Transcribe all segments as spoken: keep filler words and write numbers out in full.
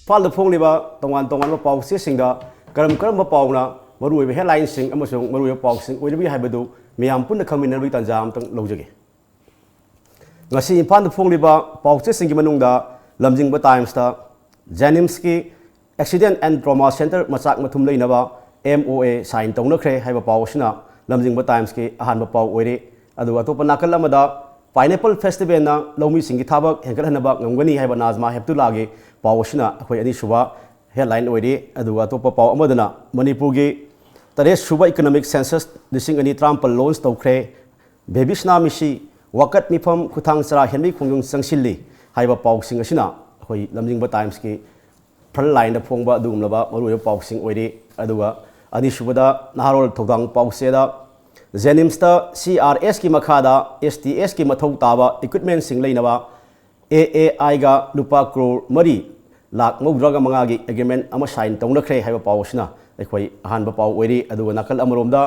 ꯏꯝꯐꯥꯜꯗ ꯐꯣꯡꯂꯤꯕ ꯇꯣꯉꯥꯟ ꯇꯣꯉꯥꯟꯕ ꯄꯥꯎ ꯆꯦꯁꯤꯡꯗ ꯀꯔꯝ ꯀꯔꯝꯕ ꯄꯥꯎꯅ ꯃꯔꯨꯑꯣꯏꯕ headlineꯁꯤꯡ ꯑꯃꯁꯨꯡ ꯃꯔꯨꯑꯣꯏꯕ ꯄꯥꯎꯁꯤꯡ ꯑꯣꯏꯔꯤꯕꯒꯦ ꯍꯥꯏꯕꯗꯨ ꯃꯤꯌꯥꯝ ꯄꯨꯟꯅ ꯈꯪꯃꯤꯟꯅꯕꯒꯤ ꯇꯥꯟꯖꯥ ꯑꯃꯇꯪ ꯂꯧꯖꯒꯦ꯫ ꯉꯁꯤ ꯏꯝꯐꯥꯜꯗ ꯐꯣꯡꯂꯤꯕ ꯄꯥꯎ ꯆꯦꯁꯤꯡꯒꯤ ꯃꯅꯨꯡꯗ ꯂꯝꯖꯤꯡꯕ Timesꯇ JNIMSꯀꯤ Accident and Trauma Center ꯃꯆꯥꯛ ꯃꯊꯨꯝ ꯂꯩꯅꯕ MOA sign ꯇꯧꯅꯈ꯭ꯔꯦ ꯍꯥꯏꯕ ꯄꯥꯎ ꯑꯁꯤꯅ ꯂꯝꯖꯤꯡꯕ Timesꯀꯤ ꯑꯍꯥꯟꯕ ꯄꯥꯎ ꯑꯣꯏꯔꯤ꯫ ꯑꯗꯨꯒ ꯑꯇꯣꯞꯄ ꯅꯥꯀꯜ ꯑꯃꯗ Pineapple Festivalꯅ ꯂꯧꯃꯤꯁꯤꯡꯒꯤ ꯊꯕꯛ ꯍꯦꯟꯒꯠꯍꯟꯅꯕ ꯉꯝꯒꯅꯤ ꯍꯥꯏꯕ ꯅꯥꯖꯃꯥ ꯍꯦꯞꯇꯨꯂꯥꯒꯤ ꯄꯥꯎ ꯑꯁꯤꯅ ꯑꯩꯈꯣꯏ ꯑꯅꯤꯁꯨꯕ headline ꯑꯣꯏꯔꯤ꯫ ꯑꯗꯨꯒ ꯑꯇꯣꯞꯄ ꯄꯥꯎ ꯑꯃꯗꯅ ꯃꯅꯤꯄꯨꯔꯒꯤ ꯇꯔꯦꯠ ꯁꯨꯕ Economic Census ꯂꯤꯁꯤꯡ ꯑꯅꯤ ꯇꯔꯥꯃꯥꯄꯜ launch ꯇꯧꯈ꯭ꯔꯦ꯫ Baby ꯁꯅꯥ ꯃꯤꯁꯤ ꯋꯥꯀꯠ ꯃꯤꯐꯝ ꯈꯨꯊꯥꯡ ꯆꯔꯥ ꯍꯦꯟꯕꯒꯤ ꯈꯣꯡꯖꯪ ꯆꯪꯁꯤꯜꯂꯤ ꯍꯥꯏꯕ ꯄꯥꯎꯁꯤꯡ ꯑꯁꯤꯅ ꯑꯩꯈꯣꯏ ꯂꯝꯖꯤꯡꯕ Timesꯀꯤ front lineꯗ ꯐꯣꯡꯕ ꯑꯗꯨꯒꯨꯝꯂꯕ ꯃꯔꯨꯑꯣꯏꯕ ꯄꯥꯎꯁꯤꯡ ꯑꯣꯏꯔꯤ꯫ ꯑꯗꯨꯒ ꯑꯅꯤꯁꯨꯕꯗ ꯅꯍꯥꯔꯣꯜ ꯊꯧꯗꯥꯡ ꯄꯥꯎꯆꯦꯗ JNIMSꯇ CRSꯀꯤ ꯃꯈꯥꯗ STSꯀꯤ ꯃꯊꯧ ꯇꯥꯕ equipmentꯁꯤꯡ ꯂꯩꯅꯕ AAIꯒ ꯂꯨꯄꯥ ꯀ꯭ꯔꯣꯔ ꯃꯔꯤ ꯂꯥꯛ ꯃꯧꯗ꯭ꯔꯥꯒ ꯃꯉꯥꯒꯤ agreement ꯑꯃ sign ꯇꯧꯅꯈ꯭ꯔꯦ ꯍꯥꯏꯕ ꯄꯥꯎ ꯑꯁꯤꯅ ꯑꯩꯈꯣꯏ ꯑꯍꯥꯟꯕ ꯄꯥꯎ ꯑꯣꯏꯔꯤ꯫ ꯑꯗꯨꯒ ꯅꯥꯀꯜ ꯑꯃꯔꯣꯝꯗ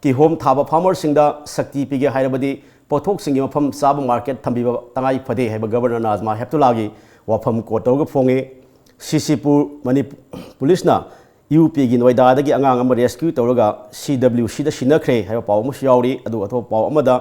ꯀꯤꯍꯣꯝ ꯊꯥꯕ farmerꯁꯤꯡꯗ ꯁꯛꯇꯤ ꯄꯤꯒꯦ ꯍꯥꯏꯔꯕꯗꯤ ꯄꯣꯠꯊꯣꯛꯁꯤꯡꯒꯤ ꯃꯐꯝ ꯆꯥꯕ market ꯊꯝꯕꯤꯕ ꯇꯉꯥꯏ ꯐꯗꯦ ꯍꯥꯏꯕ Governor ꯅꯥꯖꯃꯥ ꯍꯦꯞꯇꯨꯂꯥꯒꯤ ꯋꯥꯐꯝ quote ꯇꯧꯔꯒ ꯐꯣꯡꯉꯤ꯫ CCꯄꯨꯔ ꯃꯅꯤ-, ꯄꯨꯂꯤꯁꯅ UPꯒꯤ ꯅꯣꯏꯗꯥꯗꯒꯤ ꯑꯉꯥꯡ ꯑꯃ rescue ꯇꯧꯔꯒ CWCꯗ ꯁꯤꯟꯅꯈ꯭ꯔꯦ ꯍꯥꯏꯕ ꯄꯥꯎ ꯑꯃꯁꯨ ꯌꯥꯎꯔꯤ꯫ ꯑꯗꯨꯒ ꯑꯇꯣꯞꯄ ꯄꯥꯎ ꯑꯃꯗ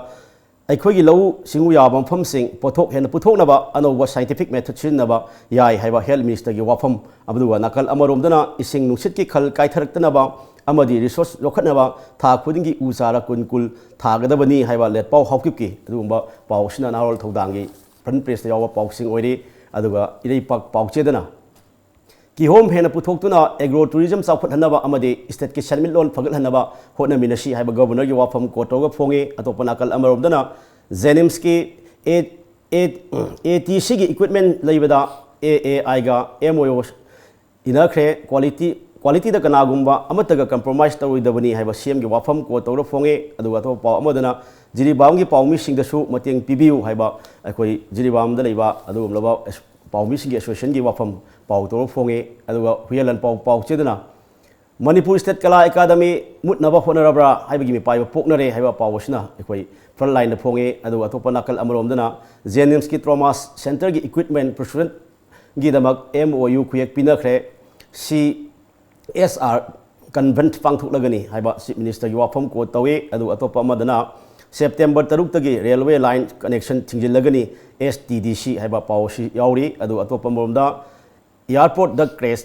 ꯑꯩꯈꯣꯏꯒꯤ ꯂꯧꯎ ꯁꯤꯡꯎ ꯌꯥꯕ ꯃꯐꯝꯁꯤꯡ ꯄꯣꯠꯊꯣꯛ ꯍꯦꯟꯅ ꯄꯨꯊꯣꯛꯅꯕ ꯑꯅꯧꯕ scientific method ꯁꯤꯖꯤꯟꯅꯕ ꯌꯥꯏ ꯍꯥꯏꯕ Health Ministerꯒꯤ ꯋꯥꯐꯝ, ꯑꯗꯨꯒ ꯅꯥꯀꯜ ꯑꯃꯔꯣꯝꯗꯅ ꯏꯁꯤꯡ ꯅꯨꯡꯁꯤꯠꯀꯤ ꯈꯜ ꯀꯥꯏꯊꯔꯛꯇꯅꯕ ꯑꯃꯗꯤ resource ꯌꯣꯛꯈꯠꯅꯕ ꯊꯥ ꯈꯨꯗꯤꯡꯒꯤ ꯎ ꯆꯥꯔ ꯀꯨꯟ ꯀꯨꯟ ꯊꯥꯒꯗꯕꯅꯤ ꯍꯥꯏꯕ ꯂꯦꯠꯄꯥꯎ ꯍꯥꯎꯀꯤꯞꯀꯤ ꯑꯗꯨꯒꯨꯝꯕ ꯄꯥꯎ ꯑꯁꯤꯅ ꯅꯍꯥꯔꯣꯜ ꯊꯧꯗꯥꯡꯒꯤ front pageꯇ ꯌꯥꯎꯕ ꯄꯥꯎꯁꯤꯡ ꯑꯣꯏꯔꯤ꯫ ꯑꯗꯨꯒ ꯏꯔꯩꯄꯥꯛ ꯄꯥꯎꯆꯦꯗꯅ ꯀꯤꯍꯣꯝ ꯍꯦꯟꯅ ꯄꯨꯊꯣꯛꯇꯨꯅ agro tourism ꯆꯥꯎꯈꯠꯍꯟꯅꯕ ꯑꯃꯗꯤ stateꯀꯤ ꯁꯦꯟꯃꯤꯠꯂꯣꯟ ꯐꯒꯠꯍꯟꯅꯕ ꯍꯣꯠꯅꯃꯤꯟꯅꯁꯤ ꯍꯥꯏꯕ Governorꯒꯤ ꯋꯥꯐꯝ quote ꯇꯧꯔꯒ ꯐꯣꯡꯉꯤ꯫ ꯑꯇꯣꯞꯄ ꯅꯥꯀꯜ ꯑꯃꯔꯣꯝꯗꯅ JNIMSꯀꯤ A-, A-, ATCꯒꯤ equipment ꯂꯩꯕꯗ AAIꯒ MOU ꯏꯅꯈ꯭ꯔꯦ꯫ Quality, qualityꯗ ꯀꯅꯥꯒꯨꯝꯕ ꯑꯃꯠꯇꯒ compromise ꯇꯧꯔꯣꯏꯗꯕꯅꯤ ꯍꯥꯏꯕ CMꯒꯤ ꯋꯥꯐꯝ quote ꯇꯧꯔꯒ ꯐꯣꯡꯉꯤ꯫ ꯑꯗꯨꯒ ꯑꯇꯣꯞꯄ ꯄꯥꯎ ꯑꯃꯗꯅ ꯖꯤꯔꯤꯕꯥꯝꯒꯤ ꯄꯥꯎꯃꯤꯁꯤꯡꯗꯁꯨ ꯃꯇꯦꯡ ꯄꯤꯕꯤꯌꯨ ꯍꯥꯏꯕ ꯑꯩꯈꯣꯏ ꯖꯤꯔꯤꯕꯥꯝꯗ ꯂꯩꯕ ꯑꯗꯨꯒꯨꯝꯂꯕ ꯑꯦꯁ-, ꯄꯥꯎꯃꯤꯁꯤꯡꯒꯤ associationꯒꯤ ꯋꯥꯐꯝ ꯄꯥꯎ ꯇꯧꯔꯒ ꯐꯣꯡꯉꯤ꯫ ꯑꯗꯨꯒ ꯍꯨꯏꯌꯦꯟ ꯂꯥꯟꯄꯥꯎ ꯄꯥꯎꯆꯦꯗꯅ ꯃꯅꯤꯄꯨꯔ State Kala Academy ꯃꯨꯠꯅꯕ ꯍꯣꯠꯅꯔꯕ꯭ꯔꯥ ꯍꯥꯏꯕꯒꯤ ꯃꯤꯄꯥꯏꯕ ꯄꯣꯛꯅꯔꯦ ꯍꯥꯏꯕ ꯄꯥꯎ ꯑꯁꯤꯅ ꯑꯩꯈꯣꯏ front lineꯗ ꯐꯣꯡꯉꯤ꯫ ꯑꯗꯨꯒ ꯑꯇꯣꯞꯄ ꯅꯥꯀꯜ ꯑꯃꯔꯣꯝꯗꯅ JNIMSꯀꯤ trauma centreꯒꯤ equipment procurement ꯒꯤꯗꯃꯛ M O U ꯈꯨꯌꯦꯛ ꯄꯤꯅꯈ꯭ꯔꯦ꯫ C S R convent ꯄꯥꯡꯊꯣꯛꯂꯒꯅꯤ ꯍꯥꯏꯕ Chief Minister ꯒꯤ ꯋꯥꯐꯝ quote ꯇꯧꯏ꯫ ꯑꯗꯨ ꯑꯇꯣꯞꯄ ꯑꯃꯗꯅ, September ꯇꯔꯨꯛꯇꯒꯤ railway line connection ꯊꯤꯡꯖꯤꯜꯂꯒꯅꯤ, S T D C ꯍꯥꯏꯕ ꯄꯥꯎ ꯑꯁꯤ ꯌꯥꯎꯔꯤ꯫ ꯑꯗꯨ ꯑꯇꯣꯞꯄ ꯑꯃꯔꯣꯝꯗ, airport ꯗ crash,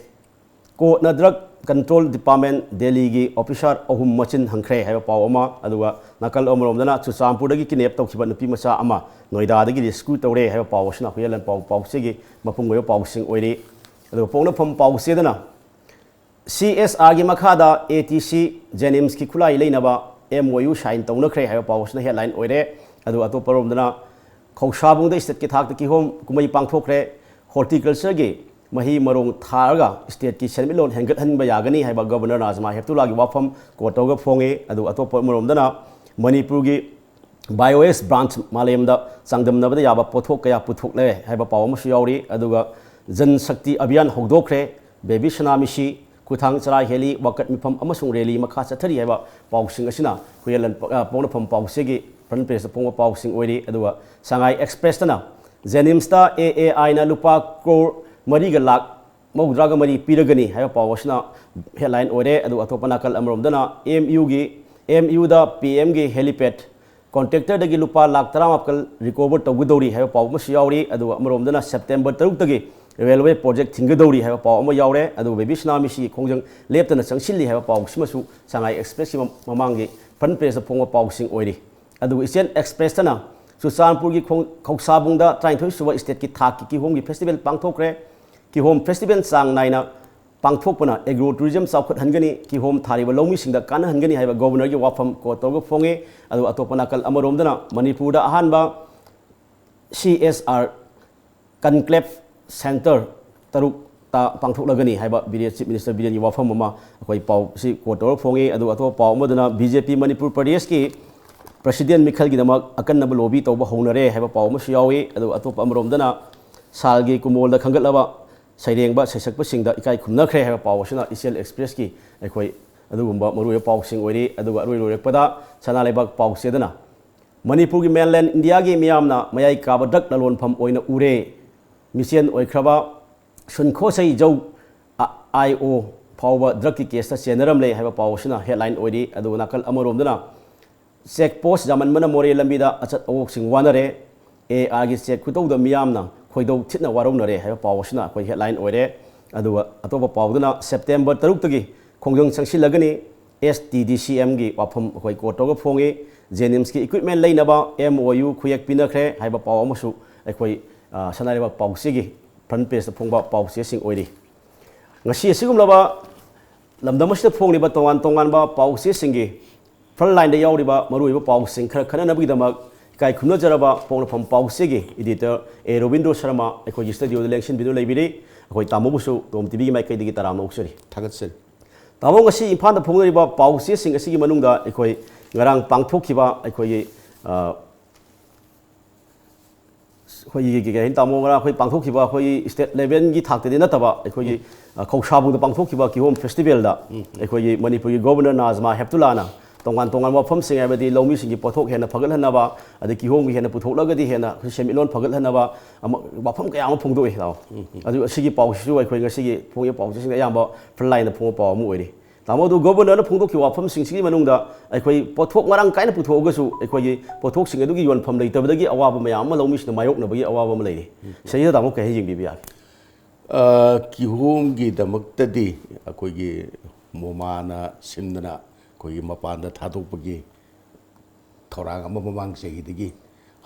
court ꯅ drug control department ꯗꯦꯜꯂꯤꯒꯤ officer ꯑꯍꯨꯝ ꯃꯆꯤꯟ ꯍꯪꯈ꯭ꯔꯦ ꯍꯥꯏꯕ ꯄꯥꯎ ꯑꯃ, ꯑꯗꯨꯒ ꯅꯥꯀꯜ ꯑꯃꯔꯣꯝꯗꯅ ꯆꯨꯔꯆꯥꯟꯄꯨꯔꯗꯒꯤ kidnap ꯇꯧꯈꯤꯕ ꯅꯨꯄꯤ ꯃꯆꯥ ꯑꯃ ꯅꯣꯏꯗꯥꯗꯒꯤ rescue ꯇꯧꯔꯦ ꯍꯥꯏꯕ ꯄꯥꯎ ꯑꯁꯤꯅ ꯍꯨꯏꯌꯦꯟꯂꯣꯟ ꯄꯥꯎ, ꯄꯥꯎꯆꯦꯒꯤ ꯃꯄꯨꯡ ꯑꯣꯏꯕ ꯄꯥꯎꯁꯤꯡ ꯑꯣꯏꯔꯤ꯫ ꯑꯗꯨꯒ ꯄꯣꯛꯅꯐꯝ ꯄꯥꯎꯆꯦꯗꯅ C S R ꯒꯤ ꯃꯈꯥꯗ A T C JNIMS ꯀꯤ ꯈꯨꯠꯂꯥꯏ ꯂꯩꯅꯕ M O U sign ꯇꯧꯅꯈ꯭ꯔꯦ ꯍꯥꯏꯕ ꯄꯥꯎ ꯑꯁꯤꯅ headline ꯑꯣꯏꯔꯦ꯫ ꯑꯗꯨꯒ ꯑꯇꯣꯞꯄꯔꯣꯝꯗꯅ ꯈꯧꯁꯥꯕꯨꯡꯗ state ꯀꯤ ꯊꯥꯛꯇ ꯀꯤꯍꯣꯝ ꯀꯨꯝꯍꯩ ꯄꯥꯡꯊꯣꯛꯈ꯭ꯔꯦ꯫ Horticulture ꯒꯤ ꯃꯍꯩ ꯃꯔꯣꯡ ꯊꯥꯔꯒ state ꯀꯤ ꯁꯦꯟꯃꯤꯠꯂꯣꯟ ꯍꯦꯟꯒꯠꯍꯟꯕ ꯌꯥꯒꯅꯤ ꯍꯥꯏꯕ Governor ꯔꯥꯖꯃꯥ ꯍꯦꯞꯇꯨꯂꯥꯒꯤ ꯋꯥꯐꯝ quote ꯇꯧꯔꯒ ꯐꯣꯡꯉꯤ꯫ ꯑꯗꯨꯒ ꯑꯇꯣꯞꯄ ꯑꯃꯔꯣꯝꯗꯅ ꯃꯅꯤꯄꯨꯔꯒꯤ bio waste branch ꯃꯥꯂꯦꯝꯗ ꯆꯥꯡꯗꯝꯅꯕꯗ ꯌꯥꯕ ꯄꯣꯠꯊꯣꯛ ꯀꯌꯥ ꯄꯨꯊꯣꯛꯂꯦ ꯍꯥꯏꯕ ꯄꯥꯎ ꯑꯃꯁꯨ ꯌꯥꯎꯔꯤ꯫ ꯑꯗꯨꯒ Jal Shakti Abhiyan ꯍꯧꯗꯣꯛꯈ꯭ꯔꯦ꯫ Baby Sanamisi, ꯈꯨꯊꯥꯡ ꯆꯔꯥ ꯍꯦꯜꯂꯤ, ꯋꯥꯀꯠ ꯃꯤꯐꯝ ꯑꯃꯁꯨꯡ rally ꯃꯈꯥ ꯆꯠꯊꯔꯤ ꯍꯥꯏꯕ ꯄꯥꯎꯁꯤꯡ ꯑꯁꯤꯅ ꯍꯨꯏꯌꯦꯟꯂꯣꯟ, ꯑ, ꯄꯣꯛꯅꯐꯝ ꯄꯥꯎꯆꯦꯒꯤ front page ꯇ ꯐꯣꯡꯕ ꯄꯥꯎꯁꯤꯡ ꯑꯣꯏꯔꯤ꯫ ꯑꯗꯨꯒ Sangai Express ꯇꯅ JNIMS ꯇ A A I ꯅ ꯂꯨꯄꯥ crore ꯃꯔꯤꯒ ꯂꯥꯈ ꯃꯧꯗ꯭ꯔꯥꯒ ꯃꯔꯤ ꯄꯤꯔꯒꯅꯤ ꯍꯥꯏꯕ ꯄꯥꯎ ꯑꯁꯤꯅ headline ꯑꯣꯏꯔꯦ꯫ ꯑꯗꯨꯒ ꯑꯇꯣꯞꯄ ꯅꯥꯀꯜ ꯑꯃꯔꯣꯝꯗꯅ M U ꯒꯤ, M U ꯗ P M ꯒꯤ helipad contractor ꯗꯒꯤ ꯂꯨꯄꯥ ꯂꯥꯈ ꯇꯔꯥꯃꯥꯄꯜ recover ꯇꯧꯒꯗꯧꯔꯤ ꯍꯥꯏꯕ ꯄꯥꯎ ꯑꯃꯁꯨ ꯌꯥꯎꯔꯤ꯫ ꯑꯗꯨꯒ ꯑꯃꯔꯣꯝꯗꯅ September ꯇꯔꯨꯛꯇꯒꯤ railway project ꯊꯤꯡꯒꯗꯧꯔꯤ ꯍꯥꯏꯕ ꯄꯥꯎ ꯑꯃ ꯌꯥꯎꯔꯦ꯫ ꯑꯗꯨꯒ Baby Sanamisi ꯒꯤ ꯈꯣꯡꯖꯪ ꯂꯦꯞꯇꯅ ꯆꯪꯁꯤꯜꯂꯤ ꯍꯥꯏꯕ ꯄꯥꯎꯁꯤꯃꯁꯨ Sangai Express ꯀꯤ ꯃ-, ꯃꯃꯥꯡꯒꯤ front page ꯇ ꯐꯣꯡꯕ ꯄꯥꯎꯁꯤꯡ ꯑꯣꯏꯔꯤ꯫ ꯑꯗꯨꯒ Asian Express ꯇꯅ ꯆꯨꯔꯆꯥꯟꯄꯨꯔꯒꯤ ꯈꯣꯡ-, ꯈꯧꯁꯥꯕꯨꯡꯗ ꯇꯔꯥꯅꯤꯊꯣꯏ ꯁꯨꯕ state ꯀꯤ ꯊꯥꯛꯀꯤ ꯀꯤꯍꯣꯝꯒꯤ festival ꯄꯥꯡꯊꯣꯛꯈ꯭ꯔꯦ꯫ ꯀꯤꯍꯣꯝ festival ꯆꯥꯡ ꯅꯥꯏꯅ ꯄꯥꯡꯊꯣꯛꯄꯅ agro tourism ꯆꯥꯎꯈꯠꯍꯟꯒꯅꯤ, ꯀꯤꯍꯣꯝ ꯊꯥꯔꯤꯕ ꯂꯧꯃꯤꯁꯤꯡꯗ ꯀꯥꯟꯅꯍꯟꯒꯅꯤ ꯍꯥꯏꯕ Governor ꯒꯤ ꯋꯥꯐꯝ quote ꯇꯧꯔꯒ ꯐꯣꯡꯉꯤ꯫ ꯑꯗꯨꯒ ꯑꯇꯣꯞꯄ ꯅꯥꯀꯜ ꯑꯃꯔꯣꯝꯗꯅ ꯃꯅꯤꯄꯨꯔꯗ ꯑꯍꯥꯟꯕ C S R conclave centre ꯇꯔꯨꯛꯇ ꯄꯥꯡꯊꯣꯛꯂꯒꯅꯤ ꯍꯥꯏꯕ ꯕꯤꯔꯦꯟ, Chief Minister ꯕꯤꯔꯦꯟꯒꯤ ꯋꯥꯐꯝ ꯑꯃ ꯑꯩꯈꯣꯏ ꯄꯥꯎ ꯑꯁꯤ quote ꯇꯧꯔꯒ ꯐꯣꯡꯉꯤ꯫ ꯑꯗꯨꯒ ꯑꯇꯣꯞꯄ ꯄꯥꯎ ꯑꯃꯗꯅ B J P ꯃꯅꯤꯄꯨꯔ ꯄ꯭ꯔꯗꯦꯁꯀꯤ president ꯃꯤꯈꯜꯒꯤꯗꯃꯛ ꯑꯀꯟꯅꯕ lobby ꯇꯧꯕ ꯍꯧꯅꯔꯦ ꯍꯥꯏꯕ ꯄꯥꯎ ꯑꯃꯁꯨ ꯌꯥꯎꯏ꯫ ꯑꯗꯨꯒ ꯑꯇꯣꯞꯄ ꯑꯃꯔꯣꯝꯗꯅ ꯁꯥꯜꯒꯤ ꯀꯨꯃꯣꯜꯗ ꯈꯟꯒꯠꯂꯕ ꯁꯩꯔꯦꯡꯕ ꯁꯩꯁꯛꯄꯁꯤꯡꯗ ꯏꯀꯥꯏ ꯈꯨꯝꯅꯈ꯭ꯔꯦ ꯍꯥꯏꯕ ꯄꯥꯎ ꯑꯁꯤꯅ Asian Express ꯀꯤ ꯑꯩꯈꯣꯏ ꯑꯗꯨꯒꯨꯝꯕ ꯃꯔꯨꯑꯣꯏꯕ ꯄꯥꯎꯁꯤꯡ ꯑꯣꯏꯔꯤ꯫ ꯑꯗꯨꯒ ꯑꯔꯣꯏ ꯂꯣꯏꯔꯛꯄꯗ ꯁꯅꯥ ꯂꯩꯕꯥꯛ ꯄꯥꯎꯆꯦꯗꯅ ꯃꯅꯤꯄꯨꯔꯒꯤ mainland India ꯒꯤ ꯃꯤꯌꯥꯝꯅ ꯃꯌꯥꯏ ꯀꯥꯕ drug ꯂꯂꯣꯟꯐꯝ ꯑꯣꯏꯅ ꯎꯔꯦ꯫ ꯃꯤꯆꯦꯟ ꯑꯣꯏꯈ꯭ꯔꯕ ꯁꯨꯟꯈꯣꯁꯩ ꯖꯧ, ꯑꯥꯏ ꯑꯣ ꯐꯥꯎꯕ ꯗ꯭ꯔꯒꯀꯤ ꯀꯦꯁꯇ ꯆꯦꯟꯅꯔꯝꯂꯦ ꯍꯥꯏꯕ ꯄꯥꯎ ꯑꯁꯤꯅ ꯍꯦꯗꯂꯥꯏꯟ ꯑꯣꯏꯔꯤ꯫ ꯑꯗꯨꯒ ꯅꯥꯀꯜ ꯑꯃꯔꯣꯝꯗꯅ ꯆꯦꯛ ꯄꯣꯁ ꯌꯥꯝꯃꯟꯕꯅ ꯃꯣꯔꯦ ꯂꯝꯕꯤꯗ ꯑꯆꯠ ꯑꯋꯣꯛꯁꯤꯡ ꯋꯥꯅꯔꯦ, ꯑꯦ ꯑꯥꯔꯒꯤ ꯆꯦꯛ ꯈꯨꯇꯧꯗ ꯃꯤꯌꯥꯝꯅ ꯈꯣꯏꯗꯧ ꯊꯤꯠꯅ ꯋꯥꯔꯧꯅꯔꯦ ꯍꯥꯏꯕ ꯄꯥꯎ ꯑꯁꯤꯅ ꯑꯩꯈꯣꯏ ꯍꯦꯗꯂꯥꯏꯟ ꯑꯣꯏꯔꯦ꯫ ꯑꯗꯨꯒ ꯑꯇꯣꯞꯄ ꯄꯥꯎꯗꯨꯅ ꯁꯦꯞꯇꯦꯝꯕꯔ ꯇꯔꯨꯛꯇꯒꯤ ꯈꯣꯡꯖꯪ ꯆꯪꯁꯤꯜꯂꯒꯅꯤ, ꯑꯦꯁ ꯇꯤ ꯗꯤ ꯁꯤ ꯑꯦꯝꯒꯤ ꯋꯥꯐꯝ ꯑꯩꯈꯣꯏ ꯀꯣꯔꯠ ꯇꯧꯔꯒ ꯐꯣꯡꯉꯤ꯫ ꯖꯦꯅꯤꯝꯁꯀꯤ ꯏꯀ꯭ꯋꯤꯞꯃꯦꯟ ꯂꯩꯅꯕ ꯑꯦꯝ ꯑꯣ ꯌꯨ ꯈꯨꯌꯦꯛ ꯄꯤꯅꯈ꯭ꯔꯦ ꯍꯥꯏꯕ ꯄꯥꯎ ꯑꯃꯁꯨ ꯑꯩꯈꯣꯏ, ꯑ, ꯁꯅꯥ ꯂꯩꯕꯥꯛ ꯄꯥꯎꯆꯦꯒꯤ ꯐ꯭ꯔꯟ ꯄꯦꯖꯇ ꯐꯣꯡꯕ ꯄꯥꯎꯆꯦꯁꯤꯡ ꯑꯣꯏꯔꯤ꯫ ꯉꯁꯤ ꯑꯁꯤꯒꯨꯝꯂꯕ ꯂꯝꯗꯝ ꯑꯁꯤꯗ ꯐꯣꯡꯂꯤꯕ ꯇꯣꯉꯥꯟ ꯇꯣꯉꯥꯟꯕ ꯄꯥꯎꯆꯦꯁꯤꯡꯒꯤ ꯐ꯭ꯔꯟ ꯂꯥꯏꯟꯗ ꯌꯥꯎꯔꯤꯕ ꯃꯔꯨꯑꯣꯏꯕ ꯄꯥꯎꯁꯤꯡ ꯈꯔ ꯈꯟꯅꯅꯕꯒꯤꯗꯃꯛ ꯏꯀꯥꯏ ꯈꯨꯝꯅꯖꯔꯕ ꯄꯣꯛꯅꯐꯝ ꯄꯥꯎꯆꯦꯒꯤ ꯏꯗꯤꯇꯔ ꯑꯦ ꯔꯣꯕꯤꯟꯗ꯭ꯔꯣ ꯁꯔꯃ ꯑꯩꯈꯣꯏꯒꯤ ꯁ꯭ꯇꯨꯗꯤꯑꯣꯗ ꯂꯦꯡꯁꯤꯟꯕꯤꯗꯨꯅ ꯂꯩꯕꯤꯔꯤ꯫ ꯑꯩꯈꯣꯏ ꯇꯥꯃꯣꯕꯨꯁꯨ ꯇꯣꯝ ꯇꯤꯚꯤꯒꯤ ꯃꯥꯏꯀꯩꯗꯒꯤ ꯇꯔꯥꯝꯅ ꯑꯣꯛꯆꯔꯤ꯫ ꯊꯥꯒꯠꯆꯔꯤ꯫ ꯇꯥꯃꯣ, ꯉꯁꯤ ꯏꯝꯐꯥꯜꯗ ꯐꯣꯡꯅꯔꯤꯕ ꯄꯥꯎꯆꯦꯁꯤꯡ ꯑꯁꯤꯒꯤ ꯃꯅꯨꯡꯗ ꯑꯩꯈꯣꯏ ꯉꯔꯥꯡ ꯄꯥꯡꯊꯣꯛꯈꯤꯕ ꯑꯩꯈꯣꯏꯒꯤ, ꯑ, ꯑꯩꯈꯣꯏꯒꯤ ꯀꯩ ꯍꯥꯏꯅꯤ ꯇꯥꯃꯣ, ꯉꯔꯥꯡ ꯑꯩꯈꯣꯏ ꯄꯥꯡꯊꯣꯛꯈꯤꯕ ꯑꯩꯈꯣꯏꯒꯤ ꯁ꯭ꯇꯦꯠ ꯂꯦꯚꯦꯜꯒꯤ ꯊꯥꯛꯇꯗꯤ ꯅꯠꯇꯕ ꯑꯩꯈꯣꯏꯒꯤ, ꯑ, ꯈꯧꯁꯥꯕꯨꯡꯗ ꯄꯥꯡꯊꯣꯛꯈꯤꯕ ꯀꯤꯍꯣꯝ ꯐꯦꯁꯇꯤꯚꯦꯜꯗ ꯑꯩꯈꯣꯏꯒꯤ ꯃꯅꯤꯄꯨꯔꯒꯤ ꯒꯣꯕꯔꯅꯔ ꯅꯥꯖꯃꯥ ꯍꯦꯞꯇꯨꯂꯥꯅ ꯇꯣꯉꯥꯟ ꯇꯣꯉꯥꯟꯕ ꯋꯥꯐꯝꯁꯤꯡ, ꯍꯥꯏꯕꯗꯤ ꯂꯧꯃꯤꯁꯤꯡꯒꯤ ꯄꯣꯠꯊꯣꯛ ꯍꯦꯟꯅ ꯐꯒꯠꯍꯟꯅꯕ, ꯑꯗꯩ ꯀꯤꯍꯣꯝꯒꯤ ꯍꯦꯟꯅ ꯄꯨꯊꯣꯛꯂꯒꯗꯤ ꯍꯦꯟꯅ ꯑꯩꯈꯣꯏ ꯁꯦꯟꯃꯤꯠꯂꯣꯟ ꯐꯒꯠꯍꯟꯅꯕ ꯑꯃ, ꯋꯥꯐꯝ ꯀꯌꯥ ꯑꯃ ꯐꯣꯡꯗꯣꯛꯏ ꯇꯥꯃꯣ꯫ ꯑꯗꯨ ꯑꯁꯤꯒꯤ ꯄꯥꯎꯁꯤꯁꯨ ꯑꯩꯈꯣꯏ ꯉꯁꯤꯒꯤ ꯐꯣꯡꯉꯤꯕ ꯄꯥꯎꯆꯦꯁꯤꯡꯗ ꯑꯌꯥꯝꯕ ꯐ꯭ꯔꯟ ꯂꯥꯏꯟꯗ ꯐꯣꯡꯕ ꯄꯥꯎ ꯑꯃ ꯑꯣꯏꯔꯤ꯫ ꯇꯥꯃꯣ, ꯑꯗꯨ ꯒꯣꯕꯔꯅꯔꯅ ꯐꯣꯡꯗꯣꯛꯈꯤꯕ ꯋꯥꯐꯝꯁꯤꯡꯁꯤꯒꯤ ꯃꯅꯨꯡꯗ ꯑꯩꯈꯣꯏ ꯄꯣꯠꯊꯣꯛ ꯃꯔꯥꯡ ꯀꯥꯏꯅ ꯄꯨꯊꯣꯛꯑꯒꯁꯨ ꯑꯩꯈꯣꯏꯒꯤ ꯄꯣꯠꯊꯣꯛꯁꯤꯡ ꯑꯗꯨꯒꯤ ꯌꯣꯟꯐꯝ ꯂꯩꯇꯕꯗꯒꯤ ꯑꯋꯥꯕ ꯃꯌꯥꯝ ꯑꯃ ꯂꯧꯃꯤꯁꯤꯡꯅ ꯃꯥꯌꯣꯛꯅꯕꯒꯤ ꯑꯋꯥꯕ ꯑꯃ ꯂꯩꯔꯤ꯫ ꯁꯤꯗꯩꯗ ꯇꯥꯃꯣ ꯀꯩ ꯍꯥꯏ ꯌꯦꯡꯕꯤꯕ ꯌꯥꯒꯦ? ꯑ, ꯀꯤꯍꯣꯝꯒꯤꯗꯃꯛꯇꯗꯤ ꯑꯩꯈꯣꯏꯒꯤ ꯃꯣꯃꯥꯅ ꯁꯤꯟꯗꯅ ꯑꯩꯈꯣꯏꯒꯤ ꯃꯄꯥꯟꯗ ꯊꯥꯗꯣꯛꯄꯒꯤ ꯊꯧꯔꯥꯡ ꯑꯃ ꯃꯃꯥꯡ ꯆꯍꯤꯗꯒꯤ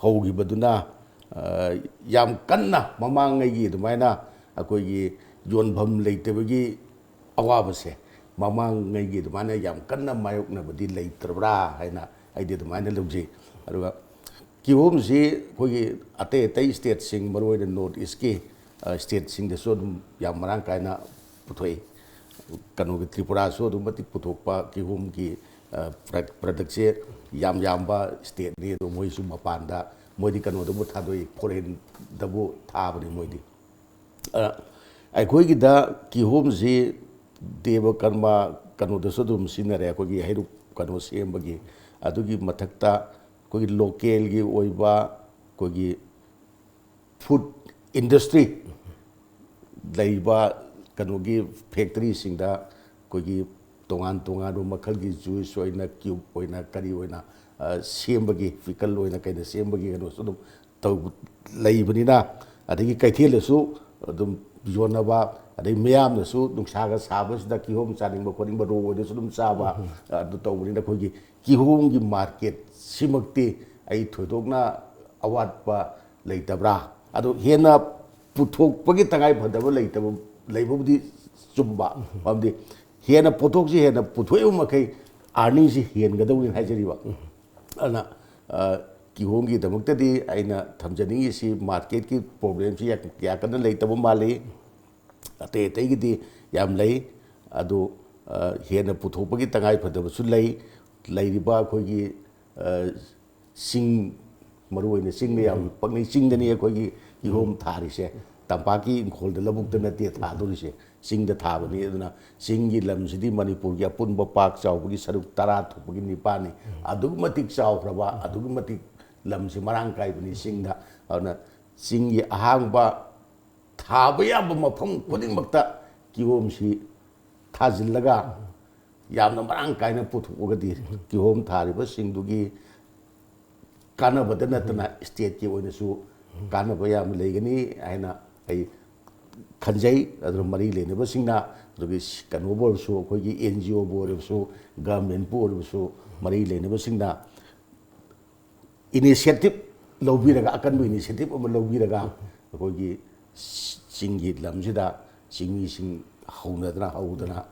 ꯍꯧꯈꯤꯕꯗꯨꯅ, ꯑ, ꯌꯥꯝ ꯀꯟꯅ ꯃꯃꯥꯡꯉꯩꯒꯤ ꯑꯗꯨꯃꯥꯏꯅ ꯑꯩꯈꯣꯏꯒꯤ ꯌꯣꯟꯐꯝ ꯂꯩꯇꯕꯒꯤ ꯑꯋꯥꯕꯁꯦ ꯃꯃꯥꯡꯉꯩꯒꯤ ꯑꯗꯨꯃꯥꯏꯅ ꯌꯥꯝ ꯀꯟꯅ ꯃꯥꯌꯣꯛꯅꯕꯗꯤ ꯂꯩꯇ꯭ꯔꯕ꯭ꯔꯥ ꯍꯥꯏꯅ ꯑꯩꯗꯤ ꯑꯗꯨꯃꯥꯏꯅ ꯂꯧꯖꯩ꯫ ꯑꯗꯨꯒ ꯀꯤꯍꯣꯝꯁꯤ ꯑꯩꯈꯣꯏꯒꯤ ꯑꯇꯩ ꯑꯇꯩ ꯁ꯭ꯇꯦꯠꯁꯤꯡ, ꯃꯔꯨꯑꯣꯏꯅ ꯅꯣꯔꯠ ꯏꯁꯀꯤ, ꯑ, ꯁ꯭ꯇꯦꯠꯁꯤꯡꯗꯁꯨ ꯑꯗꯨꯝ ꯌꯥꯝ ꯃꯔꯥꯡ ꯀꯥꯏꯅ ꯄꯨꯊꯣꯛꯏ꯫ ꯀꯩꯅꯣꯒꯤ ꯇ꯭ꯔꯤꯄꯨꯔꯥꯁꯨ ꯑꯗꯨꯝ ꯃꯇꯤꯛ ꯄꯨꯊꯣꯛꯄ ꯀꯤꯍꯣꯝꯒꯤ, ꯑ, ꯄ꯭ꯔ-, ꯄ꯭ꯔꯗꯛꯁꯦ ꯌꯥꯝ ꯌꯥꯝꯕ ꯁ꯭ꯇꯦꯠꯅꯤ꯫ ꯑꯗꯣ ꯃꯣꯏꯁꯨ ꯃꯄꯥꯟꯗ, ꯃꯣꯏꯗꯤ ꯀꯩꯅꯣꯗꯕꯨ ꯊꯥꯗꯣꯛꯏ, ꯐꯣꯔꯦꯟꯗꯕꯨ ꯊꯥꯕꯅꯤ ꯃꯣꯏꯗꯤ꯫ ꯑ, ꯑꯩꯈꯣꯏꯒꯤꯗ ꯀꯤꯍꯣꯝꯁꯤ ꯗꯦꯕ ꯀꯔꯃ ꯀꯩꯅꯣꯗꯁꯨ ꯑꯗꯨꯝ ꯁꯤꯖꯤꯟꯅꯔꯦ, ꯑꯩꯈꯣꯏꯒꯤ ꯍꯩꯔꯨꯛ ꯀꯩꯅꯣ ꯁꯦꯝꯕꯒꯤ꯫ ꯑꯗꯨꯒꯤ ꯃꯊꯛꯇ ꯑꯩꯈꯣꯏꯒꯤ ꯂꯣꯀꯦꯜꯒꯤ ꯑꯣꯏꯕ ꯑꯩꯈꯣꯏꯒꯤ ꯐꯨꯗ ꯏꯟꯗꯁꯇ꯭ꯔꯤ ꯂꯩꯔꯤꯕ ꯀꯩꯅꯣꯒꯤ ꯐꯦꯛꯇꯔꯤꯁꯤꯡꯗ ꯑꯩꯈꯣꯏꯒꯤ ꯇꯣꯉꯥꯟ ꯇꯣꯉꯥꯟꯕ ꯃꯈꯜꯒꯤ ꯖꯨꯏꯁ ꯑꯣꯏꯅ, ꯀ꯭ꯌꯨꯕ ꯑꯣꯏꯅ, ꯀꯔꯤ ꯑꯣꯏꯅ, ꯑ, ꯁꯦꯝꯕꯒꯤ, ꯄꯤꯀꯜ ꯑꯣꯏꯅ ꯀꯩꯅ ꯁꯦꯝꯕꯒꯤ ꯀꯩꯅꯣꯁꯨ ꯑꯗꯨꯝ ꯇꯧ-, ꯂꯩꯕꯅꯤꯅ, ꯑꯗꯒꯤ ꯀꯩꯊꯦꯜꯗꯁꯨ ꯑꯗꯨꯝ ꯌꯣꯟꯅꯕ, ꯑꯗꯩ ꯃꯌꯥꯝꯅꯁꯨ ꯅꯨꯡꯁꯥꯒ ꯁꯥꯕꯁꯤꯗ ꯀꯤꯍꯣꯝ ꯆꯥꯅꯤꯡꯕ ꯈꯣꯠꯅꯤꯡꯕ ꯔꯣ ꯑꯣꯏꯅꯁꯨ ꯑꯗꯨꯝ ꯆꯥꯕ, ꯑꯗꯨ ꯇꯧꯕꯅꯤꯅ ꯑꯩꯈꯣꯏꯒꯤ ꯀꯤꯍꯣꯝꯒꯤ ꯃꯥꯔꯀꯦꯠ ꯁꯤꯃꯛꯇꯤ ꯑꯩ ꯊꯣꯏꯗꯣꯛꯅ ꯑꯋꯥꯠꯄ ꯂꯩꯇꯕ꯭ꯔꯥ? ꯑꯗꯣ ꯍꯦꯟꯅ ꯄꯨꯊꯣꯛꯄꯒꯤ ꯇꯉꯥꯏ ꯐꯗꯕ ꯂꯩꯇꯕ, ꯂꯩꯕꯕꯨꯗꯤ ꯆꯨꯝꯕ, ꯃꯔꯝꯗꯤ ꯍꯦꯟꯅ ꯄꯣꯠꯊꯣꯛꯁꯤ ꯍꯦꯟꯅ ꯄꯨꯊꯣꯛꯏꯕ ꯃꯈꯩ ꯑꯥꯔꯅꯤꯡꯁꯤ ꯍꯦꯟꯒꯗꯧꯅꯤ ꯍꯥꯏꯖꯔꯤꯕ꯫ ꯑꯗꯨꯅ, ꯑ, ꯀꯤꯍꯣꯝꯒꯤꯗꯃꯛꯇꯗꯤ ꯑꯩꯅ ꯊꯝꯖꯅꯤꯡꯉꯤꯁꯤ ꯃꯥꯔꯀꯦꯠꯀꯤ ꯄ꯭ꯔꯣꯕ꯭ꯂꯦꯝꯁꯤ ꯌꯥ-, ꯀꯌꯥ ꯀꯟꯅ ꯂꯩꯇꯕ ꯃꯥꯜꯂꯤ꯫ ꯑꯇꯩ ꯑꯇꯩꯒꯤꯗꯤ ꯌꯥꯝ ꯂꯩ꯫ ꯑꯗꯨ, ꯑ, ꯍꯦꯟꯅ ꯄꯨꯊꯣꯛꯄꯒꯤ ꯇꯉꯥꯏ ꯐꯗꯕꯁꯨ ꯂꯩ꯫ ꯂꯩꯔꯤꯕ ꯑꯩꯈꯣꯏꯒꯤ, ꯑ, ꯆꯤꯡ, ꯃꯔꯨꯑꯣꯏꯅ ꯆꯤꯡꯗ ꯌꯥꯝ ꯄꯛꯅꯩ꯫ ꯆꯤꯡꯗꯅꯤ ꯑꯩꯈꯣꯏꯒꯤ ꯀꯤꯍꯣꯝ ꯊꯥꯔꯤꯁꯦ꯫ ꯇꯝꯄꯥꯛꯀꯤ ꯏꯪꯈꯣꯜꯗ, ꯂꯧꯕꯨꯛꯇ ꯅꯠꯇꯦ ꯊꯥꯗꯣꯔꯤꯁꯦ, ꯆꯤꯡꯗ ꯊꯥꯕꯅꯤ꯫ ꯑꯗꯨꯅ ꯆꯤꯡꯒꯤ ꯂꯝꯁꯤꯗꯤ ꯃꯅꯤꯄꯨꯔꯒꯤ ꯑꯄꯨꯟꯕ ꯄꯥꯛ ꯆꯥꯎꯕꯒꯤ ꯁꯔꯨꯛ ꯇꯔꯥ ꯊꯣꯛꯄꯒꯤ ꯅꯤꯄꯥꯜꯅꯤ꯫ ꯑꯗꯨꯛꯀꯤ ꯃꯇꯤꯛ ꯆꯥꯎꯈ꯭ꯔꯕ, ꯑꯗꯨꯛꯀꯤ ꯃꯇꯤꯛ ꯂꯝꯁꯤ ꯃꯔꯥꯡ ꯀꯥꯏꯕꯅꯤ ꯆꯤꯡꯗ꯫ ꯑꯗꯨꯅ ꯆꯤꯡꯒꯤ ꯑꯍꯥꯡꯕ ꯊꯥꯕ ꯌꯥꯕ ꯃꯐꯝ ꯈꯨꯗꯤꯡꯃꯛꯇ ꯀꯤꯍꯣꯝꯁꯤ ꯊꯥꯖꯤꯜꯂꯒ ꯌꯥꯝꯅ ꯃꯔꯥꯡ ꯀꯥꯏꯅ ꯄꯨꯊꯣꯛꯑꯒꯗꯤ ꯀꯤꯍꯣꯝ ꯊꯥꯔꯤꯕꯁꯤꯡꯗꯨꯒꯤ ꯀꯥꯟꯅꯕꯗ ꯅꯠꯇꯅ ꯁ꯭ꯇꯦꯠꯀꯤ ꯑꯣꯏꯅꯁꯨ ꯀꯥꯟꯅꯕ ꯌꯥꯝꯅ ꯂꯩꯒꯅꯤ ꯍꯥꯏꯅ ꯑꯩ ꯈꯟꯖꯩ꯫ ꯑꯗꯨꯅ ꯃꯔꯤ ꯂꯩꯅꯕꯁꯤꯡꯅ, ꯑꯗꯨꯒꯤ ꯀꯩꯅꯣꯕꯨ ꯑꯣꯏꯔꯕꯁꯨ, ꯑꯩꯈꯣꯏꯒꯤ ꯑꯦꯟ ꯖꯤ ꯑꯣꯕꯨ ꯑꯣꯏꯔꯕꯁꯨ, ꯒꯚꯔꯟꯃꯦꯟꯠꯄꯨ ꯑꯣꯏꯔꯕꯁꯨ, ꯃꯔꯤ ꯂꯩꯅꯕꯁꯤꯡꯅ ꯏꯅꯤꯁꯤꯌꯦꯇꯤꯚ ꯂꯧꯕꯤꯔꯒ, ꯑꯀꯟꯕ ꯏꯅꯤꯁꯤꯌꯦꯇꯤꯚ ꯑꯃ ꯂꯧꯕꯤꯔꯒ, ꯑꯩꯈꯣꯏꯒꯤ ꯆꯤꯡꯒꯤ ꯂꯝꯁꯤꯗ ꯆꯤꯡꯃꯤꯁꯤꯡ ꯍꯧꯅꯗꯅ, ꯍꯧꯗꯅ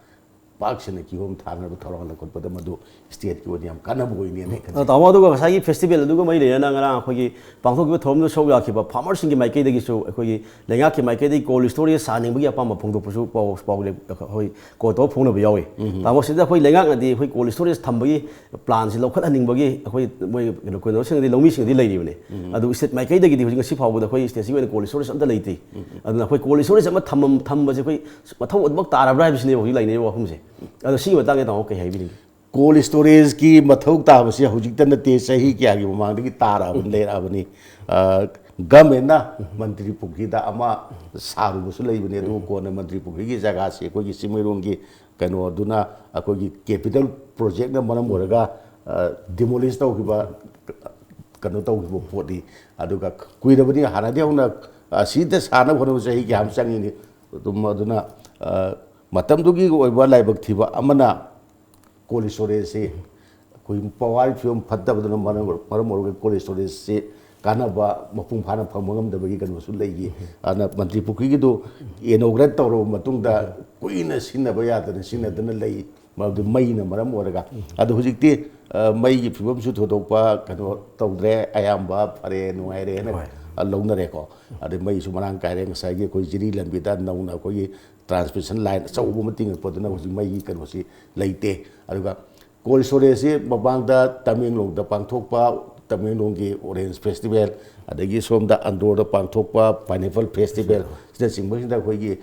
ꯄꯥꯛ ꯁꯟꯅ ꯀꯤꯍꯣꯝ ꯊꯥꯅꯕ ꯊꯧꯔꯥꯡ ꯂꯧꯈꯠꯄꯗ ꯃꯗꯨ ꯁ꯭ꯇꯦꯠꯀꯤ ꯑꯣꯏꯅ ꯌꯥꯝ ꯀꯥꯟꯅꯕ ꯑꯣꯏꯅꯤ ꯍꯥꯏꯅ ꯈꯟꯖꯩ꯫ ꯑ, ꯇꯥꯃꯣ, ꯑꯗꯨꯒ ꯉꯁꯥꯏꯒꯤ ꯐꯦꯁꯇꯤꯚꯦꯜ ꯑꯗꯨꯒ ꯃꯔꯤ ꯂꯩꯅꯅ ꯉꯔꯥꯡ ꯑꯩꯈꯣꯏꯒꯤ ꯄꯥꯡꯊꯣꯛꯈꯤꯕ ꯊꯧꯔꯝꯗꯨꯗ ꯁꯔꯨꯛ ꯌꯥꯈꯤꯕ ꯐꯥꯔꯃꯔꯁꯤꯡꯒꯤ ꯃꯥꯏꯀꯩꯗꯒꯤꯁꯨ, ꯑꯩꯈꯣꯏꯒꯤ ꯂꯩꯉꯥꯛꯀꯤ ꯃꯥꯏꯀꯩꯗꯒꯤ ꯀꯣꯜ ꯁ꯭ꯇꯣꯔꯦꯖ ꯁꯥꯅꯤꯡꯕꯒꯤ ꯑꯄꯥꯝꯕ ꯐꯣꯡꯗꯣꯛꯄꯁꯨ ꯄꯥꯎ, ꯄꯥꯎ ꯂꯦꯞ-, ꯑꯩꯈꯣꯏ ꯀꯣꯜ ꯇꯧꯔ ꯐꯥꯎꯅꯕ ꯌꯥꯎꯏ꯫ ꯎꯝ꯫ ꯇꯥꯃꯣ, ꯁꯤꯗ ꯑꯩꯈꯣꯏ ꯂꯩꯉꯥꯛꯅꯗꯤ ꯑꯩꯈꯣꯏ ꯀꯣꯜ ꯁ꯭ꯇꯣꯔꯦꯖ ꯊꯝꯕꯒꯤ ꯄ꯭ꯂꯥꯟꯁꯤ ꯂꯧꯈꯠꯍꯟꯅꯤꯡꯕꯒꯤ ꯑꯩꯈꯣꯏ ꯃꯣꯏ ꯀꯩꯅꯣ, ꯀꯩꯅꯣꯁꯤꯡꯗꯤ, ꯂꯧꯃꯤꯁꯤꯡꯗꯤ ꯂꯩꯔꯤꯕꯅꯤ꯫ ꯎꯝ꯫ ꯑꯗꯨ ꯁ꯭ꯇꯦꯠ ꯃꯥꯏꯀꯩꯗꯒꯤꯗꯤ ꯍꯧꯖꯤꯛ ꯉꯁꯤ ꯐꯥꯎꯕꯗ ꯑꯩꯈꯣꯏ ꯁ꯭ꯇꯦꯠꯁꯤꯒꯤ ꯑꯣꯏꯅ ꯀꯣꯜ ꯁ꯭ꯇꯣꯔꯦꯖ ꯑꯝꯇ ꯂꯩꯇ꯭ꯔꯤ꯫ ꯎꯝ꯫ ꯑꯗꯨꯅ ꯑꯩꯈꯣꯏ ꯀꯣꯜ ꯁ꯭ꯇꯣꯔꯦꯖ ꯑꯃ ꯊꯝꯃꯝ-, ꯊꯝꯕꯁꯦ ꯑꯩꯈꯣꯏ ꯃꯊꯧ ꯑꯗꯨꯃꯛ ꯇꯥꯔꯕ꯭ꯔꯥ ꯍꯥꯏꯕꯁꯤꯅꯦꯕ ꯍꯧꯖꯤꯛ ꯂꯩꯅꯔꯤꯕ ꯋꯥꯐꯝꯁꯦ꯫ ꯑꯗꯣ ꯁꯤꯒꯤ ꯃꯇꯥꯡꯗ ꯇꯥꯃꯣ ꯀꯩ ꯍꯥꯏꯕꯤꯅꯤꯡꯒꯦ? ꯀꯣꯜ ꯁ꯭ꯇꯣꯔꯦꯖꯀꯤ ꯃꯊꯧ ꯇꯥꯕꯁꯤ ꯍꯧꯖꯤꯛꯇ ꯅꯠꯇꯦ, ꯆꯍꯤ ꯀꯌꯥꯒꯤ ꯃꯃꯥꯡꯗꯒꯤ ꯇꯥꯔꯛꯑꯕꯅꯤ, ꯂꯩꯔꯛꯑꯕꯅꯤ꯫ ꯑ, ꯒꯃꯦꯟꯅ ꯃꯟꯇ꯭ꯔꯤ ꯄꯨꯈ꯭ꯔꯤꯗ ꯑꯃ ꯁꯥꯔꯨꯕꯁꯨ ꯂꯩꯕꯅꯦ, ꯑꯗꯨꯕꯨ ꯀꯣꯟꯅ ꯃꯟꯇ꯭ꯔꯤ ꯄꯨꯈ꯭ꯔꯤꯒꯤ ꯖꯒꯥꯁꯤ ꯑꯩꯈꯣꯏꯒꯤ ꯆꯤꯡꯃꯩꯔꯣꯡꯒꯤ ꯀꯩꯅꯣꯗꯨꯅ, ꯑꯩꯈꯣꯏꯒꯤ ꯀꯦꯄꯤꯇꯦꯜ ꯄ꯭ꯔꯣꯖꯦꯛꯅ ꯃꯔꯝ ꯑꯣꯏꯔꯒ ꯗꯤꯃꯣꯂꯤꯁ ꯇꯧꯈꯤꯕ, ꯀꯩꯅꯣ ꯇꯧꯈꯤꯕ ꯄꯣꯠꯅꯤ꯫ ꯑꯗꯨꯒ ꯀꯨꯏꯔꯕꯗꯤ, ꯍꯥꯟꯅꯗꯤ ꯍꯧꯅ ꯑꯁꯤꯗ ꯁꯥꯅꯕ ꯍꯣꯠꯅꯕ ꯆꯍꯤ ꯀꯌꯥ ꯑꯃ ꯆꯪꯉꯤꯅꯤ꯫ ꯑꯗꯨꯝ ꯑꯗꯨꯅ ꯃꯇꯝꯗꯨꯒꯤ ꯑꯣꯏꯕ ꯂꯥꯏꯕꯛ ꯊꯤꯕ ꯑꯃꯅ ꯀꯣꯜ ꯁ꯭ꯇꯣꯔꯦꯖꯁꯤ ꯑꯩꯈꯣꯏ ꯄꯋꯥꯔꯒꯤ ꯐꯤꯕꯝ ꯐꯠꯇꯕꯗꯨꯅ ꯃꯔꯝ ꯃꯔꯝ ꯑꯣꯏꯔꯒ ꯀꯣꯜ ꯁ꯭ꯇꯣꯔꯦꯖꯁꯤ ꯀꯥꯟꯅꯕ ꯃꯄꯨꯡ ꯐꯥꯅ ꯐꯪꯕ ꯉꯝꯗꯕꯒꯤ ꯀꯩꯅꯣꯁꯨ ꯂꯩꯈꯤ꯫ ꯑꯗꯨꯅ ꯃꯟꯇ꯭ꯔꯤ ꯄꯨꯈ꯭ꯔꯤꯒꯤꯗꯨ ꯏꯅꯣꯒ꯭ꯔꯦꯠ ꯇꯧꯔꯕ ꯃꯇꯨꯡꯗ ꯀꯨꯏꯅ ꯁꯤꯖꯤꯟꯅꯕ ꯌꯥꯗꯅ ꯁꯤꯖꯤꯟꯅꯗꯅ ꯂꯩ, ꯃꯔꯝꯗꯤ ꯃꯩꯅ ꯃꯔꯝ ꯑꯣꯏꯔꯒ꯫ ꯑꯗꯣ ꯍꯧꯖꯤꯛꯇꯤ ꯃꯩꯒꯤ ꯐꯤꯕꯝꯁꯨ ꯊꯣꯏꯗꯣꯛꯄ ꯀꯩꯅꯣ ꯇꯧꯗ꯭ꯔꯦ, ꯑꯌꯥꯝꯕ ꯐꯔꯦ, ꯅꯨꯡꯉꯥꯏꯔꯦꯅ ꯂꯧꯅꯔꯦꯀꯣ꯫ ꯑꯗꯩ ꯃꯩꯁꯨ ꯃꯔꯥꯡ ꯀꯥꯏꯔꯦ꯫ ꯉꯁꯥꯏꯒꯤ ꯑꯩꯈꯣꯏ ꯖꯤꯔꯤ ꯂꯝꯕꯤꯗ ꯅꯧꯅ ꯑꯩꯈꯣꯏꯒꯤ ꯇ꯭ꯔꯥꯟꯁꯃꯤꯁꯟ ꯂꯥꯏꯟ ꯑꯆꯧꯕ ꯑꯃ ꯇꯤꯡꯉꯛꯄꯗꯨꯅ ꯍꯧꯖꯤꯛ ꯃꯩꯒꯤ ꯀꯩꯅꯣꯁꯤ ꯂꯩꯇꯦ꯫ ꯑꯗꯨꯒ ꯀꯣꯜ ꯁ꯭ꯇꯣꯔꯦꯖꯁꯤ ꯃꯃꯥꯡꯗ ꯇꯃꯦꯡꯂꯣꯡꯗ ꯄꯥꯡꯊꯣꯛꯄ, ꯇꯃꯦꯡꯂꯣꯡꯒꯤ ꯑꯣꯔꯦꯟꯖ ꯐꯦꯁꯇꯤꯚꯦꯜ, ꯑꯗꯒꯤ ꯁꯣꯝꯗ ꯑꯟꯗ꯭ꯔꯣꯗ ꯄꯥꯡꯊꯣꯛꯄ ꯄꯥꯏꯅꯦꯄꯜ ꯐꯦꯁꯇꯤꯚꯦꯜ, ꯁꯤꯅꯆꯤꯡꯕꯁꯤꯗ ꯑꯩꯈꯣꯏꯒꯤ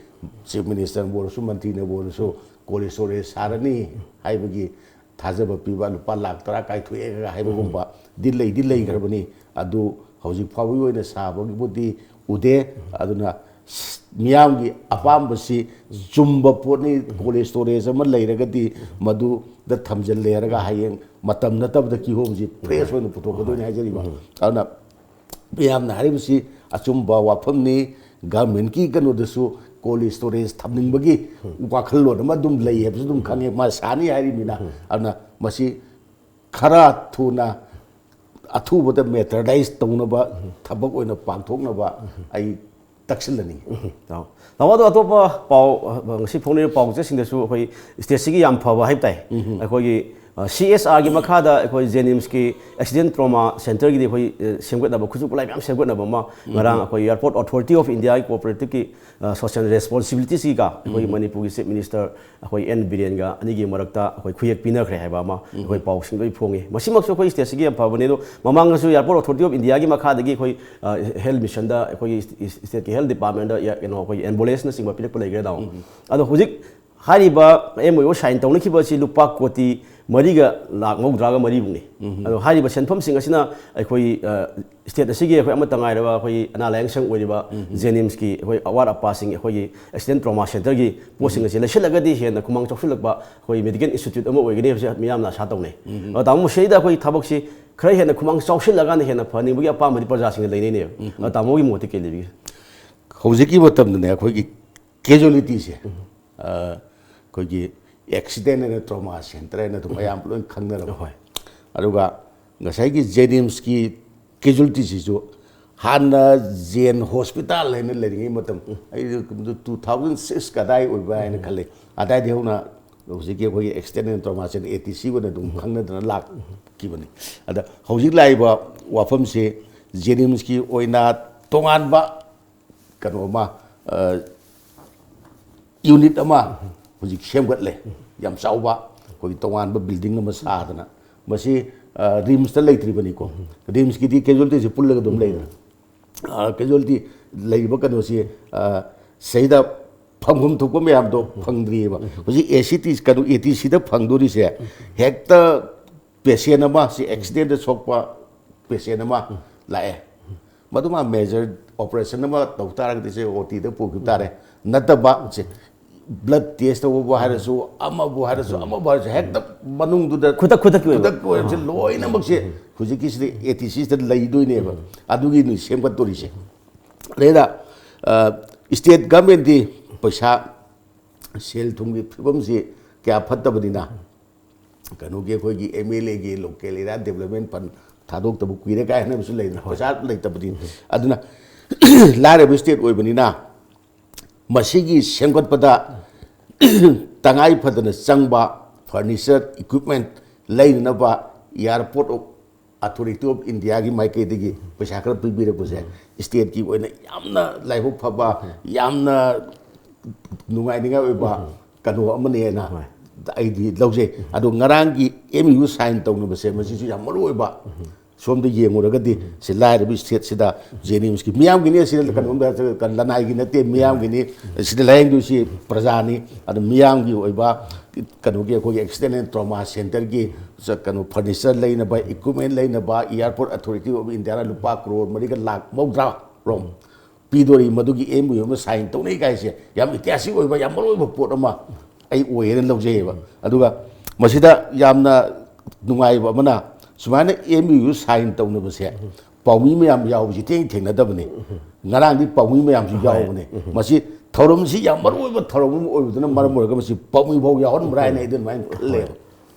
ꯆꯤꯐ ꯃꯤꯅꯤꯁꯇꯔꯕꯨ ꯑꯣꯏꯔꯁꯨ, ꯃꯟꯇ꯭ꯔꯤꯅꯕꯨ ꯑꯣꯏꯔꯁꯨ, ꯀꯣꯜ ꯁ꯭ꯇꯣꯔꯦꯖ ꯁꯥꯔꯅꯤ ꯍꯥꯏꯕꯒꯤ ꯊꯥꯖꯕ ꯄꯤꯕ, ꯂꯨꯄꯥ ꯂꯥꯈ ꯇꯔꯥ ꯀꯥꯏꯊꯣꯛꯑꯦꯒ ꯍꯥꯏꯕꯒꯨꯝꯕꯗꯤ ꯂꯩꯗꯤ ꯂꯩꯈ꯭ꯔꯕꯅꯤ꯫ ꯑꯗꯨ ꯍꯧꯖꯤꯛ ꯐꯥꯎꯕꯒꯤ ꯑꯣꯏꯅ ꯁꯥꯕꯒꯤꯕꯨꯗꯤ ꯎꯗꯦ꯫ ꯑꯗꯨꯅ ꯃꯤꯌꯥꯝꯒꯤ ꯑꯄꯥꯝꯕꯁꯤ ꯆꯨꯝꯕ ꯄꯣꯠꯅꯤ꯫ ꯀꯣꯜ ꯁ꯭ꯇꯣꯔꯦꯖ ꯑꯃ ꯂꯩꯔꯒꯗꯤ ꯃꯗꯨꯗ ꯊꯝꯖꯤꯜꯂꯦ ꯍꯥꯏꯔꯒ ꯍꯌꯦꯡ ꯃꯇꯝ ꯅꯠꯇꯕꯗ ꯀꯤꯍꯣꯝꯁꯤ ꯐ꯭ꯔꯦꯁ ꯑꯣꯏꯅ ꯄꯨꯊꯣꯛꯀꯗꯣꯏꯅꯤ ꯍꯥꯏꯖꯔꯤꯕ꯫ ꯑꯗꯨꯅ ꯃꯌꯥꯝꯅ ꯍꯥꯏꯔꯤꯕꯁꯤ ꯑꯆꯨꯝꯕ ꯋꯥꯐꯝꯅꯤ꯫ ꯒꯚꯔꯟꯃꯦꯟꯠꯀꯤ ꯀꯩꯅꯣꯗꯁꯨ ꯀꯣꯜ ꯁ꯭ꯇꯣꯔꯦꯖ ꯊꯝꯅꯤꯡꯕꯒꯤ ꯋꯥꯈꯜꯂꯣꯟ ꯑꯃ ꯑꯗꯨꯝ ꯂꯩ ꯍꯥꯏꯕꯁꯨ ꯑꯗꯨꯝ ꯈꯪꯉꯦ, ꯃꯥ ꯁꯥꯅꯤ ꯍꯥꯏꯔꯤꯕꯅꯤꯅ꯫ ꯑꯗꯨꯅ ꯃꯁꯤ ꯈꯔ ꯊꯨꯅ, ꯑꯊꯨꯕꯗ ꯃꯦꯇꯔꯤꯌꯦꯂꯥꯏꯁ ꯇꯧꯅꯕ ꯊꯕꯛ ꯑꯣꯏꯅ ꯄꯥꯡꯊꯣꯛꯅꯕ ꯑꯩ ꯇꯛꯁꯤꯜꯂꯅꯤꯡꯉꯤ꯫ ꯇꯥꯃꯣ, ꯇꯥꯃꯣ, ꯑꯗꯣ ꯑꯇꯣꯞꯄ ꯄꯥꯎ, ꯑ, ꯉꯁꯤ ꯐꯣꯡꯂꯤꯕ ꯄꯥꯎꯆꯦꯁꯤꯡꯗꯁꯨ ꯑꯩꯈꯣꯏ ꯁ꯭ꯇꯦꯠꯁꯤꯒꯤ ꯌꯥꯝ ꯐꯕ ꯍꯥꯏꯕ ꯇꯥꯏ꯫ ꯑꯩꯈꯣꯏꯒꯤ, ꯑ, ꯁꯤ ꯑꯦꯁ ꯑꯥꯔꯒꯤ ꯃꯈꯥꯗ ꯑꯩꯈꯣꯏ ꯖꯦꯅꯤꯝꯁꯀꯤ ꯑꯦꯛꯁꯤꯗꯦꯟ ꯇ꯭ꯔꯣꯃꯥ ꯁꯦꯟꯇꯔꯒꯤꯗꯤ ꯑꯩꯈꯣꯏ, ꯑ, ꯁꯦꯝꯒꯠꯅꯕ, ꯈꯨꯠꯁꯨ ꯈꯨꯠꯂꯥꯏ ꯃꯌꯥꯝ ꯁꯦꯝꯒꯠꯅꯕ ꯑꯃ ꯉꯔꯥꯡ ꯑꯩꯈꯣꯏ ꯑꯦꯌꯔꯄꯣꯔꯠ ꯑꯣꯊꯣꯔꯤꯇꯤ ꯑꯣꯐ ꯏꯟꯗꯤꯌꯥꯒꯤ ꯀꯣꯑꯣꯄꯔꯦꯇꯤꯞꯀꯤ, ꯑ, ꯁꯣꯁꯤꯌꯦꯜ ꯔꯦꯁꯄꯣꯟꯁꯤꯕꯤꯂꯤꯇꯤꯁꯤꯒ ꯑꯩꯈꯣꯏꯒꯤ ꯃꯅꯤꯄꯨꯔꯒꯤ ꯆꯤꯐ ꯃꯤꯅꯤꯁꯇꯔ ꯑꯩꯈꯣꯏ ꯑꯦꯟ ꯕꯤꯔꯦꯟꯒ ꯑꯅꯤꯒꯤ ꯃꯔꯛꯇ ꯑꯩꯈꯣꯏ ꯈꯨꯌꯦꯛ ꯄꯤꯅꯈ꯭ꯔꯦ ꯍꯥꯏꯕ ꯑꯃ ꯑꯩꯈꯣꯏ ꯄꯥꯎꯁꯤꯡ ꯂꯣꯏ ꯐꯣꯡꯉꯤ꯫ ꯃꯁꯤꯃꯛꯁꯨ ꯑꯩꯈꯣꯏ ꯁ꯭ꯇꯦꯠꯁꯤꯒꯤ ꯌꯥꯝ ꯐꯕꯅꯤ꯫ ꯑꯗꯣ ꯃꯃꯥꯡꯗꯁꯨ ꯑꯦꯌꯔꯄꯣꯔꯠ ꯑꯣꯊꯣꯔꯤꯇꯤ ꯑꯣꯐ ꯏꯟꯗꯤꯌꯥꯒꯤ ꯃꯈꯥꯗꯒꯤ ꯑꯩꯈꯣꯏ, ꯑ, ꯍꯦꯜꯊ ꯃꯤꯁꯟꯗ ꯑꯩꯈꯣꯏꯒꯤ ꯁ꯭ꯇꯦꯠꯀꯤ ꯍꯦꯜꯊ ꯗꯤꯄꯥꯔꯠꯃꯦꯟꯗ ꯀꯩꯅꯣ ꯑꯩꯈꯣꯏꯒꯤ ꯑꯦꯝꯕꯨꯂꯦꯟꯁꯅꯆꯤꯡꯕ ꯄꯤꯔꯛꯄ ꯂꯩꯈ꯭ꯔꯦ ꯇꯥꯃꯣ꯫ ꯑꯗꯣ ꯍꯧꯖꯤꯛ ꯍꯥꯏꯔꯤꯕ ꯑꯦꯝ ꯑꯣ ꯌꯨ ꯁꯥꯏꯟ ꯇꯧꯅꯈꯤꯕ ꯑꯁꯤ ꯂꯨꯄꯥ ꯀꯣꯇꯤ ꯃꯔꯤꯒ ꯂꯥꯛ ꯃꯧꯗ꯭ꯔꯥꯒ ꯃꯔꯤꯃꯨꯛꯅꯤ꯫ ꯑꯗꯣ ꯍꯥꯏꯔꯤꯕ ꯁꯦꯟꯐꯝꯁꯤꯡ ꯑꯁꯤꯅ ꯑꯩꯈꯣꯏ ꯁ꯭ꯇꯦꯠ ꯑꯁꯤꯒꯤ ꯑꯩꯈꯣꯏ ꯑꯃꯠꯇ ꯉꯥꯏꯔꯕ ꯑꯩꯈꯣꯏꯒꯤ ꯑꯅꯥ ꯂꯥꯏꯌꯦꯡ ꯁꯪ ꯑꯣꯏꯔꯤꯕ ꯖꯦꯅꯤꯝꯁꯀꯤ ꯑꯩꯈꯣꯏ ꯑꯋꯥꯠ ꯑꯄꯥꯁꯤꯡ, ꯑꯩꯈꯣꯏꯒꯤ ꯑꯦꯛꯁꯤꯗꯦꯟ ꯇ꯭ꯔꯣꯃꯥ ꯁꯦꯟꯇꯔꯒꯤ ꯄꯣꯠꯁꯤꯡ ꯑꯁꯤ ꯂꯩꯁꯤꯜꯂꯒꯗꯤ ꯍꯦꯟꯅ ꯈꯨꯃꯥꯡ ꯆꯥꯎꯁꯤꯜꯂꯛꯄ ꯑꯩꯈꯣꯏ ꯃꯦꯗꯤꯀꯦꯜ ꯏꯟꯁꯇꯤꯇ꯭ꯌꯨꯠ ꯑꯃ ꯑꯣꯏꯒꯅꯤ ꯍꯥꯏꯕꯁꯤ ꯃꯤꯌꯥꯝꯅ ꯑꯁꯥ ꯇꯧꯅꯩ꯫ ꯑꯗꯣ ꯇꯥꯃꯣ, ꯃꯁꯤꯗ ꯑꯩꯈꯣꯏ ꯊꯕꯛꯁꯤ ꯈꯔ ꯍꯦꯟꯅ ꯈꯨꯃꯥꯡ ꯆꯥꯎꯁꯤꯜꯂꯀꯥꯟꯗ ꯍꯦꯟꯅ ꯐꯍꯟꯅꯤꯡꯕꯒꯤ ꯑꯄꯥꯝꯕꯗꯤ ꯄ꯭ꯔꯖꯥꯁꯤꯡꯅ ꯂꯩꯅꯩꯅꯦꯕ꯫ ꯑꯗꯣ ꯇꯥꯃꯣꯒꯤ ꯃꯣꯠꯇꯤ ꯀꯩ ꯂꯩꯕꯤꯒꯦ? ꯍꯧꯖꯤꯛꯀꯤ ꯃꯇꯝꯗꯅꯦ ꯑꯩꯈꯣꯏꯒꯤ ꯀꯦꯖꯨꯋꯦꯂꯤꯇꯤꯁꯦ ꯑꯩꯈꯣꯏꯒꯤ ꯑꯦꯛꯁꯤꯗꯦꯟ ꯑꯦꯟ ꯇ꯭ꯔꯣꯃꯥ ꯁꯦꯟꯇꯔ ꯍꯥꯏꯅ ꯑꯗꯨꯝ ꯑꯌꯥꯝꯕ ꯂꯣꯏ ꯈꯪꯅꯔꯕ꯫ ꯍꯣꯏ꯫ ꯑꯗꯨꯒ ꯉꯁꯥꯏꯒꯤ ꯖꯦꯅꯤꯝꯁꯀꯤ ꯀꯦꯖꯨꯋꯦꯂꯤꯇꯤꯁꯤꯁꯨ ꯍꯥꯟꯅ ꯖꯦꯟ ꯍꯣꯁꯄꯤꯇꯥꯜ ꯍꯥꯏꯅ ꯂꯩꯔꯤꯉꯩ ꯃꯇꯝ, ꯑꯩ ꯇꯨ ꯊꯥꯎꯖꯟ ꯁꯤꯛꯁ ꯀꯗꯥꯏ ꯑꯣꯏꯕ꯭ꯔꯥ ꯍꯥꯏꯅ ꯈꯜꯂꯤ꯫ ꯑꯗꯥꯏꯗꯒꯤ ꯍꯧꯅ ꯍꯧꯖꯤꯛꯀꯤ ꯑꯩꯈꯣꯏꯒꯤ ꯑꯦꯛꯁꯤꯗꯦꯟ ꯑꯦꯟ ꯇ꯭ꯔꯣꯃꯥꯁꯦ ꯑꯦ ꯇꯤ ꯁꯤ ꯑꯣꯏꯅ ꯑꯗꯨꯝ ꯈꯪꯅꯗꯅ ꯂꯥꯛꯈꯤꯕꯅꯤ꯫ ꯑꯗ ꯍꯧꯖꯤꯛ ꯂꯥꯛꯏꯕ ꯋꯥꯐꯝꯁꯦ ꯖꯦꯅꯤꯝꯁꯀꯤ ꯑꯣꯏꯅ ꯇꯣꯉꯥꯟꯕ ꯀꯩꯅꯣ ꯑꯃ, ꯌꯨꯅꯤꯠ ꯑꯃ ꯍꯧꯖꯤꯛ ꯁꯦꯝꯒꯠꯂꯦ, ꯌꯥꯝ ꯆꯥꯎꯕ, ꯑꯩꯈꯣꯏꯒꯤ ꯇꯣꯉꯥꯟꯕ ꯕꯤꯜꯗꯤꯡ ꯑꯃ ꯁꯥꯗꯅ꯫ ꯃꯁꯤ ꯔꯤꯝꯁꯇ ꯂꯩꯇ꯭ꯔꯤꯕꯅꯤꯀꯣ꯫ ꯔꯤꯝꯁꯀꯤꯗꯤ ꯀꯦꯖꯨꯋꯦꯂꯤꯇꯤꯁꯦ ꯄꯨꯜꯂꯒ ꯑꯗꯨꯝ ꯂꯩꯗꯅ꯫ ꯀꯦꯖꯨꯋꯦꯂꯤꯇꯤ ꯂꯩꯔꯤꯕ ꯀꯩꯅꯣꯁꯤ ꯁꯤꯗꯩꯗ ꯐꯪꯐꯝ ꯊꯣꯛꯄ ꯃꯌꯥꯝꯗꯣ ꯐꯪꯗ꯭ꯔꯤꯑꯕ꯫ ꯍꯧꯖꯤꯛ ꯑꯦ ꯁꯤ ꯇꯤ ꯀꯩꯅꯣ ꯑꯦ ꯇꯤ ꯁꯤꯗ ꯐꯪꯗꯣꯔꯤꯁꯦ ꯍꯦꯛꯇ ꯄꯦꯁꯦꯟ ꯑꯃ, ꯁꯤ ꯑꯦꯛꯁꯤꯗꯦꯟꯗ ꯁꯣꯛꯄ ꯄꯦꯁꯦꯟ ꯑꯃ ꯂꯥꯛꯑꯦ, ꯃꯗꯨ ꯃꯥ ꯃꯦꯖꯔ ꯑꯣꯄꯔꯦꯁꯟ ꯑꯃ ꯇꯧ ꯇꯥꯔꯒꯗꯤ ꯁꯦ ꯑꯣ ꯇꯤꯗ ꯄꯨꯈꯤꯕ ꯇꯥꯔꯦ꯫ ꯅꯠꯇꯕ ꯁꯦ ꯕ꯭ꯂꯗ ꯇꯦꯁ ꯇꯧꯕꯕꯨ ꯍꯥꯏꯔꯁꯨ, ꯑꯃꯕꯨ ꯍꯥꯏꯔꯁꯨ, ꯑꯃꯕꯨ ꯍꯥꯏꯔꯁꯨ, ꯍꯦꯛꯇ ꯃꯅꯨꯡꯗꯨꯗ ꯈꯨꯗꯛ ꯈꯨꯗꯛꯀꯤ ꯑꯣꯏꯕ꯫ ꯈꯨꯗꯛꯀꯤ ꯑꯣꯏꯕꯁꯦ ꯂꯣꯏꯅꯃꯛꯁꯦ ꯍꯧꯖꯤꯛꯀꯤꯁꯤꯗ ꯑꯦ ꯇꯤ ꯁꯤꯁꯤꯗ ꯂꯩꯗꯣꯏꯅꯦꯕ꯫ ꯑꯗꯨꯒꯤꯅꯤ ꯁꯦꯝꯒꯠꯇꯣꯔꯤꯁꯦ꯫ ꯑꯗꯩꯗ ꯁ꯭ꯇꯦꯠ ꯒꯃꯦꯟꯗꯤ ꯄꯩꯁꯥ, ꯁꯦꯜ ꯊꯨꯝꯒꯤ ꯐꯤꯕꯝꯁꯤ ꯀꯌꯥ ꯐꯠꯇꯕꯅꯤꯅ, ꯀꯩꯅꯣꯒꯤ ꯑꯩꯈꯣꯏꯒꯤ ꯑꯦꯝ ꯑꯦꯜ ꯑꯦꯒꯤ ꯂꯣꯀꯦꯜ ꯑꯦꯔꯤꯌꯥ ꯗꯦꯕꯂꯞꯃꯦꯟ ꯐꯟ ꯊꯥꯗꯣꯛꯇꯕ ꯀꯨꯏꯔꯦ ꯀꯥꯏ ꯍꯥꯏꯅꯕꯁꯨ ꯂꯩꯗꯅ, ꯄꯩꯁꯥ ꯂꯩꯇꯕꯗꯤ꯫ ꯑꯗꯨꯅ ꯂꯥꯏꯔꯕ ꯁ꯭ꯇꯦꯠ ꯑꯣꯏꯕꯅꯤꯅ ꯃꯁꯤꯒꯤ ꯁꯦꯝꯒꯠꯄꯗ ꯇꯉꯥꯏ ꯐꯗꯅ ꯆꯪꯕ ꯐꯔꯅꯤꯆꯔ, ꯏꯀ꯭ꯋꯤꯞꯃꯦꯟ ꯂꯩꯅꯅꯕ ꯑꯦꯌꯥꯔꯄꯣꯔꯠ ꯑꯣꯐ ꯑꯣꯊꯣꯔꯤꯇꯤ ꯑꯣꯐ ꯏꯟꯗꯤꯌꯥꯒꯤ ꯃꯥꯏꯀꯩꯗꯒꯤ ꯄꯩꯁꯥ ꯈꯔ ꯄꯤꯕꯤꯔꯛꯄꯁꯦ ꯁ꯭ꯇꯦꯠꯀꯤ ꯑꯣꯏꯅ ꯌꯥꯝꯅ ꯂꯥꯏꯕꯛ ꯐꯕ, ꯌꯥꯝꯅ ꯅꯨꯡꯉꯥꯏꯅꯤꯡꯉꯥꯏ ꯑꯣꯏꯕ ꯀꯩꯅꯣ ꯑꯃꯅꯦꯅ ꯑꯩꯗꯤ ꯂꯧꯖꯩ꯫ ꯑꯗꯣ ꯉꯔꯥꯡꯒꯤ ꯑꯦꯝ ꯌꯨ ꯁꯥꯏꯟ ꯇꯧꯅꯕꯁꯦ ꯃꯁꯤꯁꯨ ꯌꯥꯝ ꯃꯔꯨ ꯑꯣꯏꯕ꯫ ꯁꯣꯝꯗ ꯌꯦꯡꯉꯨꯔꯒꯗꯤ ꯁꯤ ꯂꯥꯏꯔꯕ ꯁ꯭ꯇꯦꯠꯁꯤꯗ ꯖꯦꯅꯤꯝꯁꯀꯤ ꯃꯤꯌꯥꯝꯒꯤꯅꯤ, ꯁꯤꯗ ꯀꯩꯅꯣꯝꯗ ꯂꯅꯥꯏꯒꯤ ꯅꯠꯇꯦ, ꯃꯤꯌꯥꯝꯒꯤꯅꯤ꯫ ꯁꯤꯗ ꯂꯥꯌꯦꯡꯗꯣꯏꯁꯤ ꯄ꯭ꯔꯖꯥꯅꯤ꯫ ꯑꯗꯨ ꯃꯤꯌꯥꯝꯒꯤ ꯑꯣꯏꯕ ꯀꯩꯅꯣꯒꯤ ꯑꯩꯈꯣꯏꯒꯤ ꯑꯦꯛꯁꯤꯗꯦꯟ ꯑꯦꯟ ꯇ꯭ꯔꯣꯃꯥ ꯁꯦꯟꯇꯔꯒꯤ ꯀꯩꯅꯣ ꯐꯔꯅꯤꯆꯔ ꯂꯩꯅꯕ, ꯏꯀ꯭ꯋꯤꯞꯃꯦꯟ ꯂꯩꯅꯕ, ꯑꯦꯌꯥꯔꯄꯣꯔꯠ ꯑꯊꯣꯔꯤꯇꯤ ꯑꯣꯐ ꯏꯟꯗꯤꯌꯥꯅ ꯂꯨꯄꯥ ꯀ꯭ꯔꯣꯔ ꯃꯔꯤꯒ ꯂꯥꯛ ꯃꯧꯗ꯭ꯔꯥ ꯔꯣꯝ ꯄꯤꯗꯣꯔꯤ꯫ ꯃꯗꯨꯒꯤ ꯑꯦꯝ ꯑꯣ ꯌꯨ ꯑꯃ ꯁꯥꯏꯟ ꯇꯧꯅꯩ ꯀꯥꯏꯁꯦ ꯌꯥꯝ ꯏꯇꯤꯍꯥꯁꯤꯛ ꯑꯣꯏꯕ, ꯌꯥꯝ ꯃꯔꯨ ꯑꯣꯏꯕ ꯄꯣꯠ ꯑꯃ ꯑꯩ ꯑꯣꯏꯌꯦꯅ ꯂꯧꯖꯩꯌꯦꯕ꯫ ꯑꯗꯨꯒ ꯃꯁꯤꯗ ꯌꯥꯝꯅ ꯅꯨꯡꯉꯥꯏꯕ ꯑꯃꯅ, ꯁꯨꯃꯥꯏꯅ ꯑꯦꯝ ꯑꯣ ꯌꯨ ꯁꯥꯏꯟ ꯇꯧꯅꯕꯁꯦ ꯄꯥꯎꯃꯤ ꯃꯌꯥꯝ ꯌꯥꯎꯕꯁꯤ ꯊꯦꯡ ꯊꯦꯡꯅꯗꯕꯅꯤ꯫ ꯉꯔꯥꯡꯗꯤ ꯄꯥꯎꯃꯤ ꯃꯌꯥꯝꯁꯨ ꯌꯥꯎꯕꯅꯤ꯫ ꯃꯁꯤ ꯊꯧꯔꯝꯁꯤ ꯌꯥꯝ ꯃꯔꯨ ꯑꯣꯏꯕ ꯊꯧꯔꯝ ꯑꯃ ꯑꯣꯏꯕꯗꯨꯅ ꯃꯔꯝ ꯑꯣꯏꯔꯒ ꯃꯁꯤ ꯄꯥꯎꯃꯤ ꯐꯥꯎ ꯌꯥꯎꯍꯟꯕ꯭ꯔꯥ ꯍꯥꯏꯅ ꯑꯩꯗꯤ ꯑꯗꯨꯃꯥꯏꯅ ꯈꯜꯂꯦꯕ꯫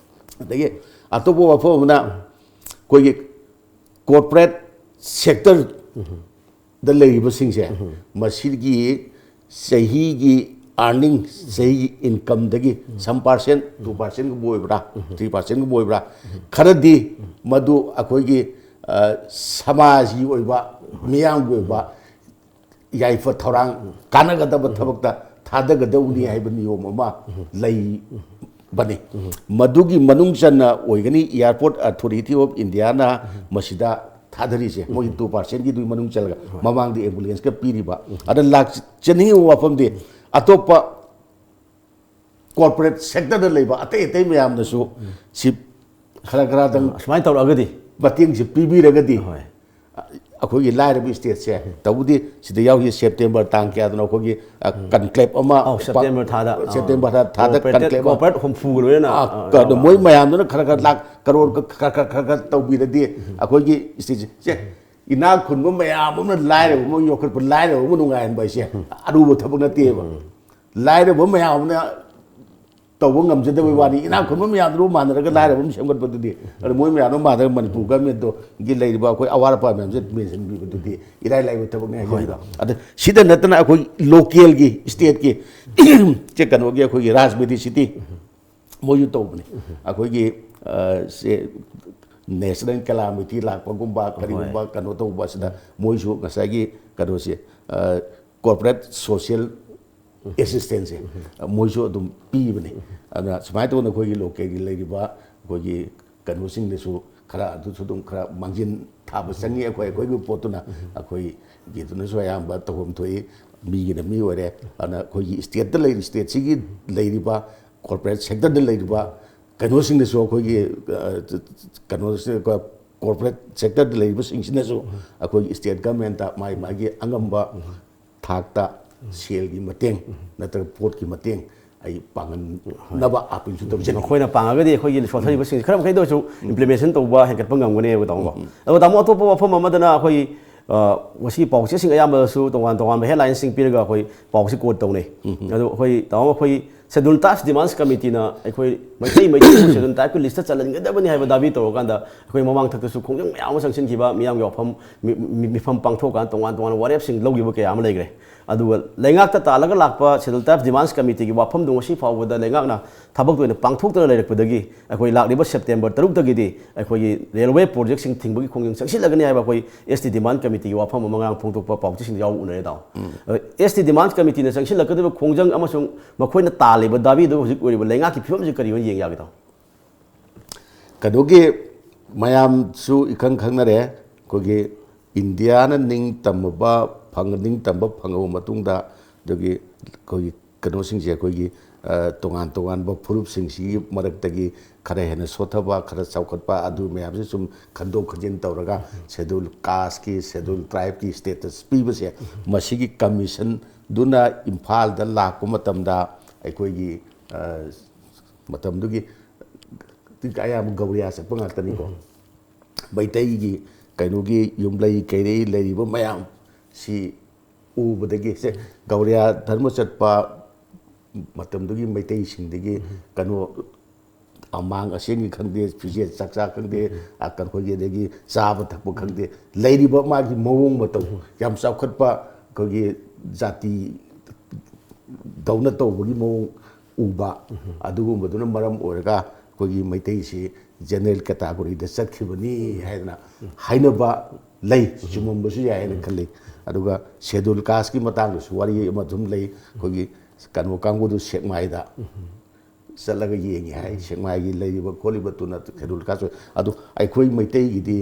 ꯑꯗꯒꯤ ꯑꯇꯣꯞꯄ ꯋꯥꯐꯝ ꯑꯃꯅ, ꯑꯩꯈꯣꯏꯒꯤ ꯀꯣꯔꯄꯣꯔꯦꯠ ꯁꯦꯛꯇꯔꯗ ꯂꯩꯔꯤꯕꯁꯤꯡꯁꯦ, ꯃꯁꯤꯒꯤ ꯆꯍꯤꯒꯤ ꯑꯥꯔꯅꯤꯡ, ꯆꯍꯤꯒꯤ ꯏꯟꯀꯝꯗꯒꯤ ꯁꯝ ꯄꯥꯔꯁꯦꯟ, ꯇꯨ ꯄꯥꯔꯁꯦꯟꯒꯨꯝꯕ ꯑꯣꯏꯕ꯭ꯔꯥ, ꯊ꯭ꯔꯤ ꯄꯥꯔꯁꯦꯟꯒꯨꯝꯕ ꯑꯣꯏꯕ꯭ꯔꯥ, ꯈꯔꯗꯤ ꯃꯗꯨ ꯑꯩꯈꯣꯏꯒꯤ, ꯑ, ꯁꯃꯥꯖꯒꯤ ꯑꯣꯏꯕ, ꯃꯤꯌꯥꯝꯒꯤ ꯑꯣꯏꯕ ꯌꯥꯏꯐ ꯊꯧꯔꯥꯡ, ꯀꯥꯟꯅꯒꯗꯕ ꯊꯕꯛꯇ ꯊꯥꯗꯒꯗꯧꯅꯤ ꯍꯥꯏꯕ ꯅꯤꯌꯣꯝ ꯑꯃ ꯂꯩꯕꯅꯤ꯫ ꯃꯗꯨꯒꯤ ꯃꯅꯨꯡ ꯆꯟꯅ ꯑꯣꯏꯒꯅꯤ ꯑꯦꯌꯥꯔꯄꯣꯔꯠ ꯑꯊꯣꯔꯤꯇꯤ ꯑꯣꯐ ꯏꯟꯗꯤꯌꯥꯅ ꯃꯁꯤꯗ ꯊꯥꯗꯔꯤꯁꯦ, ꯃꯣꯏꯒꯤ ꯇꯨ ꯄꯥꯔꯁꯦꯟꯒꯤꯗꯨꯒꯤ ꯃꯅꯨꯡ ꯆꯜꯂꯒ ꯃꯃꯥꯡꯗ ꯑꯦꯝꯕꯨꯂꯦꯟꯁꯀ ꯄꯤꯔꯤꯕ꯫ ꯑꯗ ꯂꯥꯛꯆꯅꯤꯡꯉꯤꯕ ꯋꯥꯐꯝꯗꯤ, ꯑꯇꯣꯞꯄ ꯀꯣꯔꯄꯣꯔꯦꯠ ꯁꯦꯛꯇꯔꯗ ꯂꯩꯕ ꯑꯇꯩ ꯑꯇꯩ ꯃꯌꯥꯝꯅꯁꯨ ꯁꯤ ꯈꯔ ꯈꯔꯗꯪ ꯑꯁꯨꯃꯥꯏꯅ ꯇꯧꯔꯛꯑꯒꯗꯤ ꯃꯇꯦꯡꯁꯦ ꯄꯤꯕꯤꯔꯒꯗꯤ, ꯍꯣꯏ꯫ ꯑꯩꯈꯣꯏꯒꯤ ꯂꯥꯏꯔꯕ ꯁ꯭ꯇꯦꯠꯁꯦ, ꯇꯧꯕꯗꯤ ꯁꯤꯗ ꯌꯥꯎꯔꯤꯁꯦ ꯁꯦꯞꯇꯦꯝꯕꯔ ꯇꯥꯡ ꯀꯌꯥꯗꯅꯣ, ꯑꯩꯈꯣꯏꯒꯤ, ꯑ, ꯀꯟꯀ꯭ꯂꯦꯞ ꯑꯃ ꯑꯧ, ꯁꯦꯞꯇꯦꯝꯕꯔ ꯊꯥꯗ, ꯑ, ꯁꯦꯞꯇꯦꯝꯕꯔ ꯊꯥ-, ꯊꯥꯗ ꯀꯣꯑꯣꯄꯔꯦꯇꯤꯚ, ꯀꯟꯀ꯭ꯂꯦꯞ ꯑꯃ, ꯀꯣꯑꯣꯄꯔꯦꯇꯤꯚ ꯍꯨꯝꯐꯨꯒ ꯂꯣꯏꯅꯅ, ꯑ, ꯑ, ꯀ-, ꯑꯗꯣ ꯌꯥꯎꯕ꯫ ꯃꯣꯏ ꯃꯌꯥꯝꯗꯨꯅ ꯈꯔ ꯈꯔ ꯂꯥꯛ ꯀꯔꯣꯔ ꯈ-, ꯈꯔ ꯈꯔ ꯈꯔ ꯈꯔ ꯇꯧꯕꯤꯔꯗꯤ ꯑꯩꯈꯣꯏꯒꯤ ꯁ꯭ꯇꯦꯠꯁꯦ, ꯁꯦ, ꯏꯅꯥꯛ ꯈꯨꯟꯕ ꯃꯌꯥꯝ ꯑꯃꯅ ꯂꯥꯏꯔꯕ ꯑꯃ ꯌꯣꯛꯈꯠꯄ, ꯂꯥꯏꯔꯕ ꯑꯃ ꯅꯨꯡꯉꯥꯏꯍꯟꯕ ꯍꯥꯏꯁꯦ ꯑꯔꯨꯕ ꯊꯕꯛ ꯅꯠꯇꯦꯕ꯫ ꯂꯥꯏꯔꯕ ꯃꯌꯥꯝ ꯑꯃꯅ ꯇꯧꯕ ꯉꯝꯖꯗꯕꯩ ꯋꯥꯅꯤ꯫ ꯏꯅꯥꯛ ꯈꯨꯟꯕ ꯃꯌꯥꯝꯗꯨ ꯃꯥꯟꯅꯔꯒ ꯂꯥꯏꯔꯕ ꯑꯃ ꯁꯦꯝꯒꯠꯄꯗꯨꯗꯤ, ꯑꯗꯨ ꯃꯣꯏ ꯃꯌꯥꯝꯗꯣ ꯃꯥꯟꯅꯔꯒ ꯃꯅꯤꯄꯨꯔ ꯒꯃꯦꯟꯗꯣꯒꯤ ꯂꯩꯔꯤꯕ ꯑꯩꯈꯣꯏ ꯑꯋꯥꯠ ꯑꯄꯥ ꯃꯌꯥꯝꯁꯦ ꯃꯦꯟꯁꯤꯟꯕꯤꯕꯗꯨꯗꯤ ꯏꯔꯥꯏ ꯂꯥꯏꯕ ꯊꯕꯛꯅꯤ ꯍꯥꯏꯖꯔꯤꯕ꯫ ꯑꯗ ꯁꯤꯗ ꯅꯠꯇꯅ ꯑꯩꯈꯣꯏ ꯂꯣꯀꯦꯜꯒꯤ, ꯁ꯭ꯇꯦꯠꯀꯤ, ꯆꯦ, ꯀꯩꯅꯣꯒꯤ ꯑꯩꯈꯣꯏꯒꯤ ꯔꯥꯖꯃꯦꯗꯤ ꯁꯤꯇꯤ, ꯃꯣꯏꯁꯨ ꯇꯧꯕꯅꯤ꯫ ꯑꯩꯈꯣꯏꯒꯤ, ꯑ, ꯁꯦ, ꯅꯦꯁꯅꯦꯜ ꯀꯦꯂꯥꯃꯤꯇꯤ ꯂꯥꯛꯄꯒꯨꯝꯕ, ꯀꯔꯤꯒꯨꯝꯕ ꯀꯩꯅꯣ ꯇꯧꯕ ꯑꯁꯤꯗ ꯃꯣꯏꯁꯨ ꯉꯁꯥꯏꯒꯤ ꯀꯩꯅꯣꯁꯦ, ꯑ, ꯀꯣꯔꯄꯣꯔꯦꯠ ꯁꯣꯁꯤꯌꯦꯜ ꯑꯦꯁꯤꯁꯇꯦꯟꯁꯁꯦ ꯃꯣꯏꯁꯨ ꯑꯗꯨꯝ ꯄꯤꯕꯅꯤ꯫ ꯑꯗꯨꯅ ꯁꯨꯃꯥꯏꯅ ꯇꯧꯗꯅ ꯑꯩꯈꯣꯏꯒꯤ ꯂꯣꯀꯦꯜꯒꯤ ꯂꯩꯔꯤꯕ ꯑꯩꯈꯣꯏꯒꯤ ꯀꯩꯅꯣꯁꯤꯡꯗꯁꯨ ꯈꯔ ꯑꯗꯨꯁꯨ ꯑꯗꯨꯝ ꯈꯔ ꯃꯥꯡꯖꯤꯟ ꯊꯥꯕ ꯆꯪꯉꯤ꯫ ꯑꯩꯈꯣꯏ ꯑꯩꯈꯣꯏꯒꯤ ꯄꯣꯠꯇꯨꯅ ꯑꯩꯈꯣꯏꯒꯤꯗꯨꯅꯁꯨ ꯑꯌꯥꯝꯕ ꯇꯧꯐꯝ ꯊꯣꯛꯏ, ꯃꯤꯒꯤꯅ ꯃꯤ ꯑꯣꯏꯔꯦ꯫ ꯑꯗꯨꯅ ꯑꯩꯈꯣꯏꯒꯤ ꯁ꯭ꯇꯦꯠꯇ ꯂꯩꯔꯤ, ꯁ꯭ꯇꯦꯠꯁꯤꯒꯤ ꯂꯩꯔꯤꯕ ꯀꯣꯔꯄꯣꯔꯦꯠ ꯁꯦꯛꯇꯔꯗ ꯂꯩꯔꯤꯕ ꯀꯩꯅꯣꯁꯤꯡꯅꯁꯨ, ꯑꯩꯈꯣꯏꯒꯤ ꯀꯩꯅꯣꯁꯤ, ꯀꯣꯔꯄꯣꯔꯦꯠ ꯁꯦꯛꯇꯔꯗ ꯂꯩꯔꯤꯕꯁꯤꯡꯁꯤꯅꯁꯨ ꯑꯩꯈꯣꯏꯒꯤ ꯁ꯭ꯇꯦꯠ ꯒꯃꯦꯟꯇ ꯃꯥꯒꯤ ꯃꯥꯒꯤ ꯑꯉꯝꯕ ꯊꯥꯛꯇ ꯁꯦꯜꯒꯤ ꯃꯇꯦꯡ ꯅꯠꯇ꯭ꯔꯒ ꯄꯣꯠꯀꯤ ꯃꯇꯦꯡ ꯑꯩ ꯄꯥꯡꯍꯟꯅꯕ ꯑꯥꯄꯤꯜꯁꯨ ꯇꯧꯖꯔꯤ꯫ ꯃꯈꯣꯏꯅ ꯄꯥꯡꯉꯒꯗꯤ ꯑꯩꯈꯣꯏꯒꯤ ꯁꯣꯠꯊꯔꯤꯕꯁꯤꯡꯁꯤ ꯈꯔ ꯃꯈꯩꯗ ꯑꯣꯏꯔꯁꯨ ꯏꯝꯄ꯭ꯂꯤꯃꯦꯟꯁꯟ ꯇꯧꯕ ꯍꯦꯟꯒꯠꯄ ꯉꯝꯒꯅꯦꯕ ꯇꯥꯃꯣ꯫ ꯑꯗꯨꯒ ꯇꯥꯃꯣ, ꯑꯇꯣꯞꯄ ꯋꯥꯐꯝ ꯑꯃꯗꯅ ꯑꯩꯈꯣꯏ ꯉꯁꯤ ꯄꯥꯎꯆꯦꯁꯤꯡ ꯑꯌꯥꯝꯕꯗꯁꯨ ꯇꯣꯉꯥꯟ ꯇꯣꯉꯥꯟꯕ ꯍꯦꯗꯂꯥꯏꯟꯁꯤꯡ ꯄꯤꯔꯒ ꯑꯩꯈꯣꯏ ꯄꯥꯎꯁꯤ ꯀꯣꯠ ꯇꯧꯅꯩ꯫ ꯑꯗꯣ ꯑꯩꯈꯣꯏ ꯇꯥꯃꯣ, ꯑꯩꯈꯣꯏ ꯁꯦꯗꯨꯜ ꯇ꯭ꯔꯥꯏꯕꯁ ꯗꯤꯃꯥꯟꯁ ꯀꯃꯤꯇꯤꯅ ꯑꯩꯈꯣꯏ ꯃꯩꯇꯩ ꯃꯩꯇꯩꯕꯨ ꯁꯦꯗꯨꯜ ꯇ꯭ꯔꯥꯏꯕꯀꯤ ꯂꯤꯁꯇ ꯆꯜꯍꯟꯒꯗꯕꯅꯤ ꯍꯥꯏꯕ ꯗꯥꯕꯤ ꯇꯧꯔꯀꯥꯟꯗ ꯑꯩꯈꯣꯏ ꯃꯃꯥꯡ ꯊꯛꯇꯁꯨ ꯈꯣꯡꯖꯪ ꯃꯌꯥꯝ ꯑꯃ ꯆꯪꯁꯤꯟꯈꯤꯕ, ꯃꯤꯌꯥꯝꯒꯤ ꯋꯥꯐꯝ ꯃꯤ- ꯃꯤ- ꯃꯤꯐꯝ ꯄꯥꯡꯊꯣꯛꯀꯥꯟꯗ ꯇꯣꯉꯥꯟ ꯇꯣꯉꯥꯟꯕ ꯋꯥꯔꯦꯞꯁꯤꯡ ꯂꯧꯈꯤꯕ ꯀꯌꯥ ꯑꯃ ꯂꯩꯈ꯭ꯔꯦ꯫ ꯑꯗꯨꯒ ꯂꯩꯉꯥꯛꯇ ꯇꯥꯜꯂꯒ ꯂꯥꯛꯄ ꯁꯦꯗꯨꯜ ꯇ꯭ꯔꯥꯏꯕꯁ ꯗꯤꯃꯥꯟꯁ ꯀꯃꯤꯇꯤꯒꯤ ꯋꯥꯐꯝꯗꯨ ꯉꯁꯤ ꯐꯥꯎꯕꯗ ꯂꯩꯉꯥꯛꯅ ꯊꯕꯛꯇ ꯑꯣꯏꯅ ꯄꯥꯡꯊꯣꯛꯇꯅ ꯂꯩꯔꯛꯄꯗꯒꯤ ꯑꯩꯈꯣꯏ ꯂꯥꯛꯂꯤꯕ ꯁꯦꯞꯇꯦꯝꯕꯔ ꯇꯔꯨꯛꯇꯒꯤꯗꯤ ꯑꯩꯈꯣꯏꯒꯤ ꯔꯦꯜꯋꯦ ꯄ꯭ꯔꯣꯖꯦꯛꯁꯤꯡ ꯊꯤꯡꯕꯒꯤ ꯈꯣꯡꯖꯪ ꯆꯪꯁꯤꯜꯂꯒꯅꯤ ꯍꯥꯏꯕ ꯑꯩꯈꯣꯏ ꯑꯦꯁ ꯇꯤ ꯗꯤꯃꯥꯟꯁ ꯀꯃꯤꯇꯤꯒꯤ ꯋꯥꯐꯝ ꯑꯃ ꯉꯔꯥꯡ ꯐꯣꯡꯗꯣꯛꯄ ꯄꯥꯎꯆꯦꯁꯤꯡꯗ ꯌꯥꯎꯕ ꯎꯅꯔꯦ ꯇꯥꯃꯣ꯫ ꯑꯦꯁ ꯇꯤ ꯗꯤꯃꯥꯟꯁ ꯀꯃꯤꯇꯤꯅ ꯆꯪꯁꯤꯜꯂꯛꯀꯗꯧꯔꯤꯕ ꯈꯣꯡꯖꯪ ꯑꯃꯁꯨꯡ ꯃꯈꯣꯏꯅ ꯇꯥꯜꯂꯤꯕ ꯗꯥꯕꯤꯗꯨ ꯍꯧꯖꯤꯛ ꯑꯣꯏꯔꯤꯕ ꯂꯩꯉꯥꯛꯀꯤ ꯐꯤꯕꯝꯁꯤ ꯀꯔꯤ ꯑꯣꯏꯅ ꯌꯦꯡ ꯌꯥꯒꯦ ꯇꯥꯃꯣ? ꯀꯩꯅꯣꯒꯤ ꯃꯌꯥꯝꯁꯨ ꯏꯈꯪ ꯈꯪꯅꯔꯦ꯫ ꯑꯩꯈꯣꯏꯒꯤ ꯏꯟꯗꯤꯌꯥꯅ ꯅꯤꯡꯇꯝꯃꯕ, ꯐꯪ- ꯅꯤꯡꯇꯝꯕ ꯐꯪꯉꯕ ꯃꯇꯨꯡꯗ, ꯑꯗꯨꯒꯤ ꯑꯩꯈꯣꯏꯒꯤ ꯀꯩꯅꯣꯁꯤꯡꯁꯦ, ꯑꯩꯈꯣꯏꯒꯤ ꯑ, ꯇꯣꯉꯥꯟ ꯇꯣꯉꯥꯟꯕ ꯐꯨꯔꯨꯞꯁꯤꯡꯁꯤꯒꯤ ꯃꯔꯛꯇꯒꯤ ꯈꯔ ꯍꯦꯟꯅ ꯁꯣꯠꯊꯕ, ꯈꯔ ꯆꯥꯎꯈꯠꯄ, ꯑꯗꯨ ꯃꯌꯥꯝꯁꯦ ꯁꯨꯝ ꯈꯟꯗꯣꯛ ꯈꯟꯖꯤꯟ ꯇꯧꯔꯒ ꯁꯦꯗꯨꯜ ꯀꯥꯁꯀꯤ, ꯁꯦꯗꯨꯜ ꯇ꯭ꯔꯥꯏꯕꯀꯤ ꯁ꯭ꯇꯦꯇꯁ ꯄꯤꯕꯁꯦ, ꯃꯁꯤꯒꯤ ꯀꯃꯤꯁꯟꯗꯨꯅ ꯏꯝꯐꯥꯜꯗ ꯂꯥꯛꯄ ꯃꯇꯝꯗ ꯑꯩꯈꯣꯏꯒꯤ ꯑ, ꯃꯇꯝꯗꯨꯒꯤ ꯑꯌꯥꯝꯕ ꯒꯧꯔꯤꯌꯥ ꯆꯠꯄ ꯉꯥꯛꯇꯅꯤꯀꯣ꯫ ꯃꯩꯇꯩꯒꯤ ꯀꯩꯅꯣꯒꯤ ꯌꯨꯝꯂꯩ ꯀꯩꯔꯩ ꯂꯩꯔꯤꯕ ꯃꯌꯥꯝ ꯁꯤ ꯎꯕꯗꯒꯤ, ꯁꯦ, ꯒꯧꯔꯤꯌꯥ ꯙꯔꯃ ꯆꯠꯄ ꯃꯇꯝꯗꯨꯒꯤ ꯃꯩꯇꯩꯁꯤꯡꯗꯒꯤ ꯀꯩꯅꯣ, ꯑꯃꯥꯡ ꯑꯁꯦꯡꯅꯤ ꯈꯪꯗꯦ, ꯐꯤꯖꯦꯠ ꯆꯥꯛꯆꯥ ꯈꯪꯗꯦ, ꯑ, ꯑꯩꯈꯣꯏꯒꯤ ꯑꯗꯒꯤ ꯆꯥꯕ ꯊꯛꯄ ꯈꯪꯗꯦ, ꯂꯩꯔꯤꯕ ꯃꯥꯒꯤ ꯃꯑꯣꯡ ꯃꯇꯧ, ꯌꯥꯝ ꯆꯥꯎꯈꯠꯄ ꯑꯩꯈꯣꯏꯒꯤ ꯖꯥꯇꯤ ꯗꯧꯅ ꯇꯧꯕꯒꯤ ꯃꯑꯣꯡ ꯎꯕ, ꯑꯗꯨꯒꯨꯝꯕꯗꯨꯅ ꯃꯔꯝ ꯑꯣꯏꯔꯒ ꯑꯩꯈꯣꯏꯒꯤ ꯃꯩꯇꯩꯁꯤ ꯖꯦꯅꯔꯦꯜ ꯀꯦꯇꯥꯒꯣꯔꯤꯗ ꯆꯠꯈꯤꯕꯅꯤ ꯍꯥꯏꯗꯅ ꯍꯥꯏꯅꯕ ꯂꯩ꯫ ꯆꯨꯝꯃꯝꯕꯁꯨ ꯌꯥꯏ ꯍꯥꯏꯅ ꯈꯜꯂꯤ꯫ ꯑꯗꯨꯒ ꯁꯦꯗꯨꯜ ꯀꯥꯁꯀꯤ ꯃꯇꯥꯡꯗꯁꯨ ꯋꯥꯔꯤ ꯑꯃ ꯑꯗꯨꯝ ꯂꯩ꯫ ꯑꯩꯈꯣꯏꯒꯤ ꯀꯩꯅꯣ ꯀꯥꯡꯕꯨꯗꯨ ꯁꯦꯛꯃꯥꯏꯗ ꯆꯠꯂꯒ ꯌꯦꯡꯉꯤ ꯍꯥꯏ꯫ ꯁꯦꯛꯃꯥꯏꯒꯤ ꯂꯩꯔꯤꯕ ꯈꯣꯠꯂꯤꯕ ꯇꯨꯅ ꯁꯦꯗꯨꯜ ꯀꯥꯁ ꯑꯣꯏ꯫ ꯑꯗꯨ ꯑꯩꯈꯣꯏ ꯃꯩꯇꯩꯒꯤꯗꯤ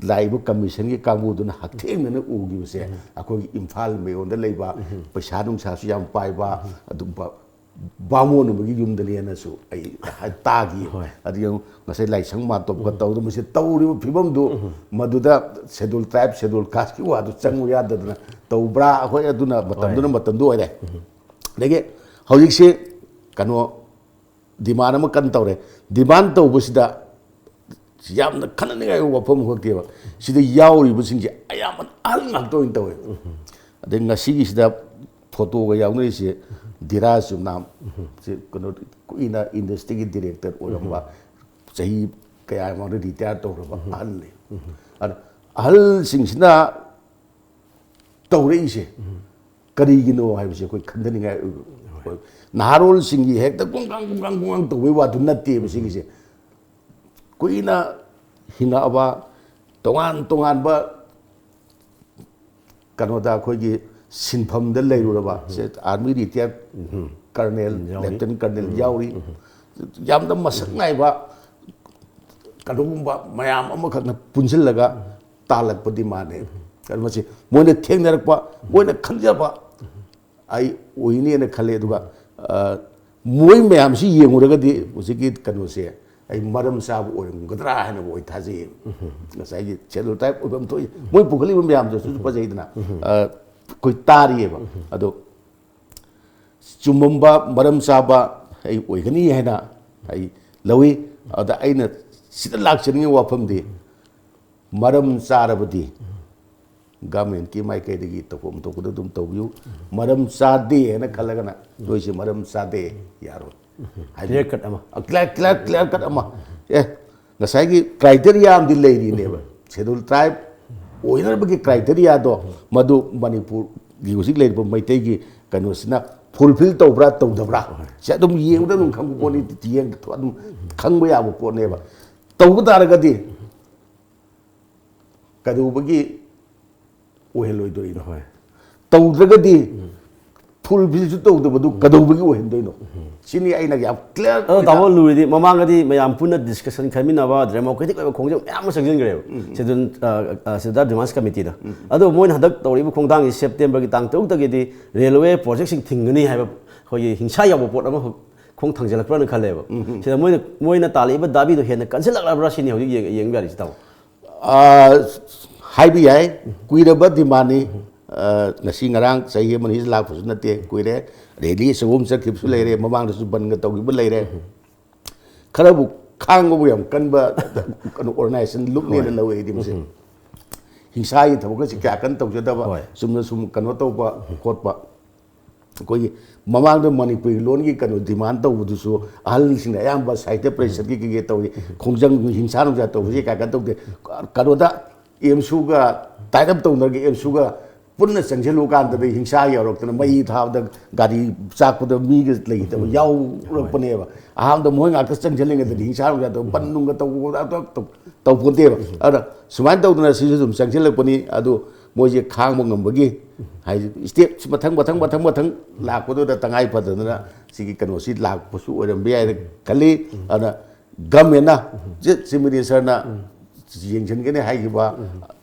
ꯂꯥꯛꯏꯕ ꯀꯃꯤꯁꯟꯒꯤ ꯀꯥꯡꯕꯨꯗꯨꯅ ꯍꯛꯊꯦꯡꯅꯅ ꯎꯈꯤꯕꯁꯦ, ꯑꯩꯈꯣꯏꯒꯤ ꯏꯝꯐꯥꯜ ꯃꯌꯣꯟꯗ ꯂꯩꯕ, ꯄꯩꯁꯥ ꯅꯨꯡꯁꯥꯁꯨ ꯌꯥꯝ ꯄꯥꯏꯕ ꯑꯗꯨꯝꯕ ꯕꯥꯃꯣꯟ ꯑꯃꯒꯤ ꯌꯨꯝꯗꯅꯦꯅꯁꯨ ꯑꯩ ꯇꯥꯈꯤ꯫ ꯍꯣꯏ꯫ ꯑꯗꯨꯒ ꯉꯁꯥꯏ ꯂꯥꯏꯁꯪ ꯃꯥꯟꯇꯣꯞꯀ ꯇꯧꯗꯅ ꯃꯁꯤ ꯇꯧꯔꯤꯕ ꯐꯤꯕꯝꯗꯨ, ꯃꯗꯨꯗ ꯁꯦꯗꯨꯜ ꯇ꯭ꯔꯥꯏꯕ, ꯁꯦꯗꯨꯜ ꯀꯥꯁꯀꯤ ꯋꯥꯗꯨ ꯆꯪꯉꯨ ꯌꯥꯗꯗꯅ ꯇꯧꯕ꯭ꯔꯥ? ꯑꯩꯈꯣꯏ ꯑꯗꯨꯅ ꯃꯇꯝꯗꯨꯅ ꯃꯇꯝꯗꯨ ꯑꯣꯏꯔꯦ꯫ ꯑꯗꯒꯤ ꯍꯧꯖꯤꯛꯁꯤ ꯀꯩꯅꯣ, ꯗꯤꯃꯥꯟ ꯑꯃ ꯀꯟꯅ ꯇꯧꯔꯦ꯫ ꯗꯤꯃꯥꯟ ꯇꯧꯕꯁꯤꯗ ꯌꯥꯝꯅ ꯈꯟꯅꯅꯤꯡꯉꯥꯏ ꯑꯣꯏꯕ ꯋꯥꯐꯝ ꯈꯛꯇꯦꯕ꯫ ꯁꯤꯗ ꯌꯥꯎꯔꯤꯕꯁꯤꯡꯁꯦ ꯑꯌꯥꯝꯕꯅ ꯑꯍꯜ ꯉꯥꯛꯇ ꯑꯣꯏꯅ ꯇꯧꯋꯦ꯫ ꯑꯗꯩ ꯉꯁꯤꯒꯤꯁꯤꯗ ꯐꯣꯇꯣꯒ ꯌꯥꯎꯅꯔꯤꯁꯦ ꯙꯤꯔꯥꯖ ꯆꯨꯝꯅꯥꯝ꯫ ꯁꯤ ꯀꯩꯅꯣ, ꯀꯨꯏꯅ ꯏꯟꯗꯁꯇ꯭ꯔꯤꯒꯤ ꯗꯤꯔꯦꯛꯇꯔ ꯑꯣꯏꯔꯝꯕ, ꯆꯍꯤ ꯀꯌꯥ ꯃꯃꯥꯡꯗ ꯔꯤꯇꯥꯌꯔ ꯇꯧꯔꯕ ꯑꯍꯜꯅꯤ꯫ ꯑꯗ ꯑꯍꯜꯁꯤꯡꯁꯤꯅ ꯇꯧꯔꯛꯏꯁꯦ ꯀꯔꯤꯒꯤꯅꯣ ꯍꯥꯏꯕꯁꯦ ꯑꯩꯈꯣꯏ ꯈꯟꯊꯅꯤꯡꯉꯥꯏ ꯑꯣꯏꯕ꯫ ꯅꯍꯥꯔꯣꯜꯁꯤꯡꯒꯤ ꯍꯦꯛꯇ ꯒꯨꯡꯒꯥꯡ ꯒꯨꯡꯒꯥꯡ ꯒꯨꯡꯒꯥꯡ ꯇꯧꯕꯩ ꯋꯥꯗꯨ ꯅꯠꯇꯦꯕ ꯁꯤꯒꯤꯁꯦ꯫ ꯀꯨꯏꯅ ꯍꯤꯡꯉꯛꯑꯕ, ꯇꯣꯉꯥꯟ ꯇꯣꯉꯥꯟꯕ ꯀꯩꯅꯣꯗ ꯑꯩꯈꯣꯏꯒꯤ ꯁꯤꯟꯐꯝꯗ ꯂꯩꯔꯨꯔꯕ, ꯁꯦ ꯑꯥꯔꯃꯤ ꯔꯤꯇꯥꯌꯔ ꯀꯔꯅꯦꯜ, ꯌꯥꯎꯔꯤ꯫ ꯂꯦꯐꯇꯤꯅꯦꯟ ꯀꯔꯅꯦꯜ ꯌꯥꯎꯔꯤ꯫ ꯌꯥꯝꯅ ꯃꯁꯛ ꯅꯥꯏꯕ ꯀꯩꯅꯣꯒꯨꯝꯕ ꯃꯌꯥꯝ ꯑꯃꯈꯛꯅ ꯄꯨꯟꯁꯤꯜꯂꯒ ꯇꯥꯜꯂꯛꯄ ꯗꯤꯃꯥꯟꯅꯦ꯫ ꯑꯗꯨ ꯃꯁꯤ ꯃꯣꯏꯅ ꯊꯦꯡꯅꯔꯛꯄ, ꯃꯣꯏꯅ ꯈꯟꯖꯕ ꯑꯩ ꯑꯣꯏꯅꯦꯅ ꯈꯜꯂꯦ꯫ ꯑꯗꯨꯒ, ꯑ, ꯃꯣꯏ ꯃꯌꯥꯝꯁꯤ ꯌꯦꯡꯉꯨꯔꯒꯗꯤ ꯍꯧꯖꯤꯛꯀꯤ ꯀꯩꯅꯣꯁꯦ ꯑꯩ ꯃꯔꯝ ꯆꯥꯕ ꯑꯣꯏꯔꯝꯒꯗ꯭ꯔꯥ ꯍꯥꯏꯅ ꯑꯩ ꯊꯥꯖꯩꯌꯦꯕ꯫ ꯉꯁꯥꯏꯒꯤ ꯁꯦꯗꯨꯜ ꯇ꯭ꯔꯥꯏꯕ ꯑꯣꯏꯐꯝ ꯊꯣꯛꯏ, ꯃꯣꯏ ꯄꯨꯈꯠꯂꯤꯕ ꯃꯌꯥꯝꯗꯨꯁꯨ ꯐꯖꯩꯗꯅ꯫ ꯑ, ꯑꯩꯈꯣꯏ ꯇꯥꯔꯤꯌꯦꯕ꯫ ꯑꯗꯣ ꯆꯨꯝꯃꯝꯕ, ꯃꯔꯝ ꯆꯥꯕ ꯑꯩ ꯑꯣꯏꯒꯅꯤ ꯍꯥꯏꯅ ꯑꯩ ꯂꯧꯏ꯫ ꯑꯗ ꯑꯩꯅ ꯁꯤꯗ ꯂꯥꯛꯆꯅꯤꯡꯉꯤ ꯋꯥꯐꯝꯗꯤ, ꯃꯔꯝ ꯆꯥꯔꯕꯗꯤ ꯒꯃꯦꯟꯀꯤ ꯃꯥꯏꯀꯩꯗꯒꯤ ꯇꯧꯐꯝ ꯊꯣꯛꯄꯗ ꯑꯗꯨꯝ ꯇꯧꯕꯤꯌꯨ꯫ ꯃꯔꯝ ꯆꯥꯗꯦ ꯍꯥꯏꯅ ꯈꯜꯂꯒꯅ ꯅꯣꯏꯁꯦ ꯃꯔꯝ ꯆꯥꯗꯦ, ꯌꯥꯔꯣꯏ꯫ ꯍꯥꯏꯗꯤ, Clear cut ꯑꯃ꯫ ꯀ꯭ꯂꯤꯌꯥꯔ, ꯀ꯭ꯂꯤꯌꯥꯔ, ꯀ꯭ꯂꯤꯌꯥꯔ ꯀꯠ ꯑꯃ꯫ ꯑꯦ, ꯉꯁꯥꯏꯒꯤ ꯀ꯭ꯔꯥꯏꯇꯦꯔꯤꯌꯥ ꯑꯃꯗꯤ ꯂꯩꯔꯤꯅꯦꯕ꯫ ꯁꯦꯗꯨꯜ ꯇ꯭ꯔꯥꯏꯕ ꯑꯣꯏꯅꯕꯒꯤ ꯀ꯭ꯔꯥꯏꯇꯦꯔꯤꯌꯥꯗꯣ, ꯃꯗꯨ ꯃꯅꯤꯄꯨꯔꯒꯤ ꯍꯧꯖꯤꯛ ꯂꯩꯔꯤꯕ ꯃꯩꯇꯩꯒꯤ ꯀꯩꯅꯣꯁꯤꯅ ꯐꯨꯜꯐꯤꯜ ꯇꯧꯕ꯭ꯔꯥ ꯇꯧꯗꯕ꯭ꯔꯥ? ꯁꯤ ꯑꯗꯨꯝ ꯌꯦꯡꯕꯗ ꯑꯗꯨꯝ ꯈꯪꯕ ꯄꯣꯠꯅꯤ, ꯌꯦꯡ-, ꯑꯗꯨꯝ ꯈꯪꯕ ꯌꯥꯕ ꯄꯣꯠꯅꯦꯕ꯫ ꯇꯧꯕ ꯇꯥꯔꯒꯗꯤ ꯀꯩꯗꯧꯕꯒꯤ ꯑꯣꯏꯍꯜꯂꯣꯏꯗꯣꯔꯤꯅꯣ? ꯍꯣꯏ꯫ ꯇꯧꯗ꯭ꯔꯒꯗꯤ ꯐꯨꯜꯐꯤꯜꯁꯨ ꯇꯧꯗꯕꯗꯨ ꯀꯩꯗꯧꯕꯒꯤ ꯑꯣꯏꯍꯟꯗꯣꯏꯅꯣ? ꯁꯤꯅꯤ ꯑꯩꯅ ꯌꯥꯝ ꯀ꯭ꯂꯤꯌꯥꯔ ꯑꯗꯣ ꯑꯣꯏꯅ ꯇꯥꯃꯣ ꯂꯨꯔꯤꯗꯤ ꯃꯃꯥꯡꯗꯗꯤ ꯃꯌꯥꯝ ꯄꯨꯟꯅ ꯗꯤꯁꯀꯁꯟ ꯈꯟꯃꯤꯟꯅꯕ ꯗꯦꯃꯣꯀ꯭ꯔꯦꯇꯤꯛ ꯑꯣꯏꯕ ꯈꯣꯡꯖꯪ ꯃꯌꯥꯝ ꯑꯃ ꯆꯪꯁꯤꯟꯈ꯭ꯔꯦꯕ꯫ Schedule schedule ꯗꯤꯃꯥꯟꯁ ꯀꯃꯤꯇꯤꯗ꯫ ꯑꯗꯣ ꯃꯣꯏꯅ ꯍꯟꯗꯛ ꯇꯧꯔꯤꯕ ꯈꯣꯡꯊꯥꯡꯁꯤ ꯁꯦꯞꯇꯦꯝꯕꯔꯒꯤ ꯇꯥꯡ ꯇꯔꯨꯛꯇꯒꯤꯗꯤ ꯔꯦꯜꯋꯦ ꯄ꯭ꯔꯣꯖꯦꯛꯁꯤꯡ ꯊꯤꯡꯒꯅꯤ ꯍꯥꯏꯕ ꯑꯩꯈꯣꯏꯒꯤ ꯍꯤꯡꯁꯥ ꯌꯥꯎꯕ ꯄꯣꯠ ꯑꯃ ꯈꯣꯡ ꯊꯥꯡꯖꯜꯂꯛꯄ꯭ꯔꯥꯅ ꯈꯜꯂꯦꯕ꯫ ꯁꯤꯗ ꯃꯣꯏꯅ ꯃꯣꯏꯅ ꯇꯥꯜꯂꯛꯏꯕ ꯗꯥꯕꯤꯗꯣ ꯍꯦꯟꯅ ꯀꯟꯁꯤꯜꯂꯛꯂꯕ꯭ꯔꯥ ꯁꯤꯅꯤ ꯍꯧꯖꯤꯛ ꯌꯦꯡ- ꯌꯦꯡꯕ ꯌꯥꯔꯤꯁꯤ ꯇꯥꯃꯣ꯫ ꯑꯥ, ꯍꯥꯏꯕ ꯌꯥꯏ꯫ ꯀꯨꯏꯔꯕ ꯗꯤꯃꯥꯟꯅꯤ꯫ ꯑꯥ, ꯉꯁꯤ ꯉꯔꯥꯡ ꯆꯍꯤ ꯑꯃꯅꯤ ꯂꯥꯛꯄꯁꯨ ꯅꯠꯇꯦ, ꯀꯨꯏꯔꯦ꯫ ꯔꯦꯂꯤ ꯑꯆꯧꯕ ꯑꯃ ꯆꯠꯈꯤꯕꯁꯨ ꯂꯩꯔꯦ, ꯃꯃꯥꯡꯗꯁꯨ ꯕꯟꯒ ꯇꯧꯈꯤꯕ ꯂꯩꯔꯦ꯫ ꯈꯔꯕꯨ ꯈꯥꯡꯕꯕꯨ ꯌꯥꯝ ꯀꯟꯕ ꯀꯩꯅꯣ ꯑꯣꯔꯒꯅꯥꯏꯖꯦꯁꯟ ꯂꯨꯞꯅꯦꯅ ꯂꯧꯋꯦ ꯑꯩꯗꯤ ꯃꯁꯦ꯫ ꯍꯤꯡꯁꯥꯒꯤ ꯊꯕꯛꯀꯁꯤ ꯀꯌꯥ ꯀꯟꯅ ꯇꯧꯖꯗꯕ, ꯍꯣꯏ꯫ ꯆꯨꯝꯅ ꯁꯨꯝ ꯀꯩꯅꯣ ꯇꯧꯕ ꯈꯣꯠꯄ꯫ ꯑꯩꯈꯣꯏꯒꯤ ꯃꯃꯥꯡꯗ ꯃꯅꯤꯄꯨꯔꯤ ꯂꯣꯟꯒꯤ ꯀꯩꯅꯣ ꯗꯤꯃꯥꯟ ꯇꯧꯕꯗꯨꯁꯨ ꯑꯍꯜꯁꯤꯡꯅ ꯑꯌꯥꯝꯕ ꯁꯥꯍꯤꯇ꯭ꯌ ꯄꯔꯤꯁꯠꯀꯤ ꯀꯩꯀꯩ ꯇꯧꯏ, ꯈꯣꯡꯖꯪ ꯍꯤꯡꯁꯥ ꯅꯨꯡꯁꯥ ꯇꯧꯕꯁꯦ ꯀꯌꯥ ꯀꯟꯅ ꯇꯧꯗꯦ꯫ ꯀꯩꯅꯣꯗ ꯑꯦꯝꯁꯨꯒ ꯇꯥꯏꯠ ꯑꯞ ꯇꯧꯅꯔꯒ ꯑꯦꯝꯁꯨꯒ ꯄꯨꯟꯅ ꯆꯪꯁꯤꯜꯂꯨ ꯀꯥꯟꯗꯗꯤ ꯍꯤꯡꯁꯥ ꯌꯧꯔꯛꯇꯅ ꯃꯩ ꯊꯥꯕꯗ ꯒꯥꯔꯤ ꯆꯥꯛꯄꯗ ꯃꯤꯒ ꯂꯩꯈꯤꯗꯕ ꯌꯥꯎꯔꯛꯄꯅꯦꯕ꯫ ꯑꯍꯥꯟꯕꯗ ꯃꯣꯏ ꯉꯥꯛꯇ ꯆꯪꯁꯤꯜꯂꯤꯉꯩꯗꯗꯤ ꯍꯤꯡꯁꯥ ꯅꯨꯡꯁꯥ ꯇꯧꯕ ꯕꯟ ꯅꯨꯡꯒ ꯇꯧꯕ ꯇꯧ- ꯇꯧ- ꯇꯧꯄꯣꯟꯇꯦꯕ꯫ ꯑꯗ ꯁꯨꯃꯥꯏꯅ ꯇꯧꯗꯅ ꯁꯤꯁꯨ ꯑꯗꯨꯝ ꯆꯪꯁꯤꯜꯂꯛꯄꯅꯤ꯫ ꯑꯗꯨ ꯃꯣꯏꯁꯦ ꯈꯥꯡꯕ ꯉꯝꯕꯒꯤ ꯍꯥꯏꯗꯤ ꯁ꯭ꯇꯦꯞꯁ ꯃꯊꯪ ꯃꯊꯪ ꯃꯊꯪ ꯃꯊꯪ ꯂꯥꯛꯄꯗꯨꯗ ꯇꯉꯥꯏ ꯐꯗꯗꯅ ꯁꯤꯒꯤ ꯀꯩꯅꯣꯁꯤ ꯂꯥꯛꯄꯁꯨ ꯑꯣꯏꯔꯝꯕ ꯌꯥꯏꯅ ꯈꯜꯂꯤ꯫ ꯑꯗꯨꯅ ꯒꯃꯦꯟꯅ ꯆꯤꯐ ꯃꯤꯅꯤꯁꯇꯔꯅ ꯌꯦꯡꯁꯤꯟꯒꯅꯤ ꯍꯥꯏꯈꯤꯕ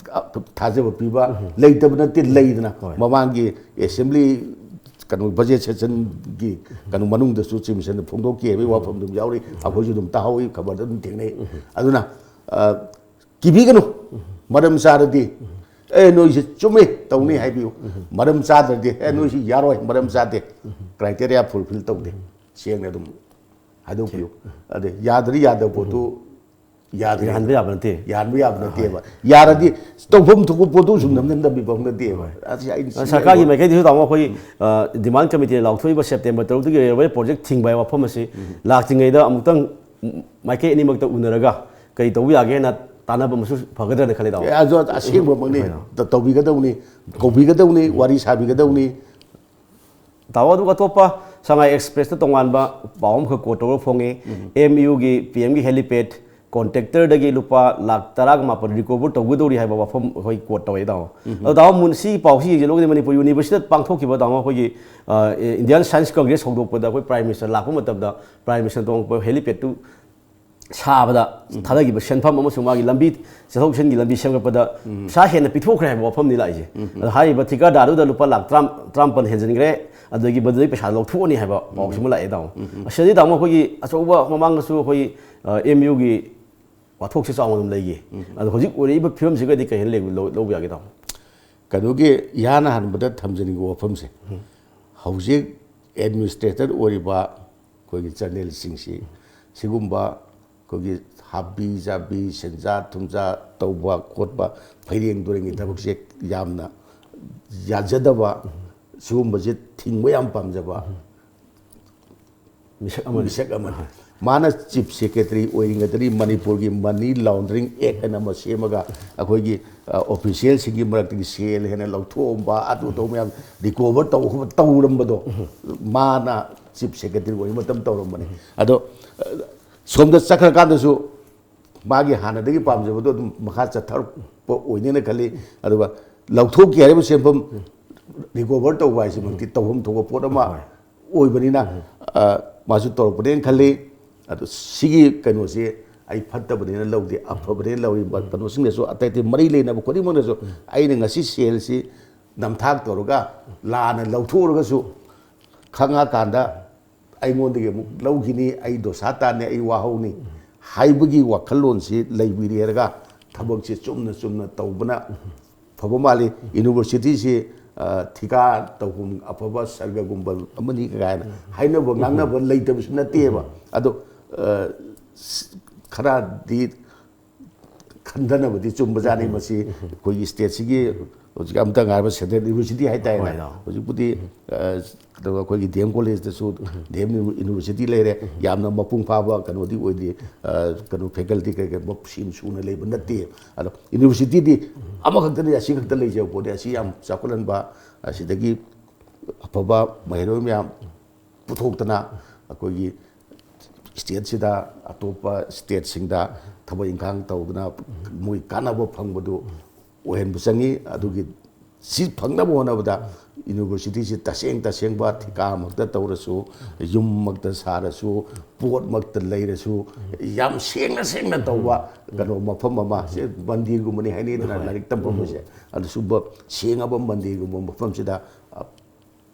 ꯊꯥꯖꯕ ꯄꯤꯕ ꯂꯩꯇꯕ ꯅꯠꯇꯦ, ꯂꯩꯗꯅ꯫ ꯃꯃꯥꯡꯒꯤ ꯑꯦꯁꯦꯝꯕ꯭ꯂꯤ ꯀꯩꯅꯣ ꯕꯖꯦꯠ ꯁꯦꯁꯟꯒꯤ ꯀꯩꯅꯣ ꯃꯅꯨꯡꯗꯁꯨ ꯆꯤꯐ ꯃꯤꯅꯤꯁꯇꯔꯅ ꯐꯣꯡꯗꯣꯛꯈꯤ ꯍꯥꯏꯕꯒꯤ ꯋꯥꯐꯝ ꯑꯗꯨꯝ ꯌꯥꯎꯔꯤ꯫ ꯑꯩꯈꯣꯏꯁꯨ ꯑꯗꯨꯝ ꯇꯥꯍꯧꯏ, ꯈꯕꯔꯗ ꯑꯗꯨꯝ ꯊꯦꯡꯅꯩ꯫ ꯑꯗꯨꯅ ꯑ, ꯀꯤꯕꯤꯒꯅꯨ꯫ ꯃꯔꯝ ꯆꯥꯔꯗꯤ ꯑꯦ ꯅꯣꯏꯁꯦ ꯆꯨꯝꯃꯤ ꯇꯧꯅꯤ ꯍꯥꯏꯕꯤꯌꯨ꯫ ꯃꯔꯝ ꯆꯥꯗ꯭ꯔꯗꯤ ꯑꯦ ꯅꯣꯏꯁꯤ ꯌꯥꯔꯣꯏ, ꯃꯔꯝ ꯆꯥꯗꯦ, ꯀ꯭ꯔꯥꯏꯇꯦꯔꯤꯌꯥ ꯐꯨꯜꯐꯤꯜ ꯇꯧꯗꯦ, ꯁꯦꯡꯅ ꯑꯗꯨꯝ ꯍꯥꯏꯗꯣꯛꯄꯤꯌꯨ꯫ ꯑꯗꯩ ꯌꯥꯗ꯭ꯔꯗꯤ ꯌꯥꯗꯕ ꯄꯣꯠꯇꯨ ꯌꯥꯗ꯭ꯔꯦ꯫ ꯌꯥꯍꯟꯕ ꯌꯥꯕ ꯅꯠꯇꯦ꯫ ꯌꯥꯍꯟꯕ ꯌꯥꯕ ꯅꯠꯇꯦꯕ꯫ ꯌꯥꯗ꯭ꯔꯗꯤ ꯇꯧꯐꯝ ꯊꯣꯛꯄ ꯄꯣꯠꯇꯨ ꯁꯨꯝ ꯅꯝꯗꯟ ꯅꯝꯕꯤꯕ ꯅꯠꯇꯦꯕ꯫ ꯑꯁꯤ ꯑꯩꯅ ꯁꯤꯡꯅꯕ ꯁꯔꯀꯥꯔꯒꯤ ꯃꯥꯏꯀꯩꯗꯁꯨ ꯇꯥꯃꯣ ꯑꯩꯈꯣꯏ ꯗꯤꯃꯥꯟ ꯀꯃꯤꯇꯤꯅ ꯂꯥꯎꯊꯣꯛꯏꯕ ꯁꯦꯞꯇꯦꯝꯕꯔ ꯇꯔꯨꯛꯇꯒꯤ ꯔꯦꯜꯋꯦ ꯄ꯭ꯔꯣꯖꯦꯛ ꯊꯤꯡꯕ ꯍꯥꯏꯕ ꯋꯥꯐꯝ ꯑꯁꯤ ꯂꯥꯛꯇ꯭ꯔꯤꯉꯩꯗ ꯑꯃꯨꯛꯇꯪ ꯃꯥꯏꯀꯩ ꯑꯅꯤꯃꯛꯇ ꯎꯅꯔꯒ ꯀꯔꯤ ꯇꯧꯕ ꯌꯥꯒꯦꯅ ꯇꯥꯟꯅꯕ ꯑꯃꯁꯨ ꯐꯒꯗ꯭ꯔꯅ ꯈꯜꯂꯦ ꯇꯥꯃꯣ꯫ ꯑꯦ, ꯑꯗꯨ ꯑꯁꯦꯡꯕꯃꯛꯅꯤ꯫ ꯇ- ꯇꯧꯕꯤꯒꯗꯧꯅꯤ, ꯀꯧꯕꯤꯒꯗꯧꯅꯤ, ꯋꯥꯔꯤ ꯁꯥꯕꯤꯒꯗꯧꯅꯤ꯫ ꯇꯥꯃꯣ, ꯑꯗꯨꯒ ꯑꯇꯣꯞꯄ ꯁꯉꯥꯏ ꯑꯦꯛꯁꯄ꯭ꯔꯦꯁꯇ ꯇꯣꯉꯥꯟꯕ ꯄꯥꯎ ꯑꯃꯈꯛ ꯀꯣꯠ ꯇꯧꯔꯒ ꯐꯣꯡꯉꯤ꯫ ꯑꯦꯝ ꯌꯨꯒꯤ ꯄꯤ ꯑꯦꯝꯒꯤ ꯍꯦꯂꯤꯄꯦꯗ ꯀꯣꯟꯇ꯭ꯔꯦꯛꯇꯔꯗꯒꯤ ꯂꯨꯄꯥ ꯂꯥꯈ ꯇꯔꯥꯒ ꯃꯥꯄꯟ ꯔꯤꯀꯣꯚꯔ ꯇꯧꯒꯗꯧꯔꯤ ꯍꯥꯏꯕ ꯋꯥꯐꯝ ꯑꯩꯈꯣꯏ ꯀꯣꯠ ꯇꯧꯋꯦ, ꯇꯥꯃꯣ꯫ ꯑꯗꯣ ꯇꯥꯃꯣ, ꯃꯨꯟ-, ꯁꯤꯒꯤ ꯄꯥꯎꯁꯤ ꯌꯦꯡꯁꯤꯜꯂꯒꯗꯤ ꯃꯅꯤꯄꯨꯔ ꯌꯨꯅꯤꯚꯔꯁꯤꯇꯤꯗ ꯄꯥꯡꯊꯣꯛꯈꯤꯕ, ꯇꯥꯃꯣ, ꯑꯩꯈꯣꯏꯒꯤ, ꯑ, ꯏꯟꯗꯤꯌꯥꯟ ꯁꯥꯏꯟꯁ ꯀꯪꯒ꯭ꯔꯦꯁ ꯍꯧꯗꯣꯛꯄꯗ ꯑꯩꯈꯣꯏ ꯄ꯭ꯔꯥꯏꯝ ꯃꯤꯅꯤꯁꯇꯔ ꯂꯥꯛꯄ ꯃꯇꯝꯗ ꯄ꯭ꯔꯥꯏꯝ ꯃꯤꯅꯤꯁꯇꯔ ꯇꯣꯡꯉꯛꯄ ꯍꯦꯂꯤꯄꯦꯗꯇꯨ ꯁꯥꯕꯗ ꯊꯥꯗꯈꯤꯕ ꯁꯦꯟꯐꯝ ꯑꯃꯁꯨꯡ ꯃꯥꯒꯤ ꯂꯝꯕꯤ, ꯆꯠꯊꯣꯛ ꯆꯠꯁꯤꯟꯒꯤ ꯂꯝꯕꯤ ꯁꯦꯝꯒꯠꯄꯗ ꯄꯩꯁꯥ ꯍꯦꯟꯅ ꯄꯤꯊꯣꯛꯈ꯭ꯔꯦ ꯍꯥꯏꯕ ꯋꯥꯐꯝꯅꯤ ꯂꯥꯛꯏꯁꯦ꯫ ꯑꯗꯣ ꯍꯥꯏꯔꯤꯕ ꯊꯤꯀꯥꯗꯥꯔꯗꯨꯗ ꯂꯨꯄꯥ ꯂꯥꯈ ꯇꯔꯥ, ꯇꯔꯥꯃꯥꯄꯟ ꯍꯦꯟꯖꯤꯟꯈ꯭ꯔꯦ, ꯑꯗꯨꯗꯒꯤ ꯃꯗꯨꯗꯒꯤ ꯄꯩꯁꯥ ꯂꯧꯊꯣꯛꯑꯅꯤ ꯍꯥꯏꯕ ꯄꯥꯎꯁꯤꯃ ꯂꯥꯛꯑꯦ, ꯇꯥꯃꯣ꯫ ꯑꯁꯤꯗꯤ, ꯇꯥꯃꯣ, ꯑꯩꯈꯣꯏꯒꯤ ꯑꯆꯧꯕ, ꯃꯃꯥꯡꯗꯁꯨ ꯑꯩꯈꯣꯏ, ꯑ, ꯑꯦꯝ ꯌꯨꯒꯤ ꯋꯥꯊꯣꯛꯁꯦ ꯆꯥꯎꯅ ꯑꯗꯨꯝ ꯂꯩꯈꯤ꯫ ꯑꯗꯣ ꯍꯧꯖꯤꯛ ꯑꯣꯏꯔꯛꯏꯕ ꯐꯤꯕꯝꯁꯤꯒꯗꯤ ꯀꯩ ꯍꯥꯏꯅ ꯂꯩ-, ꯂꯧ-, ꯂꯧꯕ ꯌꯥꯒꯦ, ꯇꯥꯃꯣ? ꯀꯩꯅꯣꯒꯤ ꯏꯍꯥꯟ ꯍꯥꯟꯕꯗ ꯊꯝꯖꯅꯤꯡꯕ ꯋꯥꯐꯝꯁꯦ, ꯍꯧꯖꯤꯛ ꯑꯦꯗꯃꯤꯅꯤꯁꯇ꯭ꯔꯦꯇꯔ ꯑꯣꯏꯔꯤꯕ ꯑꯩꯈꯣꯏꯒꯤ ꯖꯔꯅꯦꯜꯁꯤꯡꯁꯤ ꯁꯤꯒꯨꯝꯕ ꯑꯩꯈꯣꯏꯒꯤ ꯍꯥꯕꯤ ꯆꯥꯕꯤ, ꯁꯦꯟꯖꯥ ꯊꯨꯝꯖꯥ ꯇꯧꯕ ꯈꯣꯠꯄ, ꯐꯩꯔꯦꯡ ꯇꯨꯔꯦꯡꯒꯤ ꯊꯕꯛꯁꯦ ꯌꯥꯝꯅ ꯌꯥꯖꯗꯕ, ꯁꯤꯒꯨꯝꯕꯁꯦ ꯊꯤꯡꯕ ꯌꯥꯝ ꯄꯥꯝꯖꯕ ꯃꯤꯁꯛ ꯑꯃꯅꯤ꯫ ꯃꯤꯁꯛ ꯑꯃꯅꯤ꯫ ꯃꯥꯅ ꯆꯤꯐ ꯁꯦꯀ꯭ꯔꯦꯇꯔꯤ ꯑꯣꯏꯔꯤꯉꯩꯗꯗꯤ ꯃꯅꯤꯄꯨꯔꯒꯤ ꯃꯅꯤ ꯂꯥꯎꯟꯗ꯭ꯔꯤꯡ ꯑꯦꯛ ꯍꯥꯏꯅ ꯑꯃ ꯁꯦꯝꯃꯒ ꯑꯩꯈꯣꯏꯒꯤ, ꯑ, ꯑꯣꯐꯤꯁꯤꯌꯦꯜꯁꯤꯡꯒꯤ ꯃꯔꯛꯇꯒꯤ ꯁꯦꯜ ꯍꯦꯟꯅ ꯂꯧꯊꯣꯛꯑꯝꯕ, ꯑꯗꯨ ꯇꯧꯕ ꯃꯌꯥꯝ ꯔꯤꯀꯣꯚꯔ ꯇꯧꯕ ꯇꯧꯔꯝꯕꯗꯣ ꯃꯥꯅ ꯆꯤꯐ ꯁꯦꯀ꯭ꯔꯦꯇꯔꯤ ꯑꯣꯏꯕ ꯃꯇꯝ ꯇꯧꯔꯝꯕꯅꯤ꯫ ꯑꯗꯣ, ꯑ, ꯁꯣꯝꯗ ꯆꯠꯈ꯭ꯔꯀꯥꯟꯗꯁꯨ ꯃꯥꯒꯤ ꯍꯥꯟꯅꯗꯒꯤ ꯄꯥꯝꯖꯕꯗꯣ ꯑꯗꯨꯝ ꯃꯈꯥ ꯆꯠꯊꯔꯛꯄ ꯑꯣꯏꯅꯦꯅ ꯈꯜꯂꯤ꯫ ꯑꯗꯨꯒ ꯂꯧꯊꯣꯛꯈꯤ ꯍꯥꯏꯔꯤꯕ ꯁꯦꯟꯐꯝ ꯔꯤꯀꯣꯚꯔ ꯇꯧꯕ ꯍꯥꯏꯁꯤꯃꯛꯇꯤ ꯇꯧꯐꯝ ꯊꯣꯛꯄ ꯄꯣꯠ ꯑꯃ ꯑꯣꯏꯕꯅꯤꯅ, ꯑ, ꯃꯥꯁꯨ ꯇꯧꯔꯛꯄꯅꯦꯅ ꯈꯜꯂꯤ꯫ ꯑꯗꯣ ꯁꯤꯒꯤ ꯀꯩꯅꯣꯁꯦ ꯑꯩ ꯐꯠꯇꯕꯅꯦꯅ ꯂꯧꯗꯦ, ꯑꯐꯕꯅꯦꯅ ꯂꯧꯔꯤꯕ ꯀꯩꯅꯣꯁꯤꯡꯅꯁꯨ, ꯑꯇꯩ ꯑꯇꯩ ꯃꯔꯤ ꯂꯩꯅꯕ ꯈꯨꯗꯤꯡꯃꯛꯅꯁꯨ ꯑꯩꯅ ꯉꯁꯤ ꯁꯦꯜꯁꯤ ꯅꯝꯊꯥꯛ ꯇꯧꯔꯒ ꯂꯥꯟꯅ ꯂꯧꯊꯣꯛꯎꯔꯒꯁꯨ ꯈꯪꯉꯀꯥꯟꯗ ꯑꯩꯉꯣꯟꯗꯒꯤ ꯑꯃꯨꯛ ꯂꯧꯈꯤꯅꯤ, ꯑꯩ ꯗꯣꯁꯥ ꯇꯥꯅꯤ, ꯑꯩ ꯋꯥꯍꯧꯅꯤ ꯍꯥꯏꯕꯒꯤ ꯋꯥꯈꯜꯂꯣꯟꯁꯤ ꯂꯩꯕꯤꯔꯦꯔꯒ ꯊꯕꯛꯁꯤ ꯆꯨꯝꯅ ꯆꯨꯝꯅ ꯇꯧꯕꯅ ꯐꯕ ꯃꯥꯜꯂꯤ꯫ ꯌꯨꯅꯤꯚꯔꯁꯤꯇꯤꯁꯤ, ꯑ, ꯊꯤꯀꯥ ꯇꯧꯐꯝ ꯑꯐꯕ ꯁꯔꯒꯒꯨꯝꯕ ꯑꯃꯅꯤ ꯀꯥꯏꯅ ꯍꯥꯏꯅꯕ ꯉꯥꯡꯅꯕ ꯂꯩꯇꯕꯁꯨ ꯅꯠꯇꯦꯕ꯫ ꯑꯗꯣ, ꯑ, ꯁ-, ꯈꯔꯗꯤ ꯈꯟꯊꯅꯕꯗꯤ ꯆꯨꯝꯕꯖꯥꯠꯅꯤ꯫ ꯃꯁꯤ ꯑꯩꯈꯣꯏꯒꯤ ꯁ꯭ꯇꯦꯠꯁꯤꯒꯤ ꯍꯧꯖꯤꯛ ꯑꯝꯇ ꯉꯥꯏꯔꯕ ꯁꯦꯟꯇ꯭ꯔꯦꯜ ꯌꯨꯅꯤꯚꯔꯁꯤꯇꯤ ꯍꯥꯏꯇꯥꯔꯦꯅꯦ꯫ ꯍꯣꯏ, ꯏꯅꯥꯎ꯫ ꯍꯧꯖꯤꯛꯄꯨꯗꯤ, ꯑ, ꯑꯗꯨꯒ ꯑꯩꯈꯣꯏꯒꯤ ꯗꯤ ꯑꯦꯝ ꯀꯣꯂꯦꯖꯇꯁꯨ, ꯗꯤ ꯑꯦꯝ ꯌꯨꯅꯤꯚꯔꯁꯤꯇꯤ ꯂꯩꯔꯦ꯫ ꯌꯥꯝꯅ ꯃꯄꯨꯡ ꯐꯥꯕ ꯀꯩꯅꯣꯗꯤ ꯑꯣꯏꯗꯦ, ꯑ, ꯀꯩꯅꯣ, ꯐꯦꯀꯜꯇꯤ ꯀꯩ ꯀꯩ ꯃ-, ꯁꯦꯝ ꯁꯨꯅ ꯂꯩꯕ ꯅꯠꯇꯦ꯫ ꯑꯗꯣ ꯌꯨꯅꯤꯚꯔꯁꯤꯇꯤꯗꯤ ꯑꯃꯈꯛꯇꯅꯤ, ꯑꯁꯤ ꯈꯛꯇ ꯂꯩꯖꯕ ꯄꯣꯠꯅꯤ꯫ ꯑꯁꯤ ꯌꯥꯝ ꯆꯥꯎꯈꯠꯍꯟꯕ, ꯑꯁꯤꯗꯒꯤ ꯑꯐꯕ ꯃꯍꯩꯔꯣꯏ ꯃꯌꯥꯝ ꯄꯨꯊꯣꯛꯇꯅ ꯑꯩꯈꯣꯏꯒꯤ ꯁ꯭ꯇꯦꯠꯁꯤꯗ ꯑꯇꯣꯞꯄ ꯁ꯭ꯇꯦꯠꯁꯤꯡꯗ ꯊꯕꯛ ꯏꯪꯈꯥꯡ ꯇꯧꯗꯅ ꯃꯣꯏ ꯀꯥꯟꯅꯕ ꯐꯪꯕꯗꯨ ꯑꯣꯏꯍꯟꯕ ꯆꯪꯉꯤ꯫ ꯑꯗꯨꯒꯤ ꯁꯤ ꯐꯪꯅꯕ ꯍꯣꯠꯅꯕꯗ ꯌꯨꯅꯤꯚꯔꯁꯤꯇꯤꯁꯤ ꯇꯁꯦꯡ ꯇꯁꯦꯡꯕ ꯊꯤꯀꯥꯃꯛꯇ ꯇꯧꯔꯁꯨ, ꯌꯨꯝꯃꯛꯇ ꯁꯥꯔꯁꯨ, ꯄꯣꯠꯃꯛꯇ ꯂꯩꯔꯁꯨ, ꯌꯥꯝ ꯁꯦꯡꯅ ꯁꯦꯡꯅ ꯇꯧꯕ ꯀꯩꯅꯣ ꯃꯐꯝ ꯑꯃ, ꯁꯤ ꯃꯟꯗꯤꯔꯒꯨꯝꯕꯅꯤ ꯍꯥꯏꯅꯩꯗꯅ, ꯂꯥꯏꯔꯤꯛ ꯇꯝꯐꯝ ꯑꯁꯦ꯫ ꯑꯗꯨ ꯁꯨꯝꯕ ꯁꯦꯡꯉꯕ ꯃꯟꯗꯤꯔꯒꯨꯝꯕ ꯃꯐꯝꯁꯤꯗ, ꯑ,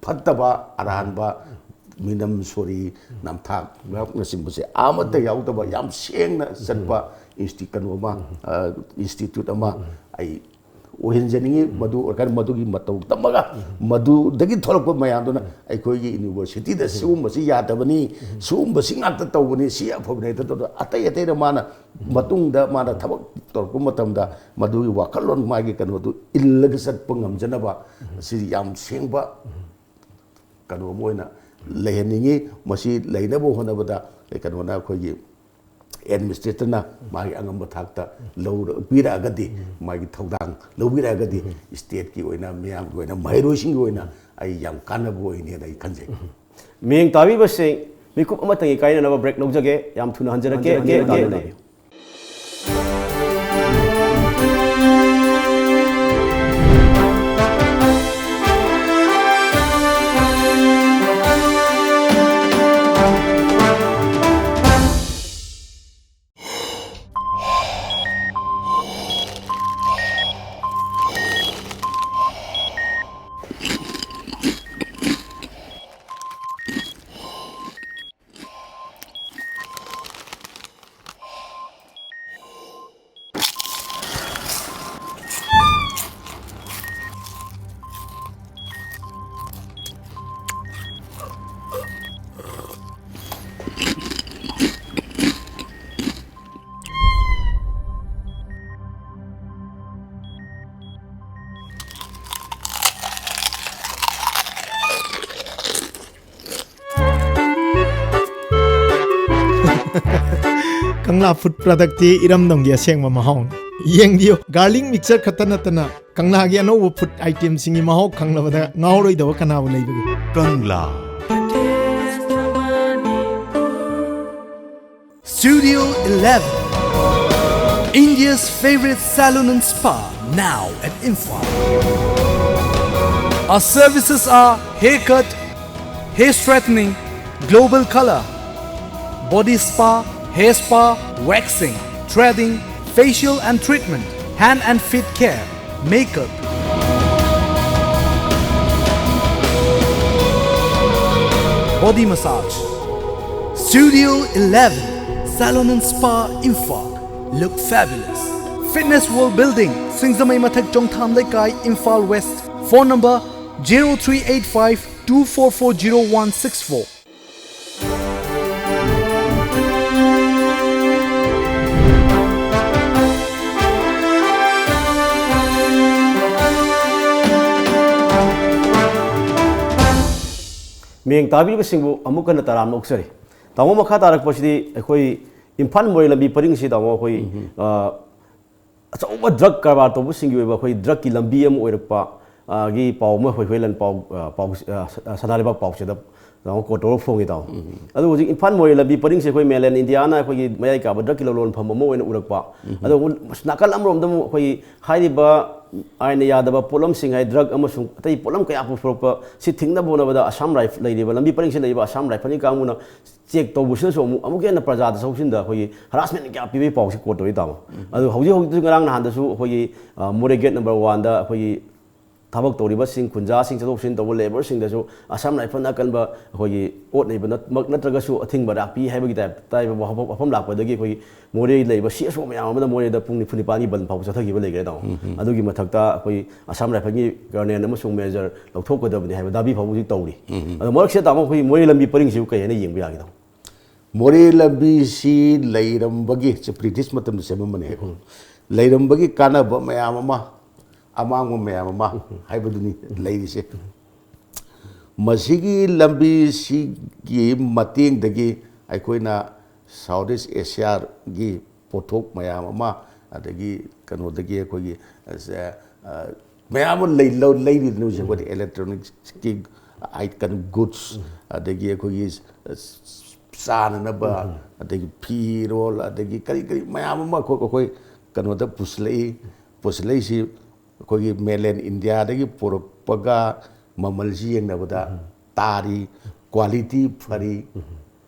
ꯐꯠꯇꯕ ꯑꯔꯥꯟꯕ ꯃꯤꯅꯝ ꯁꯣꯔꯤ ꯅꯝꯊꯥꯛꯅꯆꯤꯡꯕꯁꯦ ꯑꯃꯠꯇ ꯌꯥꯎꯗꯕ ꯌꯥꯝ ꯁꯦꯡꯅ ꯆꯠꯄ ꯏꯟꯁꯇꯤ-, ꯀꯩꯅꯣ ꯑꯃ, ꯑ, ꯏꯟꯁꯇꯤꯇ꯭ꯌꯨꯠ ꯑꯃ ꯑꯩ ꯑꯣꯏꯍꯟꯖꯅꯤꯡꯉꯤ꯫ ꯃꯗꯨ ꯑꯣꯏꯔꯀꯥꯟꯗ ꯃꯗꯨꯒꯤ ꯃꯇꯧ ꯇꯝꯃꯒ ꯃꯗꯨꯗꯒꯤ ꯊꯣꯛꯂꯛꯄ ꯃꯌꯥꯝꯗꯨꯅ ꯑꯩꯈꯣꯏꯒꯤ ꯌꯨꯅꯤꯚꯔꯁꯤꯇꯤꯗ ꯁꯤꯒꯨꯝꯕꯁꯤ ꯌꯥꯗꯕꯅꯤ, ꯁꯤꯒꯨꯝꯕꯁꯤ ꯉꯥꯛꯇ ꯇꯧꯕꯅꯤ, ꯁꯤ ꯑꯐꯕꯅꯤ ꯍꯦꯛꯇ ꯇꯧꯗ-, ꯑꯇꯩ ꯑꯇꯩꯅ ꯃꯥꯅ ꯃꯇꯨꯡꯗ ꯃꯥꯅ ꯊꯕꯛ ꯇꯧꯔꯛꯄ ꯃꯇꯝꯗ ꯃꯗꯨꯒꯤ ꯋꯥꯈꯜꯂꯣꯟ, ꯃꯥꯒꯤ ꯀꯩꯅꯣꯗꯨ ꯏꯜꯂꯒ ꯆꯠꯄ ꯉꯝꯖꯅꯕ ꯁꯤ ꯌꯥꯝ ꯁꯦꯡꯕ ꯀꯩꯅꯣ ꯑꯃ ꯑꯣꯏꯅ ꯂꯩꯍꯟꯅꯤꯡꯉꯤ꯫ ꯃꯁꯤ ꯂꯩꯅꯕ ꯍꯣꯠꯅꯕꯗ ꯀꯩꯅꯣꯅ, ꯑꯩꯈꯣꯏꯒꯤ ꯑꯦꯗꯃꯤꯅꯤꯁꯇ꯭ꯔꯦꯇꯔꯅ ꯃꯥꯒꯤ ꯑꯉꯝꯕ ꯊꯥꯛꯇ ꯂꯧꯔ-, ꯄꯤꯔꯛꯑꯒꯗꯤ, ꯃꯥꯒꯤ ꯊꯧꯗꯥꯡ ꯂꯧꯕꯤꯔꯛꯑꯒꯗꯤ, ꯁ꯭ꯇꯦꯠꯀꯤ ꯑꯣꯏꯅ, ꯃꯤꯌꯥꯝꯒꯤ ꯑꯣꯏꯅ, ꯃꯍꯩꯔꯣꯏꯁꯤꯡꯒꯤ ꯑꯣꯏꯅ ꯑꯩ ꯌꯥꯝ ꯀꯥꯟꯅꯕ ꯑꯣꯏꯅꯦꯅ ꯑꯩ ꯈꯟꯖꯩ꯫ ꯃꯤꯠꯌꯦꯡ ꯇꯥꯕꯤꯕꯁꯤꯡ, ꯃꯤꯀꯨꯞ ꯑꯃꯇꯪꯒꯤ ꯀꯥꯏꯅꯅꯕ ꯕ꯭ꯔꯦꯛ ꯂꯧꯖꯒꯦ꯫ ꯌꯥꯝ ꯊꯨꯅ ꯍꯟꯖꯔꯛꯀꯦ꯫ ꯍꯟꯖꯔꯛꯀꯦ, ꯃꯤꯠꯌꯦꯡ ꯍꯟꯖꯔꯛꯀꯦ꯫ ꯇꯥꯕꯤꯌꯨ꯫ ꯀꯪꯂꯥ ꯐꯨꯗ ꯄ꯭ꯔꯗꯛꯇꯤ ꯏꯔꯝꯗꯝꯒꯤ ꯑꯁꯦꯡꯕ ꯃꯍꯥꯎꯅꯤ꯫ ꯌꯦꯡꯕꯤꯌꯨ, ꯒꯥꯔꯂꯤꯛ ꯃꯤꯛꯆꯔ ꯈꯛꯇ ꯅꯠꯇꯅ ꯀꯪꯂꯥꯒꯤ ꯑꯅꯧꯕ ꯐꯨꯗ ꯑꯥꯏꯇꯦꯝꯁꯤꯡꯒꯤ ꯃꯍꯥꯎ ꯈꯪꯂꯕꯗ ꯉꯥꯎꯔꯣꯏꯗꯕ ꯀꯅꯥꯕꯨ ꯂꯩꯕꯒꯦ? ꯀꯪꯂꯥ꯫ Studio eleven, India's favorite salon and spa, now at Imphal. Our services are haircut, hair straightening, global color, body spa, hair spa, waxing, threading, facial and treatment, hand and feet care, makeup, body massage. Studio eleven, Salon and Spa, Imphal. Look fabulous. Fitness World Building, Singzamei Mathak, Chongtham Leikai, Imphal West. Phone number zero three eight five two four four zero one six four. ꯃꯤꯌꯦꯡ ꯇꯥꯕꯤꯔꯤꯕꯁꯤꯡꯕꯨ ꯑꯃꯨꯛ ꯍꯟꯅ ꯇꯔꯥꯝꯅ ꯑꯣꯛꯆꯔꯤ꯫ ꯇꯥꯃꯣ, ꯃꯈꯥ ꯇꯥꯔꯛꯄꯁꯤꯗꯤ ꯑꯩꯈꯣꯏ ꯏꯝꯐꯥꯜ ꯃꯣꯔꯦ ꯂꯝꯕꯤ ꯄꯔꯤꯡꯁꯤ, ꯇꯥꯃꯣ, ꯑꯩꯈꯣꯏ, ꯑ, ꯑꯆꯧꯕ ꯗ꯭ꯔꯒ ꯀꯔꯕꯥꯔ ꯇꯧꯕꯁꯤꯡꯒꯤ ꯑꯣꯏꯕ ꯑꯩꯈꯣꯏ ꯗ꯭ꯔꯒꯀꯤ ꯂꯝꯕꯤ ꯑꯃ ꯑꯣꯏꯔꯛꯄ, ꯑ, ꯒꯤ ꯄꯥꯎ ꯑꯃ ꯑꯩꯈꯣꯏ ꯍꯨꯏꯂꯟ ꯄꯥꯎ, ꯑ, ꯄꯥꯎ, ꯑ, ꯁ-, ꯑ, ꯁꯅꯥ ꯂꯩꯕꯥꯛ ꯄꯥꯎꯆꯦꯗ ꯇꯥꯃꯣ ꯀꯣꯠ ꯇꯧꯔ ꯐꯣꯡꯉꯤ, ꯇꯥꯃꯣ꯫ ꯑꯗꯨ ꯍꯧꯖꯤꯛ ꯏꯝꯐꯥꯜ ꯃꯣꯔꯦ ꯂꯝꯕꯤ ꯄꯔꯤꯡꯁꯦ ꯑꯩꯈꯣꯏ mainland India ꯅ ꯑꯩꯈꯣꯏꯒꯤ ꯃꯌꯥꯏ ꯀꯥꯕ ꯗ꯭ꯔꯒꯀꯤ ꯂꯂꯣꯟꯐꯝ ꯑꯃ ꯑꯣꯏꯅ ꯎꯔꯛꯄ꯫ ꯑꯗꯨꯒ ꯅꯥꯀꯜ ꯑꯃꯔꯣꯝꯗ ꯑꯃꯨꯛ ꯑꯩꯈꯣꯏꯒꯤ ꯍꯥꯏꯔꯤꯕ ꯑꯥꯏꯟꯅ ꯌꯥꯗꯕ ꯄꯣꯠꯂꯝꯁꯤꯡ ꯍꯥꯏ, ꯗ꯭ꯔꯒ ꯑꯃꯁꯨꯡ ꯑꯇꯩ ꯄꯣꯠꯂꯝ ꯀꯌꯥ ꯄꯨꯊꯣꯔꯛꯄ ꯁꯤ ꯊꯤꯡꯅꯕ ꯍꯣꯠꯅꯕꯗ ꯑꯁꯥꯝ ꯔꯥꯏꯐ-, ꯂꯩꯔꯤꯕ ꯂꯝꯕꯤ ꯄꯔꯤꯡꯁꯤꯗ ꯂꯩꯔꯤꯕ ꯑꯁꯥꯝ ꯔꯥꯏꯐꯜꯒꯤ ꯀꯥꯡꯕꯨꯅ ꯆꯦꯛ ꯇꯧꯕꯁꯤꯅꯁꯨ ꯑꯃꯨꯛ, ꯑꯃꯨꯛꯀ ꯍꯦꯟꯅ ꯄ꯭ꯔꯖꯥꯗ ꯁꯣꯛꯆꯤꯟꯗ ꯑꯩꯈꯣꯏꯒꯤ harassment ꯀꯌꯥ ꯄꯤꯕꯒꯤ ꯄꯥꯎꯁꯤ ꯀꯣꯠ ꯇꯧꯏ, ꯇꯥꯃꯣ꯫ ꯑꯗꯨ ꯍꯧꯖꯤꯛ ꯍꯧꯖꯤꯛꯇꯁꯨ ꯉꯔꯥꯡ ꯅꯍꯥꯟꯗꯁꯨ ꯑꯩꯈꯣꯏꯒꯤ, ꯑ, ꯃꯣꯔꯦ gate number one ꯗ ꯑꯩꯈꯣꯏꯒꯤ ꯊꯕꯛ ꯇꯧꯔꯤꯕꯁꯤꯡ, ꯈꯨꯟꯖꯥꯁꯤꯡ ꯆꯠꯊꯣꯛ ꯆꯠꯁꯤꯟ ꯇꯧꯕ labour ꯁꯤꯡꯗꯁꯨ ꯑꯁꯥꯝ ꯔꯥꯏꯐꯜꯅ ꯑꯀꯟꯕ ꯑꯩꯈꯣꯏꯒꯤ ꯑꯣꯠ ꯅꯩꯕ ꯅꯠ-, ꯃꯛ ꯅꯠꯇ꯭ꯔꯒꯁꯨ ꯑꯊꯤꯡꯕ ꯂꯥꯛꯄꯤ ꯍꯥꯏꯕꯒꯤ type ꯇꯥꯏꯕ ꯋꯥꯐꯝ, ꯋꯥꯐꯝ ꯂꯥꯛꯄꯗꯒꯤ ꯑꯩꯈꯣꯏꯒꯤ ꯃꯣꯔꯦ ꯂꯩꯕ C S O ꯃꯌꯥꯝ ꯑꯃꯅ ꯃꯣꯔꯦꯗ ꯄꯨꯡ ꯅꯤꯐꯨ ꯅꯤꯄꯥꯟꯒꯤ ꯕꯟ ꯐꯥꯎꯕ ꯆꯠꯊꯈꯤꯕ ꯂꯩꯈ꯭ꯔꯦ, ꯇꯥꯃꯣ꯫ ꯑꯗꯨꯒꯤ ꯃꯊꯛꯇ ꯑꯩꯈꯣꯏ ꯑꯁꯥꯝ ꯔꯥꯏꯐꯜꯒꯤ colonel ꯑꯃꯁꯨꯡ major ꯂꯧꯊꯣꯛꯀꯗꯕꯅꯤ ꯍꯥꯏꯕ ꯗꯥꯕꯤ ꯐꯥꯎꯕ ꯍꯧꯖꯤꯛ ꯇꯧꯔꯤ꯫ ꯑꯗꯣ ꯃꯔꯛꯁꯤꯗ, ꯇꯥꯃꯣ, ꯑꯩꯈꯣꯏ ꯃꯣꯔꯦ ꯂꯝꯕꯤ ꯄꯔꯤꯡꯁꯤꯕꯨ ꯀꯩ ꯍꯥꯏꯅ ꯌꯦꯡꯕ ꯌꯥꯒꯦ, ꯇꯥꯃꯣ? ꯃꯣꯔꯦ ꯂꯝꯕꯤꯁꯤ ꯂꯩꯔꯝꯕꯒꯤ, ꯁꯤ ꯕ꯭ꯔꯤꯇꯤꯁ ꯃꯇꯝꯗ ꯁꯦꯝꯃꯝꯕꯅꯦ꯫ ꯂꯩꯔꯝꯕꯒꯤ ꯀꯥꯟꯅꯕ ꯃꯌꯥꯝ ꯑꯃ, ꯑꯃꯥꯡꯕ ꯃꯌꯥꯝ ꯑꯃ ꯍꯥꯏꯕꯗꯨꯅꯤ ꯂꯩꯔꯤꯁꯦ꯫ ꯃꯁꯤꯒꯤ ꯂꯝꯕꯤꯁꯤꯒꯤ ꯃꯇꯦꯡꯗꯒꯤ ꯑꯩꯈꯣꯏꯅ South East Asia ꯒꯤ ꯄꯣꯠꯊꯣꯛ ꯃꯌꯥꯝ ꯑꯃ, ꯑꯗꯒꯤ ꯀꯩꯅꯣꯗꯒꯤ ꯑꯩꯈꯣꯏꯒꯤ, ꯑ, ꯑ, ꯃꯌꯥꯝ ꯑꯃ ꯂꯩ-, ꯂꯧ-, ꯂꯩꯔꯤꯗꯅ ꯍꯧꯖꯤꯛ ꯑꯩꯈꯣꯏꯗꯤ electronics ꯀꯤ ꯀꯩꯅꯣ goods, ꯑꯗꯒꯤ ꯑꯩꯈꯣꯏꯒꯤ, ꯑ, ꯆꯥꯅꯅꯕ, ꯑꯗꯒꯤ ꯐꯤꯔꯣꯜ, ꯑꯗꯒꯤ ꯀꯔꯤ ꯀꯔꯤ ꯃꯌꯥꯝ ꯑꯃ ꯑꯩꯈꯣꯏ, ꯑꯩꯈꯣꯏ ꯀꯩꯅꯣꯗ ꯄꯨꯁꯤꯜꯂꯛꯏ꯫ ꯄꯨꯁꯤꯜꯂꯛꯏꯁꯤ ꯑꯩꯈꯣꯏꯒꯤ mainland ꯏꯟꯗꯤꯌꯥꯗꯒꯤ ꯄꯨꯔꯛꯄꯒ ꯃꯃꯜꯁꯤ ꯌꯦꯡꯅꯕꯗ ꯇꯥꯔꯤ, quality ꯐꯔꯤ,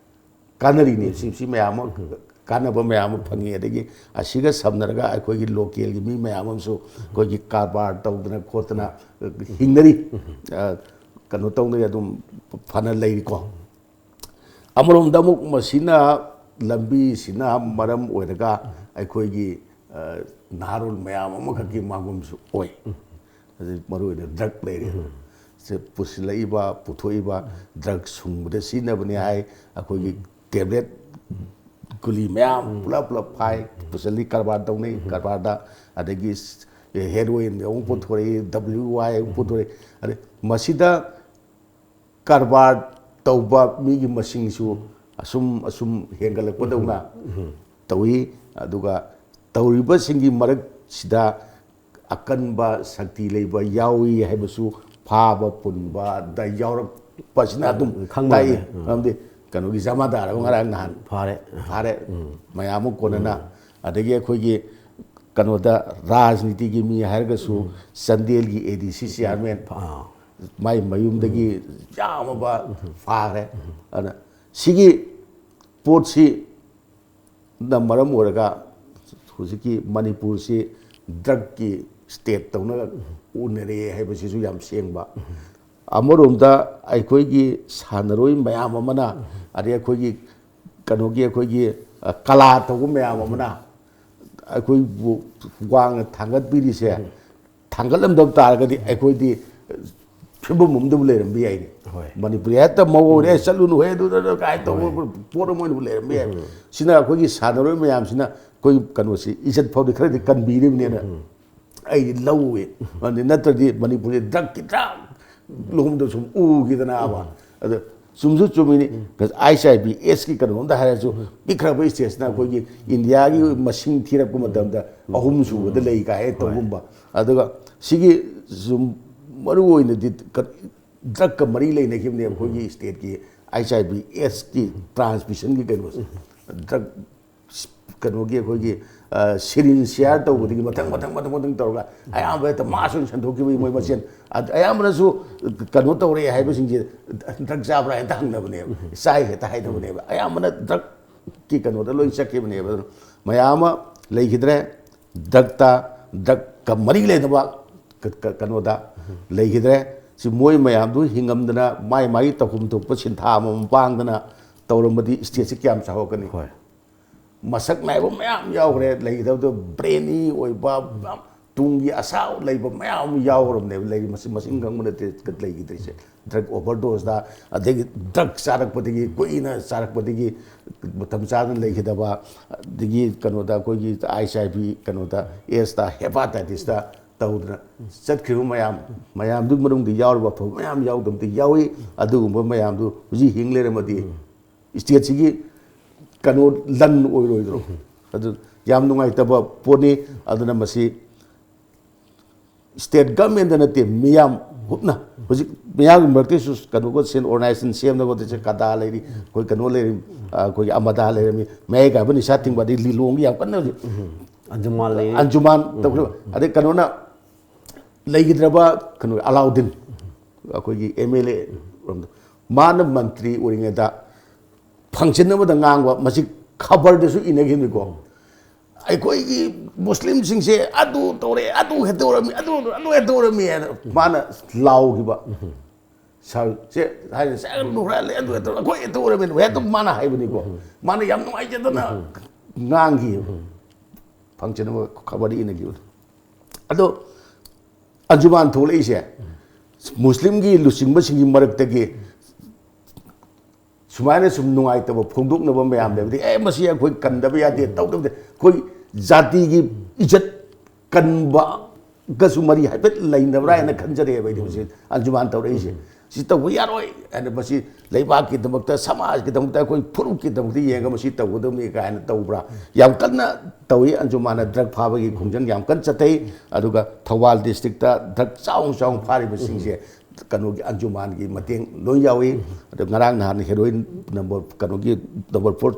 ꯀꯥꯟꯅꯔꯤꯅꯤ꯫ ꯁꯤ, ꯁꯤ ꯃꯌꯥꯝ ꯑꯃ, ꯀꯥꯟꯅꯕ ꯃꯌꯥꯝ ꯑꯃ ꯐꯪꯉꯤ꯫ ꯑꯗꯒꯤ ꯑꯁꯤꯒ ꯁꯝꯅꯔꯒ ꯑꯩꯈꯣꯏꯒꯤ localꯒꯤ ꯃꯤ ꯃꯌꯥꯝ ꯑꯃꯁꯨ ꯑꯩꯈꯣꯏꯒꯤ ꯀꯔꯕꯥꯔ ꯇꯧꯗꯅ ꯈꯣꯠꯇꯅ ꯍꯤꯡꯅꯔꯤ꯫ ꯑ, ꯀꯩꯅꯣ ꯇꯧꯅꯔꯤ, ꯑꯗꯨꯝ ꯐꯅ ꯂꯩꯔꯤꯀꯣ꯫ ꯑꯃꯔꯣꯝꯗ ꯑꯃꯨꯛ ꯃꯁꯤꯅ, ꯂꯝꯕꯤꯁꯤꯅ ꯃꯔꯝ ꯑꯣꯏꯔꯒ ꯑꯩꯈꯣꯏꯒꯤ, ꯑ, ꯅꯍꯥꯔꯣꯜ ꯃꯌꯥꯝ ꯑꯃꯈꯛꯀꯤ ꯃꯥꯡꯒꯣꯝꯁꯨ ꯑꯣꯏ꯫ ꯍꯧꯖꯤꯛ ꯃꯔꯨꯑꯣꯏꯅ drug ꯂꯩꯔꯦ꯫ ꯁꯦ ꯄꯨꯁꯤꯜꯂꯛꯏꯕ, ꯄꯨꯊꯣꯛꯏꯕ drug ꯁꯨꯡꯕꯗ ꯁꯤꯖꯤꯟꯅꯕꯅꯤ ꯍꯥꯏ꯫ ꯑꯩꯈꯣꯏꯒꯤ tablet, ꯒꯨꯂꯤ ꯃꯌꯥꯝ ꯄꯨꯂꯞ ꯄꯨꯂꯞ ꯐꯥꯏ, ꯄꯨꯁꯤꯜꯂꯤ, ꯀꯔꯕꯥꯔ ꯇꯧꯅꯩ, ꯀꯔꯕꯥꯔꯗ꯫ ꯑꯗꯒꯤ heroin ꯑꯃꯨꯛ ꯄꯨꯊꯣꯔꯛꯏ, W Y ꯑꯃꯨꯛ ꯄꯨꯊꯣꯔꯛꯏ꯫ ꯑꯗꯩ ꯃꯁꯤꯗ ꯀꯔꯕꯥꯔ ꯇꯧꯕ ꯃꯤꯒꯤ ꯃꯁꯤꯡꯁꯨ ꯑꯁꯨꯝ ꯑꯁꯨꯝ ꯍꯦꯟꯒꯠꯂꯛꯄꯗꯧꯅ ꯇꯧꯏ꯫ ꯑꯗꯨꯒ ꯇꯧꯔꯤꯕꯁꯤꯡꯒꯤ ꯃꯔꯛꯁꯤꯗ ꯑꯀꯟꯕ ꯁꯛꯇꯤ ꯂꯩꯕ ꯌꯥꯎꯏ ꯍꯥꯏꯕꯁꯨ ꯐꯥꯕ ꯄꯨꯟꯕꯗ ꯌꯥꯎꯔꯛꯄꯁꯤꯅ ꯑꯗꯨꯝ ꯈꯪꯕ ꯇꯥꯛꯏ꯫ ꯉꯝꯃꯦ꯫ ꯎꯝ꯫ ꯃꯔꯝꯗꯤ ꯀꯩꯅꯣꯒꯤ ꯖꯃꯥꯗꯥꯔ ꯑꯃ ꯉꯔꯥꯡ ꯅꯍꯥꯟ ꯐꯥꯔꯦ꯫ ꯐꯥꯔꯦ꯫ ꯃꯌꯥꯝ ꯑꯃ ꯀꯣꯟꯅꯅ꯫ ꯑꯗꯒꯤ ꯑꯩꯈꯣꯏꯒꯤ ꯀꯩꯅꯣꯗ ꯔꯥꯖꯅꯤꯇꯤꯒꯤ ꯃꯤ ꯍꯥꯏꯔꯒꯁꯨ ꯆꯥꯟꯗꯦꯜꯒꯤ A D C chairman ꯑꯥ꯫ ꯃꯥꯏ ꯃꯌꯨꯝꯗꯒꯤ ꯌꯥꯝꯃꯕ ꯐꯥꯈ꯭ꯔꯦ꯫ ꯑꯗꯨꯅ ꯁꯤꯒꯤ ꯄꯣꯠꯁꯤꯅ ꯃꯔꯝ ꯑꯣꯏꯔꯒ ꯍꯧꯖꯤꯛꯀꯤ ꯃꯅꯤꯄꯨꯔꯁꯤ drugꯀꯤ state ꯇꯧꯅ ꯎꯅꯔꯦ ꯍꯥꯏꯕꯁꯤꯁꯨ ꯌꯥꯝ ꯁꯦꯡꯕ꯫ ꯑꯃꯔꯣꯝꯗ ꯑꯩꯈꯣꯏꯒꯤ ꯁꯥꯟꯅꯔꯣꯏ ꯃꯌꯥꯝ ꯑꯃꯅ, ꯑꯗꯩ ꯑꯩꯈꯣꯏꯒꯤ ꯀꯩꯅꯣꯒꯤ, ꯑꯩꯈꯣꯏꯒꯤ, ꯑ, ꯀꯂꯥ ꯇꯧꯕ ꯃꯌꯥꯝ ꯑꯃꯅ ꯑꯩꯈꯣꯏꯕꯨ ꯋꯥꯡꯅ ꯊꯥꯡꯒꯠꯄꯤꯔꯤꯁꯦ, ꯊꯥꯡꯒꯠꯂꯝꯗꯕ ꯇꯥꯔꯒꯗꯤ ꯑꯩꯈꯣꯏꯗꯤ ꯐꯤꯕꯝ ꯑꯃꯗꯕꯨ ꯂꯩꯔꯝꯕ ꯌꯥꯏꯅꯦ꯫ ꯍꯣꯏ꯫ ꯃꯅꯤꯄꯨꯔꯤ ꯍꯦꯛꯇ ꯃꯧ ꯑꯣꯏꯔꯦ, ꯆꯠꯂꯨꯅꯨ ꯍꯦ, ꯑꯗꯨꯗ ꯀꯥꯏ ꯇꯧꯕ ꯄꯣꯠ ꯑꯃ ꯑꯣꯏꯅꯕꯨ ꯂꯩꯔꯝꯕ ꯌꯥꯏ꯫ ꯁꯤꯅ ꯑꯩꯈꯣꯏꯒꯤ ꯁꯥꯟꯅꯔꯣꯏ ꯃꯌꯥꯝꯁꯤꯅ ꯑꯩꯈꯣꯏ ꯀꯩꯅꯣꯁꯤ, ꯏꯖꯠ ꯐꯥꯎꯗꯤ ꯈꯔꯗꯤ ꯀꯟꯕꯤꯔꯤꯕꯅꯦꯅ ꯑꯩꯗꯤ ꯂꯧꯋꯦ꯫ ꯑꯗꯨ ꯅꯠꯇ꯭ꯔꯗꯤ ꯃꯅꯤꯄꯨꯔꯁꯦ drugꯀꯤ drug ꯂꯣꯝꯗ ꯁꯨꯝ ꯎꯈꯤꯗꯅꯕ꯫ ꯑꯗ ꯆꯨꯝꯁꯨ ꯆꯨꯝꯃꯤꯅꯤ꯫ H I V AIDS ꯀꯤ ꯀꯩꯅꯣꯝꯗ ꯍꯥꯏꯔꯁꯨ, ꯄꯤꯛꯈ꯭ꯔꯕ stateꯁꯤꯅ ꯑꯩꯈꯣꯏꯒꯤ ꯏꯟꯗꯤꯌꯥꯒꯤ ꯃꯁꯤꯡ ꯊꯤꯔꯛꯄ ꯃꯇꯝꯗ ꯑꯍꯨꯝ ꯁꯨꯕꯗ ꯂꯩ ꯀꯥꯏ ꯍꯦꯛ ꯇꯧꯒꯨꯝꯕ꯫ ꯑꯗꯨꯒ ꯁꯤꯒꯤ ꯁꯨꯝ ꯃꯔꯨ ꯑꯣꯏꯅꯗꯤ ꯀ-, drugꯀ ꯃꯔꯤ ꯂꯩꯅꯈꯤꯕꯅꯦ ꯑꯩꯈꯣꯏꯒꯤ stateꯀꯤ ꯑꯩꯆ ꯑꯥꯏ ꯚꯤ ꯑꯦꯁꯀꯤ ꯇ꯭ꯔꯥꯟꯁꯃꯤꯁꯟꯒꯤ ꯀꯩꯅꯣꯁꯦ, ꯗ꯭ꯔꯒ ꯀꯩꯅꯣꯒꯤ ꯑꯩꯈꯣꯏꯒꯤ ꯁꯤꯔꯤꯟ ꯁꯤꯌꯥꯔ ꯇꯧꯕꯗꯒꯤ ꯃꯊꯪ ꯃꯊꯪ ꯃꯊꯪ ꯃꯊꯪ ꯇꯧꯔꯒ ꯑꯌꯥꯝꯕ ꯍꯦꯛꯇ ꯃꯥꯁ ꯑꯣꯏꯅ ꯁꯟꯗꯣꯛꯈꯤꯕꯒꯤ ꯃꯣꯏ ꯃꯁꯦꯟ ꯑꯌꯥꯝꯕꯅꯁꯨ ꯀꯩꯅꯣ ꯇꯧꯔꯦ ꯍꯥꯏꯕꯁꯤꯡꯁꯦ ꯗ꯭ꯔꯒ ꯆꯥꯕ꯭ꯔꯥ ꯍꯦꯛꯇ ꯍꯪꯅꯕꯅꯦꯕ, ꯆꯥꯏ ꯍꯦꯛꯇ ꯍꯥꯏꯅꯕꯅꯦꯕ, ꯑꯌꯥꯝꯕꯅ ꯗ꯭ꯔꯒꯀꯤ ꯀꯩꯅꯣꯗ ꯂꯣꯏ ꯆꯠꯈꯤꯕꯅꯦꯕ꯫ ꯑꯗꯨꯅ ꯃꯌꯥꯝ ꯑꯃ ꯂꯩꯈꯤꯗ꯭ꯔꯦ, ꯗ꯭ꯔꯒꯇ, ꯗ꯭ꯔꯒꯀ ꯃꯔꯤ ꯂꯩꯅꯕ ꯀ- ꯀ- ꯀꯩꯅꯣꯗ ꯂꯩꯈꯤꯗ꯭ꯔꯦ꯫ ꯁꯤ ꯃꯣꯏ ꯃꯌꯥꯝꯗꯨ ꯍꯤꯡꯉꯝꯗꯅ ꯃꯥꯏ ꯃꯥꯒꯤ ꯇꯧꯐꯝ ꯊꯣꯛꯄ ꯁꯤꯟꯊꯥ ꯑꯃꯃꯝ ꯄꯥꯡꯗꯅ ꯇꯧꯔꯝꯕꯗꯤ ꯁ꯭ꯇꯦꯠꯁꯤ ꯀꯌꯥꯝ ꯆꯥꯎꯔꯛꯀꯅꯤ? ꯍꯣꯏ꯫ ꯃꯁꯛ ꯅꯥꯏꯕ ꯃꯌꯥꯝ ꯌꯥꯎꯈ꯭ꯔꯦ, ꯂꯩꯒꯗꯕꯗꯣ ꯕ꯭ꯔꯦꯅꯤ ꯑꯣꯏꯕ, ꯇꯨꯡꯒꯤ ꯑꯁꯥ ꯂꯩꯕ ꯃꯌꯥꯝ ꯑꯃ ꯌꯥꯎꯈ꯭ꯔꯕꯅꯦꯕ, ꯂꯩꯔꯤ ꯃꯁꯤꯡ ꯃꯁꯤꯡ ꯈꯪꯕ ꯅꯠꯇꯦ ꯂꯩꯈꯤꯗ꯭ꯔꯤꯁꯦ꯫ ꯗ꯭ꯔꯒ ꯑꯣꯚꯔꯗꯣꯁꯇ, ꯑꯗꯒꯤ ꯗ꯭ꯔꯒ ꯆꯥꯔꯛꯄꯗꯒꯤ, ꯀꯨꯏꯅ ꯆꯥꯔꯛꯄꯗꯒꯤ, ꯃꯇꯝ ꯆꯥꯅ ꯂꯩꯈꯤꯗꯕ, ꯑꯗꯒꯤ ꯀꯩꯅꯣꯗ ꯑꯩꯈꯣꯏꯒꯤ ꯑꯩꯆ ꯑꯥꯏ ꯚꯤ ꯀꯩꯅꯣꯗ, ꯑꯦꯁꯇ, ꯍꯦꯄꯥꯇꯥꯏꯇꯤꯁꯇ ꯇꯧꯗꯅ ꯆꯠꯈ꯭ꯔꯤꯕ ꯃꯌꯥꯝ, ꯃꯌꯥꯝꯗꯨꯒꯤ ꯃꯅꯨꯡꯗ ꯌꯥꯎꯔꯤꯕ ꯑꯐꯕ ꯃꯌꯥꯝ ꯌꯥꯎꯗꯕꯗꯤ ꯌꯥꯎꯏ꯫ ꯑꯗꯨꯒꯨꯝꯕ ꯃꯌꯥꯝꯗꯨ ꯍꯧꯖꯤꯛ ꯍꯤꯡ ꯂꯩꯔꯝꯃꯗꯤ ꯁ꯭ꯇꯦꯠꯁꯤꯒꯤ ꯀꯩꯅꯣ ꯂꯟ ꯑꯣꯏꯔꯣꯏꯗ꯭ꯔꯣ? ꯑꯗꯨ ꯌꯥꯝ ꯅꯨꯡꯉꯥꯏꯇꯕ ꯄꯣꯠꯅꯤ꯫ ꯑꯗꯨꯅ ꯃꯁꯤ ꯁ꯭ꯇꯦꯠ ꯒꯃꯦꯟꯗ ꯅꯠꯇꯦ, ꯃꯤꯌꯥꯝ ꯍꯨꯞꯅ ꯍꯧꯖꯤꯛ ꯃꯤꯌꯥꯝꯒꯤ ꯃꯔꯛꯇꯁꯨ ꯀꯩꯅꯣꯒ ꯁꯦꯟ ꯑꯣꯔꯒꯅꯥꯏꯖꯦꯁꯟ ꯁꯦꯝꯅꯕ ꯍꯣꯠꯅꯁꯦ, ꯀꯗꯥ ꯂꯩꯔꯤ, ꯑꯩꯈꯣꯏ ꯀꯩꯅꯣ ꯂꯩꯔꯤ, ꯑꯩꯈꯣꯏꯒꯤ ꯑꯃꯗꯥ ꯂꯩꯔꯝꯃꯤ, ꯃꯌꯥꯏ ꯀꯥꯏꯕ ꯅꯤꯁꯥ ꯊꯤꯡꯕ, ꯑꯗꯩ ꯂꯤꯂꯣꯡꯒꯤ ꯌꯥꯝ ꯀꯟꯅ ꯍꯧꯖꯤꯛ ꯑꯟꯖꯨꯃꯥꯟ ꯂꯩꯔꯤ꯫ ꯑꯟꯖꯨꯃꯥꯟ ꯇꯧꯈ꯭ꯔꯤꯕ, ꯑꯗꯩ ꯀꯩꯅꯣꯅ ꯂꯩꯈꯤꯗ꯭ꯔꯕ ꯀꯩꯅꯣ ꯑꯂꯥꯎꯗꯤꯟ, ꯑꯩꯈꯣꯏꯒꯤ ꯑꯦꯝ ꯑꯦꯜ ꯑꯦ ꯔꯣꯝꯗ, ꯃꯥꯅ ꯃꯟꯇ꯭ꯔꯤ ꯑꯣꯏꯔꯤꯉꯩꯗ ꯐꯪꯁꯟ ꯑꯃꯗ ꯉꯥꯡꯕ, ꯃꯁꯤ ꯈꯕꯔꯗꯁꯨ ꯏꯅꯈꯤꯕꯅꯤꯀꯣ꯫ ꯑꯩꯈꯣꯏꯒꯤ ꯃꯨꯁꯂꯤꯝꯁꯤꯡꯁꯦ ꯑꯗꯨ ꯇꯧꯔꯦ, ꯑꯗꯨ ꯍꯦꯛ ꯇꯧꯔꯝꯃꯤ, ꯑꯗꯨ ꯑꯗꯨ ꯍꯦꯛ ꯇꯧꯔꯝꯃꯤ ꯍꯥꯏꯅ ꯃꯥꯅ ꯂꯥꯎꯈꯤꯕ꯫ ꯁꯥꯔ, ꯁꯦ ꯍꯥꯏꯅ ꯁꯦ ꯑꯗꯨ ꯍꯨꯔꯥꯜꯂꯦ, ꯑꯗꯨ ꯍꯦꯛ ꯇꯧꯔꯦ, ꯑꯩꯈꯣꯏ ꯍꯦꯛ ꯇꯧꯔꯝꯃꯤꯅ ꯍꯦꯛꯇ ꯃꯥꯅ ꯍꯥꯏꯕꯅꯤꯀꯣ꯫ ꯃꯥꯅ ꯌꯥꯝ ꯅꯨꯡꯉꯥꯏꯖꯗꯅ ꯉꯥꯡꯈꯤ꯫ ꯐꯪꯁꯟ ꯑꯃ ꯈꯕꯔꯗ ꯏꯅꯈꯤꯕꯗꯣ꯫ ꯑꯗꯣ ꯑꯟꯖꯨꯃꯥꯟ ꯊꯣꯛꯂꯛꯏꯁꯦ ꯃꯨꯁꯂꯤꯝꯒꯤ ꯂꯨꯆꯤꯡꯕꯁꯤꯡꯒꯤ ꯃꯔꯛꯇꯒꯤ ꯁꯨꯃꯥꯏꯅ ꯁꯨꯝ ꯅꯨꯡꯉꯥꯏꯇꯕ ꯐꯣꯡꯗꯣꯛꯅꯕ ꯃꯌꯥꯝ ꯂꯩꯕꯗꯤ, ꯑꯦ, ꯃꯁꯤ ꯑꯩꯈꯣꯏ ꯀꯟꯗꯕ ꯌꯥꯗꯦ, ꯇꯧꯗꯕꯗꯤ, ꯑꯩꯈꯣꯏ ꯖꯥꯇꯤꯒꯤ ꯏꯖꯠ ꯀꯟꯕꯒꯁꯨ ꯃꯔꯤ ꯍꯥꯏꯐꯦꯠ ꯂꯩꯅꯕ꯭ꯔꯥ ꯍꯥꯏꯅ ꯈꯟꯖꯔꯛꯑꯦꯕ ꯑꯩꯗꯤ ꯍꯧꯖꯤꯛ ꯑꯟꯖꯨꯃꯥꯟ ꯇꯧꯔꯛꯏꯁꯦ꯫ ꯁꯤ ꯇꯧꯕ ꯌꯥꯔꯣꯏ ꯍꯥꯏꯅ, ꯃꯁꯤ ꯂꯩꯕꯥꯛꯀꯤꯗꯃꯛꯇ, ꯁꯃꯥꯖꯀꯤꯗꯃꯛꯇ, ꯑꯩꯈꯣꯏ ꯐꯨꯔꯨꯞꯀꯤꯗꯃꯛꯇ ꯌꯦꯡꯉꯒ ꯃꯁꯤ ꯇꯧꯒꯗꯕꯅꯤ ꯀꯥꯏꯅ ꯇꯧꯕ꯭ꯔꯥ? ꯌꯥꯝ ꯀꯟꯅ ꯇꯧꯏ꯫ ꯑꯟꯖꯨꯃꯥꯟꯅ ꯗ꯭ꯔꯒ ꯐꯥꯕꯒꯤ ꯈꯣꯡꯖꯪ ꯌꯥꯝ ꯀꯟꯅ ꯆꯠꯊꯩ꯫ ꯑꯗꯨꯒ ꯊꯧꯕꯥꯜ ꯗꯤꯁꯇ꯭ꯔꯤꯛꯇ ꯗ꯭ꯔꯒ ꯆꯥꯎꯅ ꯆꯥꯎꯅ ꯐꯥꯔꯤꯕꯁꯤꯡꯁꯦ ꯀꯩꯅꯣꯒꯤ ꯑꯟꯖꯨꯃꯥꯟꯒꯤ ꯃꯇꯦꯡ ꯂꯣꯏ ꯌꯥꯎꯏ꯫ ꯑꯗꯣ ꯉꯔꯥꯡ ꯅꯍꯥꯟ heroine number, ꯀꯩꯅꯣꯒꯤ number four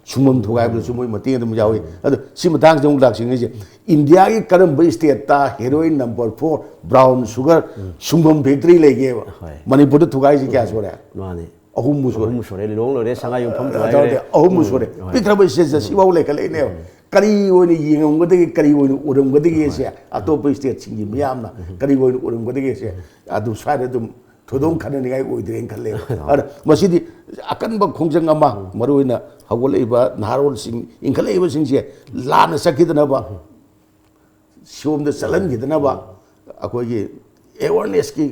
ꯁꯨꯡꯕꯝ ꯊꯨꯒꯥꯏꯕꯗꯁꯨ ꯃꯣꯏ ꯃꯇꯦꯡ ꯑꯗꯨꯝ ꯌꯥꯎꯏ꯫ ꯑꯗꯣ ꯁꯤ ꯃꯇꯥꯡꯁꯤꯗ ꯑꯃꯨꯛ ꯂꯥꯛꯆꯅꯤꯡꯉꯤꯁꯦ, ꯏꯟꯗꯤꯌꯥꯒꯤ ꯀꯔꯝꯕ stateꯇ heroine number four brown sugar ꯁꯨꯡꯐꯝ factory ꯂꯩꯒꯦꯕ? ꯍꯣꯏ꯫ ꯃꯅꯤꯄꯨꯔꯗ ꯊꯨꯒꯥꯏꯔꯤꯁꯦ ꯀꯌꯥ ꯁꯨꯔꯦ? ꯃꯥꯅꯤ꯫ ꯑꯍꯨꯝꯕꯨ ꯁꯨꯔꯦ꯫ ꯑꯍꯨꯝ ꯁꯨꯔꯦ, ꯂꯤꯂꯣꯡ ꯂꯣꯏꯔꯦ, ꯁꯉꯥꯏ ꯌꯨꯝꯐꯝ ꯊꯨꯒꯥꯏꯈ꯭ꯔꯦ꯫ ꯑꯗꯨꯗꯤ ꯑꯍꯨꯝꯕꯨ ꯁꯨꯔꯦ꯫ ꯍꯣꯏ꯫ ꯄꯤꯛꯈ꯭ꯔꯕ stateꯁꯦ ꯁꯤꯐꯥꯎ ꯂꯩꯈꯠꯂꯛꯏꯅꯦꯕ꯫ ꯀꯔꯤ ꯑꯣꯏꯅ ꯌꯦꯡꯉꯝꯒꯗꯒꯦ, ꯀꯔꯤ ꯑꯣꯏꯅ ꯎꯔꯝꯒꯗꯒꯦꯁꯦ, ꯑꯇꯣꯞꯄ stateꯁꯤꯡꯒꯤ ꯃꯤꯌꯥꯝꯅ ꯀꯔꯤ ꯑꯣꯏꯅ ꯎꯔꯝꯒꯗꯒꯦꯁꯦ, ꯑꯗꯨ ꯁ꯭ꯋꯥꯏꯗ ꯑꯗꯨꯝ ꯊꯣꯏꯗꯣꯛ ꯈꯟꯅꯅꯤꯡꯉꯥꯏ ꯑꯣꯏꯗ꯭ꯔꯦꯅ ꯈꯜꯂꯦꯕ꯫ ꯑꯗ ꯃꯁꯤꯗꯤ ꯑꯀꯟꯕ ꯈꯣꯡꯖꯪ ꯑꯃ, ꯃꯔꯨꯑꯣꯏꯅ ꯍꯧꯒꯠꯂꯛꯏꯕ ꯅꯍꯥꯔꯣꯜꯁꯤꯡ, ꯏꯟꯈꯠꯂꯛꯏꯕꯁꯤꯡꯁꯦ ꯂꯥꯟꯅ ꯆꯠꯈꯤꯗꯅꯕ, ꯁꯣꯝꯗ ꯆꯠꯍꯟꯈꯤꯗꯅꯕ ꯑꯩꯈꯣꯏꯒꯤ awarenessꯀꯤ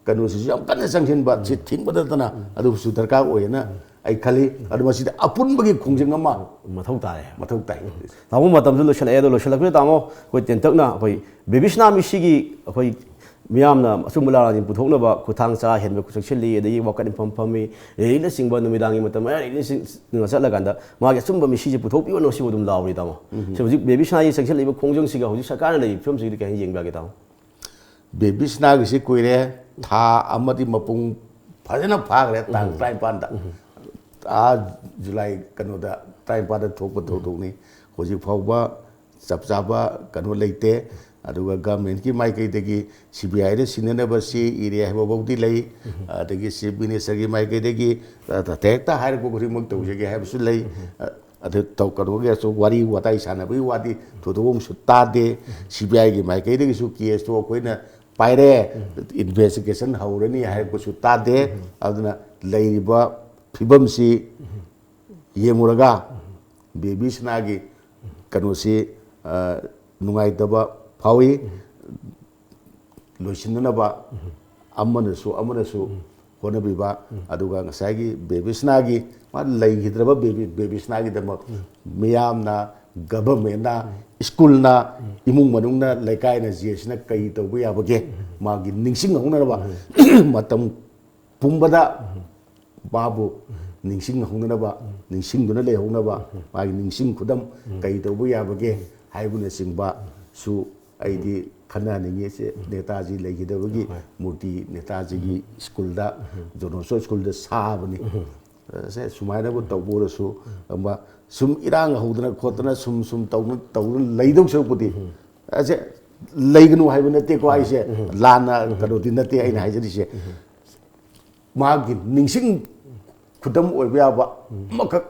ꯀꯩꯅꯣꯁꯤꯁꯨ ꯌꯥꯝ ꯀꯟꯅ ꯆꯪꯁꯤꯟꯕ, ꯁꯤ ꯊꯤꯡꯕ ꯅꯠꯇꯅ ꯑꯗꯨꯁꯨ ꯗꯔꯀꯥꯔ ꯑꯣꯏꯌꯦꯅ ꯑꯩ ꯈꯜꯂꯤ꯫ ꯑꯗꯨ ꯃꯁꯤꯗ ꯑꯄꯨꯟꯕꯒꯤ ꯈꯣꯡꯖꯪ ꯑꯃ ꯃꯊꯧ ꯇꯥꯔꯦ꯫ ꯃꯊꯧ ꯇꯥꯏ꯫ ꯇꯥꯃꯣ, ꯃꯇꯝꯁꯨ ꯂꯣꯏꯁꯤꯜꯂꯛꯑꯦ꯫ ꯑꯗꯣ ꯂꯣꯏꯁꯤꯜꯂꯛꯄꯗ, ꯇꯥꯃꯣ, ꯑꯩꯈꯣꯏ ꯇꯦꯟꯇꯛꯅ ꯑꯩꯈꯣꯏ ꯕꯦꯕꯤ ꯁꯅꯥ ꯃꯤꯁꯤꯒꯤ ꯑꯩꯈꯣꯏ ꯃꯤꯌꯥꯝꯅ ꯑꯆꯨꯝꯕ ꯂꯥꯟ ꯄꯨꯊꯣꯛꯅꯕ ꯈꯨꯠꯊꯥꯡ ꯆꯔꯥ ꯍꯦꯟꯕ ꯆꯪꯁꯤꯜꯂꯤ, ꯑꯗꯒꯤ ꯋꯥꯀꯠ ꯏꯟꯐꯝ ꯐꯝꯃꯤ, rallyꯅꯆꯤꯡꯕ ꯅꯨꯃꯤꯗꯥꯡꯒꯤ ꯃꯇꯝ ꯑꯌꯥ rallyꯅꯆꯤꯡ ꯆꯠꯂꯀꯥꯟꯗ ꯃꯥꯒꯤ ꯑꯆꯨꯝꯕ ꯃꯤꯁꯤꯁꯦ ꯄꯨꯊꯣꯛꯄꯤꯌꯣꯅ ꯁꯤꯕꯨ ꯑꯗꯨꯝ ꯂꯥꯎꯔꯤ, ꯇꯥꯃꯣ꯫ ꯁꯤ ꯍꯧꯖꯤꯛ ꯕꯦꯕꯤ ꯁꯅꯥꯒꯤ ꯆꯪꯁꯤꯜꯂꯛꯏꯕ ꯈꯣꯡꯖꯪꯁꯤꯒ ꯍꯧꯖꯤꯛ ꯁꯔꯀꯥꯔꯅ ꯂꯩꯔꯤꯕ ꯐꯤꯕꯝꯁꯤꯒꯤꯗꯤ ꯀꯩ ꯍꯥꯏꯅ ꯌꯦꯡꯕ ꯌꯥꯒꯦ, ꯇꯥꯃꯣ? ꯕꯦꯕꯤ ꯁꯅꯥꯒꯤꯁꯤ ꯀꯨꯏꯔꯦ, ꯊꯥ ꯑꯃꯗꯤ ꯃꯄꯨꯡ ꯐꯖꯅ ꯐꯥꯈ꯭ꯔꯦ, ꯇꯥꯡ ꯇꯔꯥꯅꯤꯄꯥꯟꯗ꯫ ꯑꯥ, ꯖꯨꯂꯥꯏ ꯀꯩꯅꯣꯗ, ꯇꯔꯥꯅꯤꯄꯥꯟꯗ ꯊꯣꯛꯄ ꯊꯧꯗꯣꯛꯅꯤ꯫ ꯍꯧꯖꯤꯛ ꯐꯥꯎꯕ ꯆꯞ ꯆꯥꯕ ꯀꯩꯅꯣ ꯂꯩꯇꯦ꯫ ꯑꯗꯨꯒ governmentꯀꯤ ꯃꯥꯏꯀꯩꯗꯒꯤ CBIꯗ ꯁꯤꯟꯅꯅꯕ ꯆꯦ ꯏꯔꯦ ꯍꯥꯏꯕ ꯐꯥꯎꯗꯤ ꯂꯩ꯫ ꯑꯗꯒꯤ Chief Ministerꯒꯤ ꯃꯥꯏꯀꯩꯗꯒꯤ, ꯑ, ꯍꯦꯛꯇ ꯍꯥꯏꯔꯛꯄ ꯈꯨꯗꯤꯡꯃꯛ ꯇꯧꯖꯒꯦ ꯍꯥꯏꯕꯁꯨ ꯂꯩ꯫ ꯑ, ꯑꯗꯨ ꯇꯧ-, ꯀꯩꯅꯣꯒꯤ ꯑꯁꯨ ꯋꯥꯔꯤ ꯋꯥꯇꯥꯏ ꯁꯥꯟꯅꯕꯒꯤ ꯋꯥꯗꯤ ꯊꯣꯏꯗꯣꯛ ꯑꯃꯁꯨ ꯇꯥꯗꯦ꯫ CBIꯒꯤ ꯃꯥꯏꯀꯩꯗꯒꯤꯁꯨ caseꯇꯣ ꯑꯩꯈꯣꯏꯅ ꯄꯥꯏꯔꯦ, investigation ꯍꯧꯔꯅꯤ ꯍꯥꯏꯔꯛꯄꯁꯨ ꯇꯥꯗꯦ꯫ ꯑꯗꯨꯅ ꯂꯩꯔꯤꯕ ꯐꯤꯕꯝꯁꯤ ꯌꯦꯡꯉꯨꯔꯒ ꯕꯦꯕꯤ ꯁꯅꯥꯒꯤ ꯀꯩꯅꯣꯁꯤ, ꯑ, ꯅꯨꯡꯉꯥꯏꯇꯕ ꯐꯥꯎꯏ꯫ ꯂꯣꯏꯁꯤꯟꯅꯅꯕ ꯑꯃꯅꯁꯨ ꯑꯃꯅꯁꯨ ꯍꯣꯠꯅꯕꯤꯕ, ꯑꯗꯨꯒ ꯉꯁꯥꯏꯒꯤ ꯕꯦꯕꯤ ꯁꯅꯥꯒꯤ, ꯃꯥ ꯂꯩꯈꯤꯗ꯭ꯔꯕ ꯕꯦꯕꯤ, ꯕꯦꯕꯤ ꯁꯅꯥꯒꯤꯗꯃꯛ ꯃꯤꯌꯥꯝꯅ, governmentꯅ, schoolꯅ, ꯏꯃꯨꯡ ꯃꯅꯨꯡꯅ, ꯂꯩꯀꯥꯏꯅ, ꯖꯦꯁꯤꯅ ꯀꯔꯤ ꯇꯧꯕ ꯌꯥꯕꯒꯦ? ꯃꯥꯒꯤ ꯅꯤꯡꯁꯤꯡꯍꯧꯅꯅꯕ ꯃꯇꯝ ꯄꯨꯝꯕꯗ ꯃꯥꯕꯨ ꯅꯤꯡꯁꯤꯡꯍꯧꯅꯅꯕ, ꯅꯤꯡꯁꯤꯡꯗꯨꯅ ꯂꯩꯍꯧꯅꯕ, ꯃꯥꯒꯤ ꯅꯤꯡꯁꯤꯡ ꯈꯨꯗꯝ ꯀꯔꯤ ꯇꯧꯕ ꯌꯥꯕꯒꯦ ꯍꯥꯏꯕꯅꯆꯤꯡꯕꯁꯨ ꯑꯩꯗꯤ ꯈꯟꯅꯍꯟꯅꯤꯡꯉꯤꯁꯦ, ꯅꯦꯇꯥꯖꯤ ꯂꯩꯈꯤꯗꯕꯒꯤ ꯃꯨꯔꯇꯤ ꯅꯦꯇꯥꯖꯤꯒꯤ ꯁ꯭ꯀꯨꯜꯗ, ꯖꯣꯅꯣꯁꯣ ꯁ꯭ꯀꯨꯜꯗ ꯁꯥꯕꯅꯤ꯫ ꯁꯦ ꯁꯨꯃꯥꯏꯅꯕꯨ ꯇꯧꯕ ꯑꯣꯏꯔꯁꯨ, ꯑꯃ ꯁꯨꯝ ꯏꯔꯥꯡ ꯍꯧꯗꯅ ꯈꯣꯠꯇꯅ ꯁꯨꯝ ꯁꯨꯝ ꯇꯧꯗꯅ ꯇꯧꯗꯅ ꯂꯩꯗꯧ ꯁꯔꯨꯛꯄꯨꯗꯤ, ꯑꯁꯦ ꯂꯩꯒꯅꯨ ꯍꯥꯏꯕ ꯅꯠꯇꯦꯀꯣ꯫ ꯑꯩꯁꯦ ꯂꯥꯟꯅ ꯀꯩꯅꯣꯗꯤ ꯅꯠꯇꯦ ꯑꯩꯅ ꯍꯥꯏꯖꯔꯤꯁꯦ꯫ ꯃꯍꯥꯛꯀꯤ ꯅꯤꯡꯁꯤꯡ ꯈꯨꯗꯝ ꯑꯣꯏꯕ ꯌꯥꯕ ꯑꯃꯈꯛ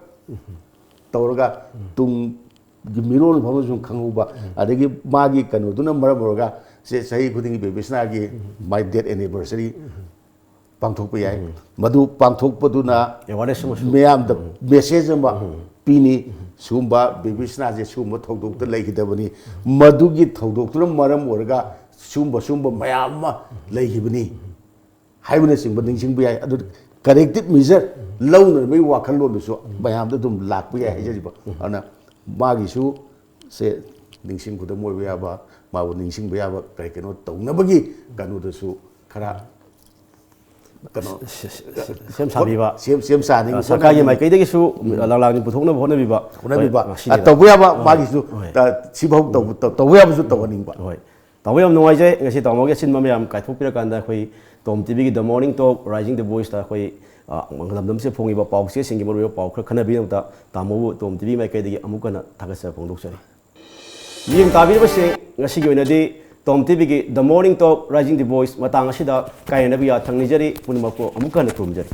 ꯇꯧꯔꯒ, ꯇꯨꯡꯒꯤ ꯃꯤꯔꯣꯜ ꯐꯥꯎꯅ ꯁꯨꯝ ꯈꯪꯍꯧꯕ, ꯑꯗꯒꯤ ꯃꯥꯒꯤ ꯀꯩꯅꯣꯗꯨꯅ ꯃꯔꯝ ꯑꯣꯏꯔꯒ ꯁꯦ ꯆꯍꯤ ꯈꯨꯗꯤꯡꯒꯤ ꯕꯤꯕꯤꯁꯅꯥꯒꯤ my death anniversary ꯄꯥꯡꯊꯣꯛꯄ ꯌꯥꯏ꯫ ꯃꯗꯨ ꯄꯥꯡꯊꯣꯛꯄꯗꯨꯅ Awareness ꯑꯃꯁꯨ꯫ ꯃꯤꯌꯥꯝꯗ message ꯑꯃ ꯄꯤꯅꯤ꯫ ꯁꯤꯒꯨꯝꯕ ꯕꯤꯕꯤꯁꯅꯥꯁꯦ ꯁꯤꯒꯨꯝꯕ ꯊꯧꯗꯣꯛꯇ ꯂꯩꯈꯤꯗꯕꯅꯤ, ꯃꯗꯨꯒꯤ ꯊꯧꯗꯣꯛꯇꯨꯅ ꯃꯔꯝ ꯑꯣꯏꯔꯒ ꯁꯤꯒꯨꯝꯕ ꯁꯤꯒꯨꯝꯕ ꯃꯌꯥꯝ ꯑꯃ ꯂꯩꯈꯤꯕꯅꯤ ꯍꯥꯏꯕꯅꯆꯤꯡꯕ ꯅꯤꯡꯁꯤꯡꯕ ꯌꯥꯏ꯫ ꯑꯗꯨ corrective measure ꯂꯧꯅꯕꯒꯤ ꯋꯥꯈꯜꯂꯣꯟꯗꯨꯁꯨ ꯃꯌꯥꯝꯗ ꯑꯗꯨꯝ ꯂꯥꯛꯄ ꯌꯥꯏ ꯍꯥꯏꯖꯔꯤꯕ꯫ ꯑꯗꯨꯅ ꯃꯥꯒꯤꯁꯨ ꯁꯦ ꯅꯤꯡꯁꯤꯡ ꯈꯨꯗꯝ ꯑꯣꯏꯕ ꯌꯥꯕ, ꯃꯥꯕꯨ ꯅꯤꯡꯁꯤꯡꯕ ꯌꯥꯕ ꯀꯔꯤ ꯀꯩꯅꯣ ꯇꯧꯅꯕꯒꯤ ꯀꯩꯅꯣꯗꯨꯁꯨ ꯈꯔ ꯀꯩꯅꯣ ꯁꯦꯝ ꯁꯥꯕꯤꯕ꯫ ꯁꯦꯝ ꯁꯦꯝ ꯁꯥꯅꯤꯡꯕ ꯁꯔꯀꯥꯔꯒꯤ ꯍꯣꯠꯅꯅꯤꯡꯕ꯫ ꯃꯥꯏꯀꯩꯗꯒꯤꯁꯨ ꯂꯥꯡꯂꯥꯡꯅꯤ ꯄꯨꯊꯣꯛꯅꯕ ꯍꯣꯠꯅꯕꯤꯕ꯫ ꯍꯣꯠꯅꯕꯤꯕ꯫ ꯍꯣꯏ, ꯃꯁꯤꯅꯤꯗ꯫ ꯑ, ꯇꯧꯕ ꯌꯥꯕ ꯍꯣꯏ, ꯃꯥꯒꯤꯁꯨ, ꯍꯣꯏ꯫ ꯑ, ꯁꯤꯐꯥꯎ ꯇꯧꯕ, ꯇꯧ-, ꯇꯧꯕ ꯌꯥꯕꯁꯨ ꯇꯧꯍꯟꯅꯤꯡꯕ꯫ ꯍꯣꯏ꯫ ꯇꯥꯃꯣ, ꯌꯥꯝ ꯅꯨꯡꯉꯥꯏꯖꯩ ꯉꯁꯤ ꯇꯥꯃꯣꯒꯤ ꯑꯁꯤꯟꯕ ꯃꯌꯥꯝ ꯀꯥꯏꯊꯣꯛꯄꯤꯔꯀꯥꯟꯗ ꯑꯩꯈꯣꯏ ꯇꯣꯝ ꯇꯤꯚꯤꯒꯤ The Morning Talk, Rising the Voiceꯇ ꯑꯩꯈꯣꯏ, ꯑ, ꯂꯝꯗꯝꯁꯤꯗ ꯐꯣꯡꯉꯤꯕ ꯄꯥꯎꯆꯦꯁꯤꯡꯒꯤ ꯃꯔꯨꯑꯣꯏꯕ ꯄꯥꯎ ꯈꯔ ꯈꯟꯅꯕꯤꯅꯕꯗ ꯇꯥꯃꯣꯕꯨ ꯇꯣꯝ ꯇꯤꯚꯤ ꯃꯥꯏꯀꯩꯗꯒꯤ ꯑꯃꯨꯛ ꯍꯟꯅ ꯊꯥꯒꯠꯆꯕ ꯐꯣꯡꯗꯣꯛꯆꯔꯤ꯫ ꯃꯤꯠꯌꯦꯡ ꯇꯥꯕꯤꯔꯤꯕꯁꯤꯡ, ꯉꯁꯤꯒꯤ ꯑꯣꯏꯅꯗꯤ ꯇꯣꯝ ꯇꯤꯚꯤꯒꯤ The Morning Talk, Rising the Voice ꯃꯇꯥꯡ ꯑꯁꯤꯗ ꯀꯥꯏꯅꯅꯕ ꯌꯥꯊꯪ ꯅꯤꯖꯔꯤ꯫ ꯄꯨꯝꯅꯃꯛꯄꯨ ꯑꯃꯨꯛ ꯍꯟꯅ ꯈꯨꯔꯨꯝꯖꯔꯤ꯫